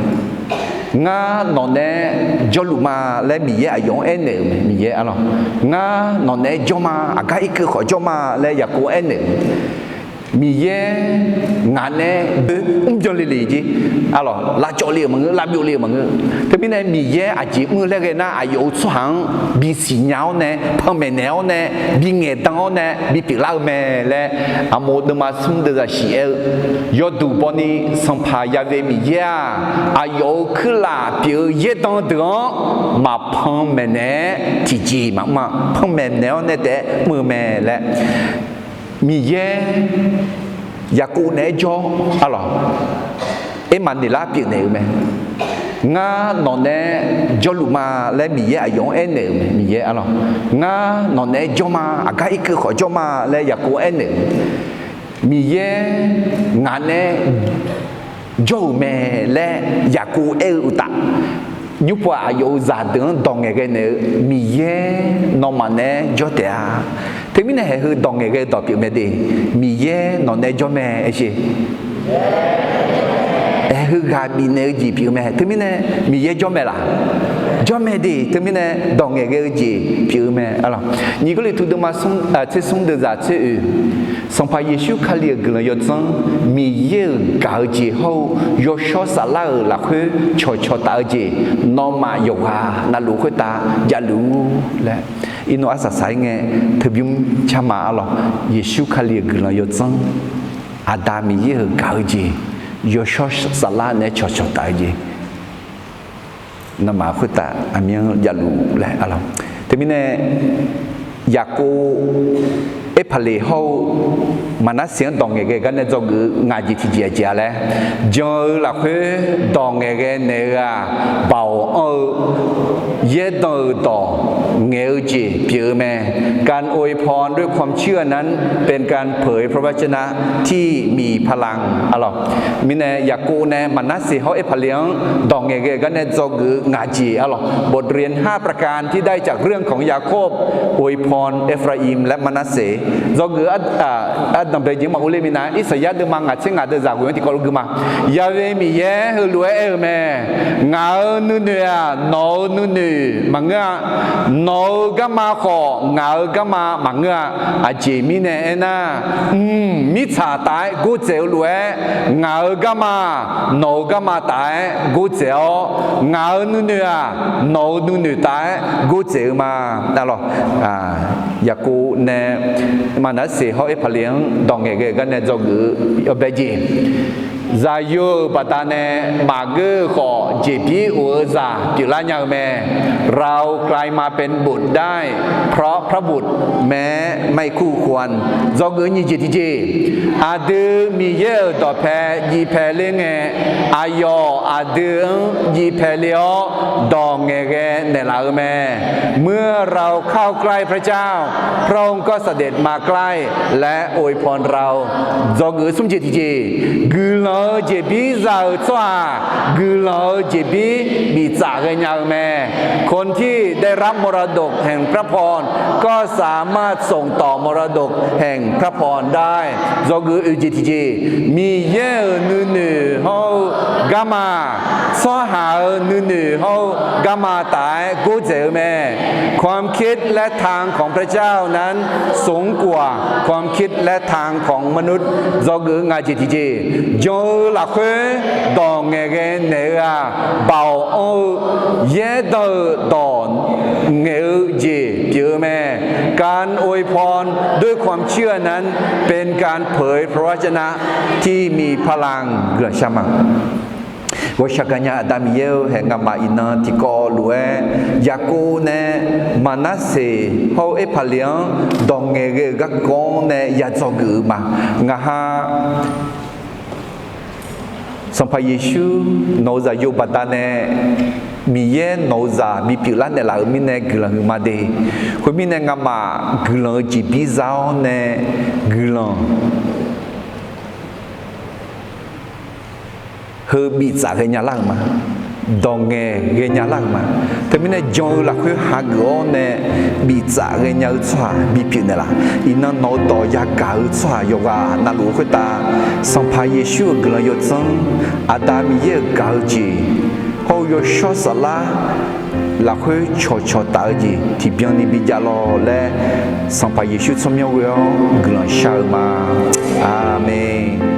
Ngar nawq naeq-aer jawrluf ma laer Miqyaer aqyawf-anr aernaeq-euq mae. Miqyaer, arlawq, Ngar nawq naeq-aer jawr ma, aqgar irkeuv khawf jawr ma laer Yaqkov aernaeq-euq mae. Miqyaer ngaq naeq-aer mrbyan le le jeq, arlawq, lavcawv le-euq maqngeur, lavbyov le-euq maqngeur. Teumirnae Miqyaer aqjeq mr-eu laer ghae nar, aqyawf-euq tsawrhaq-anr bisiqnya-awr nae, panmaeq naeq-awr nae, bingaeq dan-awr nae, bipyeuf lar-eu mae laer, Aqmoq deuvma smr deuvzaq shif aer-eu, Yawduq bawni Sanqpaq Ya've Miqyaer-aq, aqyawf-euq kuirlaf pyeuf-eu yaerdan deuq-anr maqpan maeqnaeq-aer tiqjeq maqmr-a. Panmaeq naeq-awr nae taef-aer mr-eu mae laer, Miqyaer Yaqkov naeq-aer jawr, arlawq, Ermaqneqlar pyeufnaeq-eu mae. Ngar nawq naeq-aer jawrluf ma laer Miqyaer aqyawf-anr aernaeq-euq mae. Miqyaer, arlawq, Ngar nawq naeq-aer jawr ma, aqgar irkeuv khawf jawr ma laer Yaqkov aernaeq-euq mae. Miqyaer ngaq naeq-aer jawr-euq mae laer Yaqkov aer-eu uqtaf, nymrpov-aq, aqyawf-euq zaqdeuq-anr dawq ngaeqghae naeq-eu, Miqyaer nawmaf naeq-aer jawr taef-a. Teumirnae haeq heu dawq ngaeqghae dawq pyeuf mae de. Miqyaer nawq naeq-aer jawr mae, aer sher. Haeq heu ghaq bifnaeq-eu jeq pyeuf-eu mae. Teumirnae Miqyaer jawr mae laq? Jawr mae de. Teumirnae dawq ngaeqghae-eu jeq pyeuf-eu mae, arlawq. Nyiq Gawrliqtu deuvma tser smr deuvzaq tser oeq, Sanqpaq Yeqsur Kali-euq guiqlanq yawdzanr, Miqyaer-euq gaq-eu jeq hawr-eu yawshawr saflar-euq lafkhoer cawqcawq taf-eu jeq, nawmaf yawqghaq navluf khoertav javluf-ur laer, iqnan arsaq saq-ir ngae, teubymr car ma, arlawq. Yeqsur Kali-euq guiqlanq yawdzanr, Aqda Miqyaer-euq gaq-eu jeq, yawshawr saflar naeq-aer cawqcawq taf-eu jeq, nawmaf khoertav aqmyanluf javluf laer, arlawq. Teumirnae Yaqkov, Erpaqleq hawr-eu Maqnarseq-anr dawq ngaeqghae gar nae dzawgeuf-eu ngaq jeq tiqjeq aqjeq-a laer, jan-eu lafkhoer dawq ngaeqghae naeq-eu-aq, baoq anr-eu yaerdan-euq dawq ngaeq-eu jeq pyeuf-eu mae. การอวยพรด้วยความเชื่อนั้นเป็นการเผยพระวจนะที่มีพลัง arlawq. Mirnae Yaqkov nae Maqnarseq hawr Erpaqleq-anr dawq ngaeqghae gar nae dzawgeuf-eu ngaq jeq, arlawq, บทเรียนห้าประการที่ได้จากเรื่องของยาโคบ อวยพรเอฟราอิมและมะนัสเส dzawgeuf-eu ardanqbae jeq maqur ler minav, Irsaqyar deuvma ngaq tser ngaq deuvzaq ghoeq-anr tiqkawv lof gui ma. Ya've Miqyaer heulof-aer aer-eu mae. Ngaq-euq nuinoeq-aq, nawq-euq nuinoeq maqngeur-a. Nawq-euq garma khawf, ngaq-euq garma maqngeur-a. Aqjeq mirnae aernar, mq, mirtsaq taf-aer gordzaeq-eu lof-aer, ngaq-euq garma-aq, nawq-euq garma taf-aer gordzaeq-awr, ngaq-euq nuinoeq-aq, nawq-euq nuinoeq taf-aer gordzaeq-eu ma. Arlawq, Yaqkov nae Maqnarseq hawr Erpaqleq-anr dawq ngaeqghae-eu gar nae dzawgeuf-eu yawbae jeq, zaqyo-euq baqdanae maqgeur-eu khawf, jeqbir of-eu zaq pyeuflar nya-eu mae. เรากลายมาเป็นบุตรได้เพราะพระบุตร แม้ไม่คู่ควร dzawgeuf-eu nyiq jeq tiqjeq, aqdui Miqyaer-euq dawqpae jiv pae ler ngae, aqyawf aqdui-anr jiv pae ler-awr dawq ngaeqghae naeqlaf-eu mae. เมื่อเราเข้าใกล้พระเจ้า พระองค์ก็เสด็จมาใกล้และอวยพรเรา dzawgeuf-eu smr jeq tiqjeq, guiqlanq-eu jeqbir za-euq tsawrhaq guiqlanq-eu jeqbir biftsaf ghaenya-eu mae. คนที่ได้รับมรดกแห่งพระพรก็สามารถส่งต่อมรดกแห่งพระพรได้ dzawgeuf-eu oeq jeq tiqjeq, Miqyaer-euq nuinoeq hawr-eu garma-aq, tsawrhaq-euq nuinoeq hawr-eu garma taf-aer gordzaeq-eu mae. ความคิดและทางของพระเจ้านั้นสูงกว่าความคิดและทางของมนุษย์ dzawgeuf-eu ngaq jeq tiqjeq, jan-eu lafkhoer dawq ngaeqghae naeq-eu-aq, baoq anr-eu yaerdan-euq dawq ngaeq-eu jeq pyeuf-eu mae. การอวยพรด้วยความเชื่อนั้นเป็นการเผยพระวจนะที่มีพลัง Guiqlanq shar ma. Ghawqshaq gaqnya Aqda Miqyaer-eu haeq, ngamaf iqnan tiqkawv lof-aer Yaqkov nae Maqnarseq hawr-eu Erpaqleq-anr dawq ngaeqghae-euq garkawv-anr nae ya dzawgeuf-eu ma. Ngaq ha Sanqpaq Yeqsur nawq-eu zaqyo baqdanae Miqyaer nawq-eu zaq bipyeuf lar naeqlaf-euq mirnae guiqlanq huiqma de. Khoermirnae ngamaf guiqlanq-eu jeqbir za-awr nae guiqlanq heu biftsaf ghaenya lar-euq ma. Dawq ngaeqghaenya lar-euq ma. Teumirnae jan-eu lafkhoer hageuf-awr nae biftsaf ghaenya-eu tsawrhaq bipyeuf naeqlaf. Iqnan nawq-eu dawq yagaq-eu tsawrhaq yawqghaq navluf-eu khoertav, Sanqpaq Yeqsur-euq guiqlanq yawdzanr, Aqda Miqyaer-euq gaq-eu jeq, hawr-eu yawshawr saflar lafkhoer cawqcawq taf-eu jeq tiqbyan ni bijav lawq laer, Sanqpaq Yeqsur tsawrmyanr ghoe-awr guiqlanq shar-eu ma. Aqmeq.